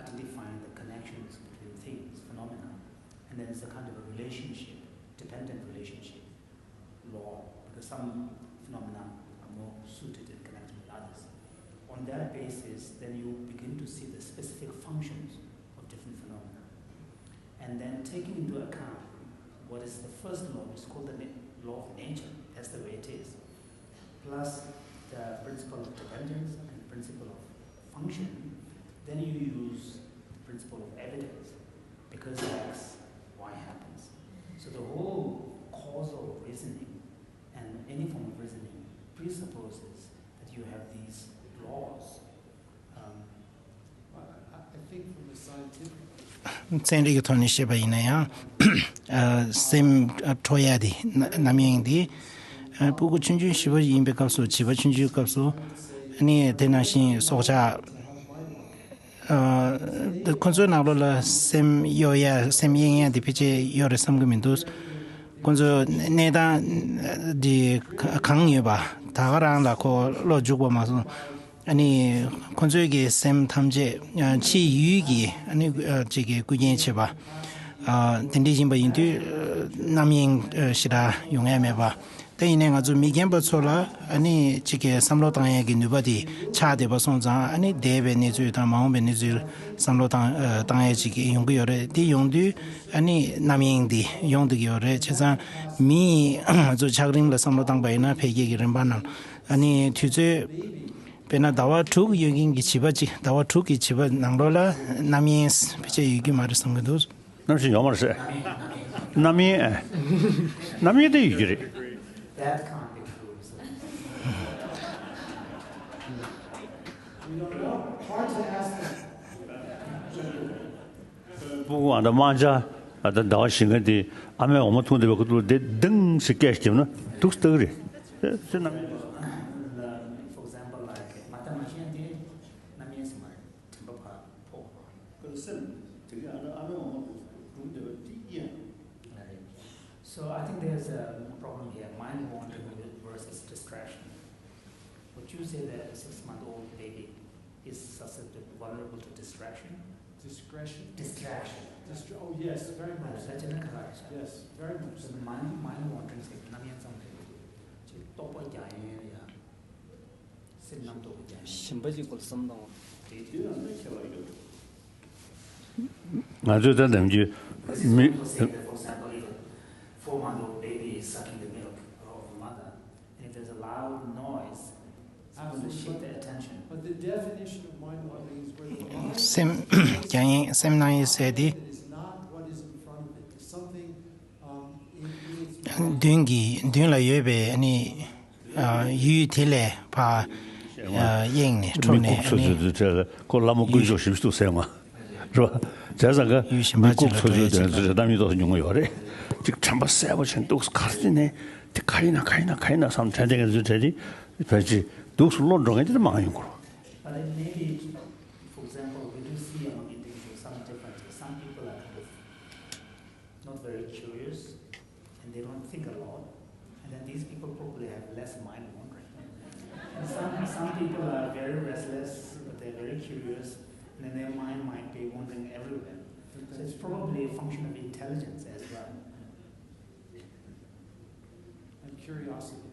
identifying the connections between things, phenomena, and then it's a kind of a relationship, dependent relationship law, because some phenomena are more suited and connected with others. On that basis, then you begin to see the specific functions of different phenomena. And then taking into account what is the first law, which is called the na-, law of nature, that's the way it is, plus the principle of dependence and principle of function, then you use the principle of evidence. Because X, Y happens. So the whole causal reasoning and any form of reasoning presupposes that you have these laws. Um, I, I I think from a scientific ཚན་རིག་གི་ཐོག་ནས་བཤད་པ་ཡིན་ན་ཡང་། ཨ་སེམས་ཨ་འཕྲོ་ཡ་དེ་ན་རྣམ་གཡེང་དེ། ཨ་སྤུ་གུ་ཆུང་ཆུང་བྱིས་པ་ཡིན་པའི་སྐབས་སུ། བྱིས་པ་ཆུང་ཆུང་སྐབས་སུ་ཨ་ནི་དེ་ནང་བཞིན་སྲོག་ཆགས། ཨ་ཁོ་ཚོའི་ནང་ལོགས་ལ་སེམས་གཡོ་ཡ་སེམས་གཡེང་ཡ་དེ་ཕལ་ཆེར་ཡོད་རེད་བསམ་གྱི་མི་འདུག་ཁོ་ཚོ་གནས་སྟངས་འདི་གང་ཡོད་པ་ད་ག་རང་ལ་ཁོ་བློ་འཇུག་པ་མ་སོང་། ཨ་ནི་ཁོ་ཚོའི་གི་སེམས་ཐམས་ཅད་ཕྱིའི་ཡུལ་གྱི་ཨ་ནི་ཅིག་གི་རྐུ་རྐྱེན་བྱེད་པ། ཨ་དེ་འདྲ་ཡིན་པ་ཡིན་དུས་རྣམ་གཡེང་ཞེ་དྲག་ཡོང་ཡ་མེད་པ། དེ་ཡིན་ནའི་ང་ཚོ་མི་རྒན་པ་ཚོ་ལ་ཨ་ནི་གཅིག་གི་བསམ་བློ་བཏང་ཡས་ཀྱི་ནུས་པ་དེ་ཆགས་བསྡད་པ་སོང་ཙང་། ཨ་ནི་འདས་པའི་གནས་ཚུལ་དང་མ་འོངས་པའི་གནས་ཚུལ་བསམ་བློ་བཏང་ཨ་བཏང་ཡས་ཅིག་ཡོང་གི་ཡོད་རེད། དེ་ཡོང་དུས་ཨ་ནི་རྣམ་གཡེང་འདི་ཡོང་བསྡད་ཀྱི་ཡོད་རེད། བྱས་ཙང་མི་ང་ཚོ་ཆགས་རིམ་ལ་བསམ་བློ་བཏང་པ་ཡིན་ན་འཕེལ་རྒྱས་ཀྱི་རིམ་པ་ནང་ཨ་ནི་དུས་ཚོད་དཔེར་ན་ཟླ་བ་དྲུག་ཡོད་མཁན་གྱི་བྱིས་པ་གཅིག་ཟླ་བ་དྲུག་གི་བྱིས་པ་ནང་ལོགས་ལ་རྣམ་གཡེང་ཕལ་ཆེར་ཡོད་ཀྱི་མ་རེད་བསམ་གྱི་འདུག། གནམ་གཤིས་ཡོད་མ་རེད་ཟེར། རྣམ་གཡེང་ཨེ། རྣམ་གཡེང་དེ་ཡོད་ཀྱི་རེད། That can't be true, so. We don't know. Hard to ask them. སྤུ་གུ་ཨ་ད་དམར་འབྱར་ཨ་ད་ཟླ་བ་བཞི་ལྔ་དེ་ཨ་མའི་འོ་མ་འཐུང་བསྡད་པའི་ཁ་ཐུག་ལ་དེ་དིང་ཞེས་སྐད་ཞིག་བརྒྱབ་ན་འདུག་སེ་ལྟ་གི་རེད། ཨེ་ཟེར་རྣམ་གཡེང་། For example, like, མ་ད་མ་ཤེས་དེ་རྣམ་གཡེང་ཟེར་མ་རེད། དྲན་པ་ཕར་ཕོག་པ། ཁོ་ཚོ་སེམས་དེ་གའི་ཨ་ནི་ཨ་མའི་འོ་མ་སྒྲུང་བསྡད་པ་དེ་ཡིན། Right. So I think there's a problem here, mind wandering versus distraction. Would you say that a six-month-old baby is susceptible, vulnerable to distraction? Discretion? Distraction. Distra- oh, yes, very much. ད་ཅི་ན་ག་རེ་ཆགས། Yes, very much. So the mind, mind wandering is རྣམ་གཡེང་ཙམ་རེད། ཅིག་རྟོག་པ་རྒྱག་ཡས་ཡ། སེམས་རྣམ་རྟོག་པ་རྒྱག་ཡས། ཞིམ་པ་ཅིག་སྐོར་བསམ་དང་། དེ་དུས་ཡང་ན་ཁྱད་པར་ཡོད། ང་ཚོས་ད་ནམ་རྒྱུན་མི། Four-month-old baby is sucking the milk of the mother. And if there's a loud noise, it's going to shift the attention. But the definition of mind wandering is where the mind སེམས་རྒྱ་ཡན་སེམས་ནང་ཡིན་ཟེར་དེ། Is not what is in front of it. It's something, um, in, in its མདུན་གྱི་མདུན་ལ་ཡོད་པའི་ཨ་ནི་ཡུལ་དེ་ལས་ཕར་གཡེང་ནས་འཕྲོ་ནས་ཨ་ནི། མི་ལྐུགས་ཚོ་ཚོའི་གྲས་ལ་ཁོ་བླ་མ་དཀོན་མཆོག་ཞེ་པོ་ཅིག་འདུག་ཟེར་མ་རེད་བ། བྱས་ཙང་ཀ་ཡུལ་གཞན་པ་མི་ལྐུགས་ཅིག་ལ་ཚོ་ཚོའི་འགྲོ་ཡས་དོན་ཚོ་ཅིག་གཏམ་ཡིག་ཏོག་ཙམ་ཉུང་ངུ་ཡོད་རེད། ཅིག་དྲན་པ་གསལ་པོ་བྱས་འདུག་ག་རེ་ནས་དེ་ག་ཡིན་ན་ག་ཡིན་ན་ག་ཡིན་ན་བསམ་དྲན་དེ་ག་ཚོའི་གྲས་དེ་ཕལ་ཆེར་འདུག་སེ་བློ་འགྲོ་མཁན་དེ་མང་ཡོང་གི་རེད། But then maybe, for example, we do see among individuals some differences. Some people are kind of not very curious, and they don't think a lot. And then these people probably have less mind wandering. And some, some people are very restless, but they're very curious, and then their mind might be wandering everywhere. So it's probably a function of intelligence as well. And curiosity.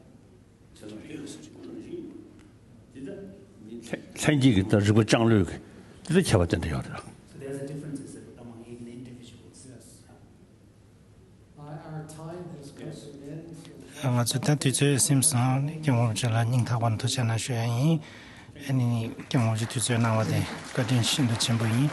ལྷན་སྐྱེས་ཀྱི་དང་རིག་པ་ལྕང་ལོས་ཀྱི་དེ་ལ་ཁྱད་པར་དེ་འདྲ་ཡོད་རེད། So there's a differences among even individuals. Yes. Uh, our time has come to an end. ང་ཚོ་ད་དུས་ཚོད་ཟིན་སོང་། སྐྱབས་མགོན་རིན་པོ་ཆེ་ལ་སྙིང་ཐག་པ་ནས་ཐུགས་རྗེ་གནང་ཞུ་ཡ་ཡིན། ཨ་ནི་སྐྱབས་མགོན་རིན་པོ་ཆེ་དུས་ཚོད་གནང་བ་དེ་བཀའ་དྲིན་ཤིན་ཏུ་ཆེན་པོ་ཡིན།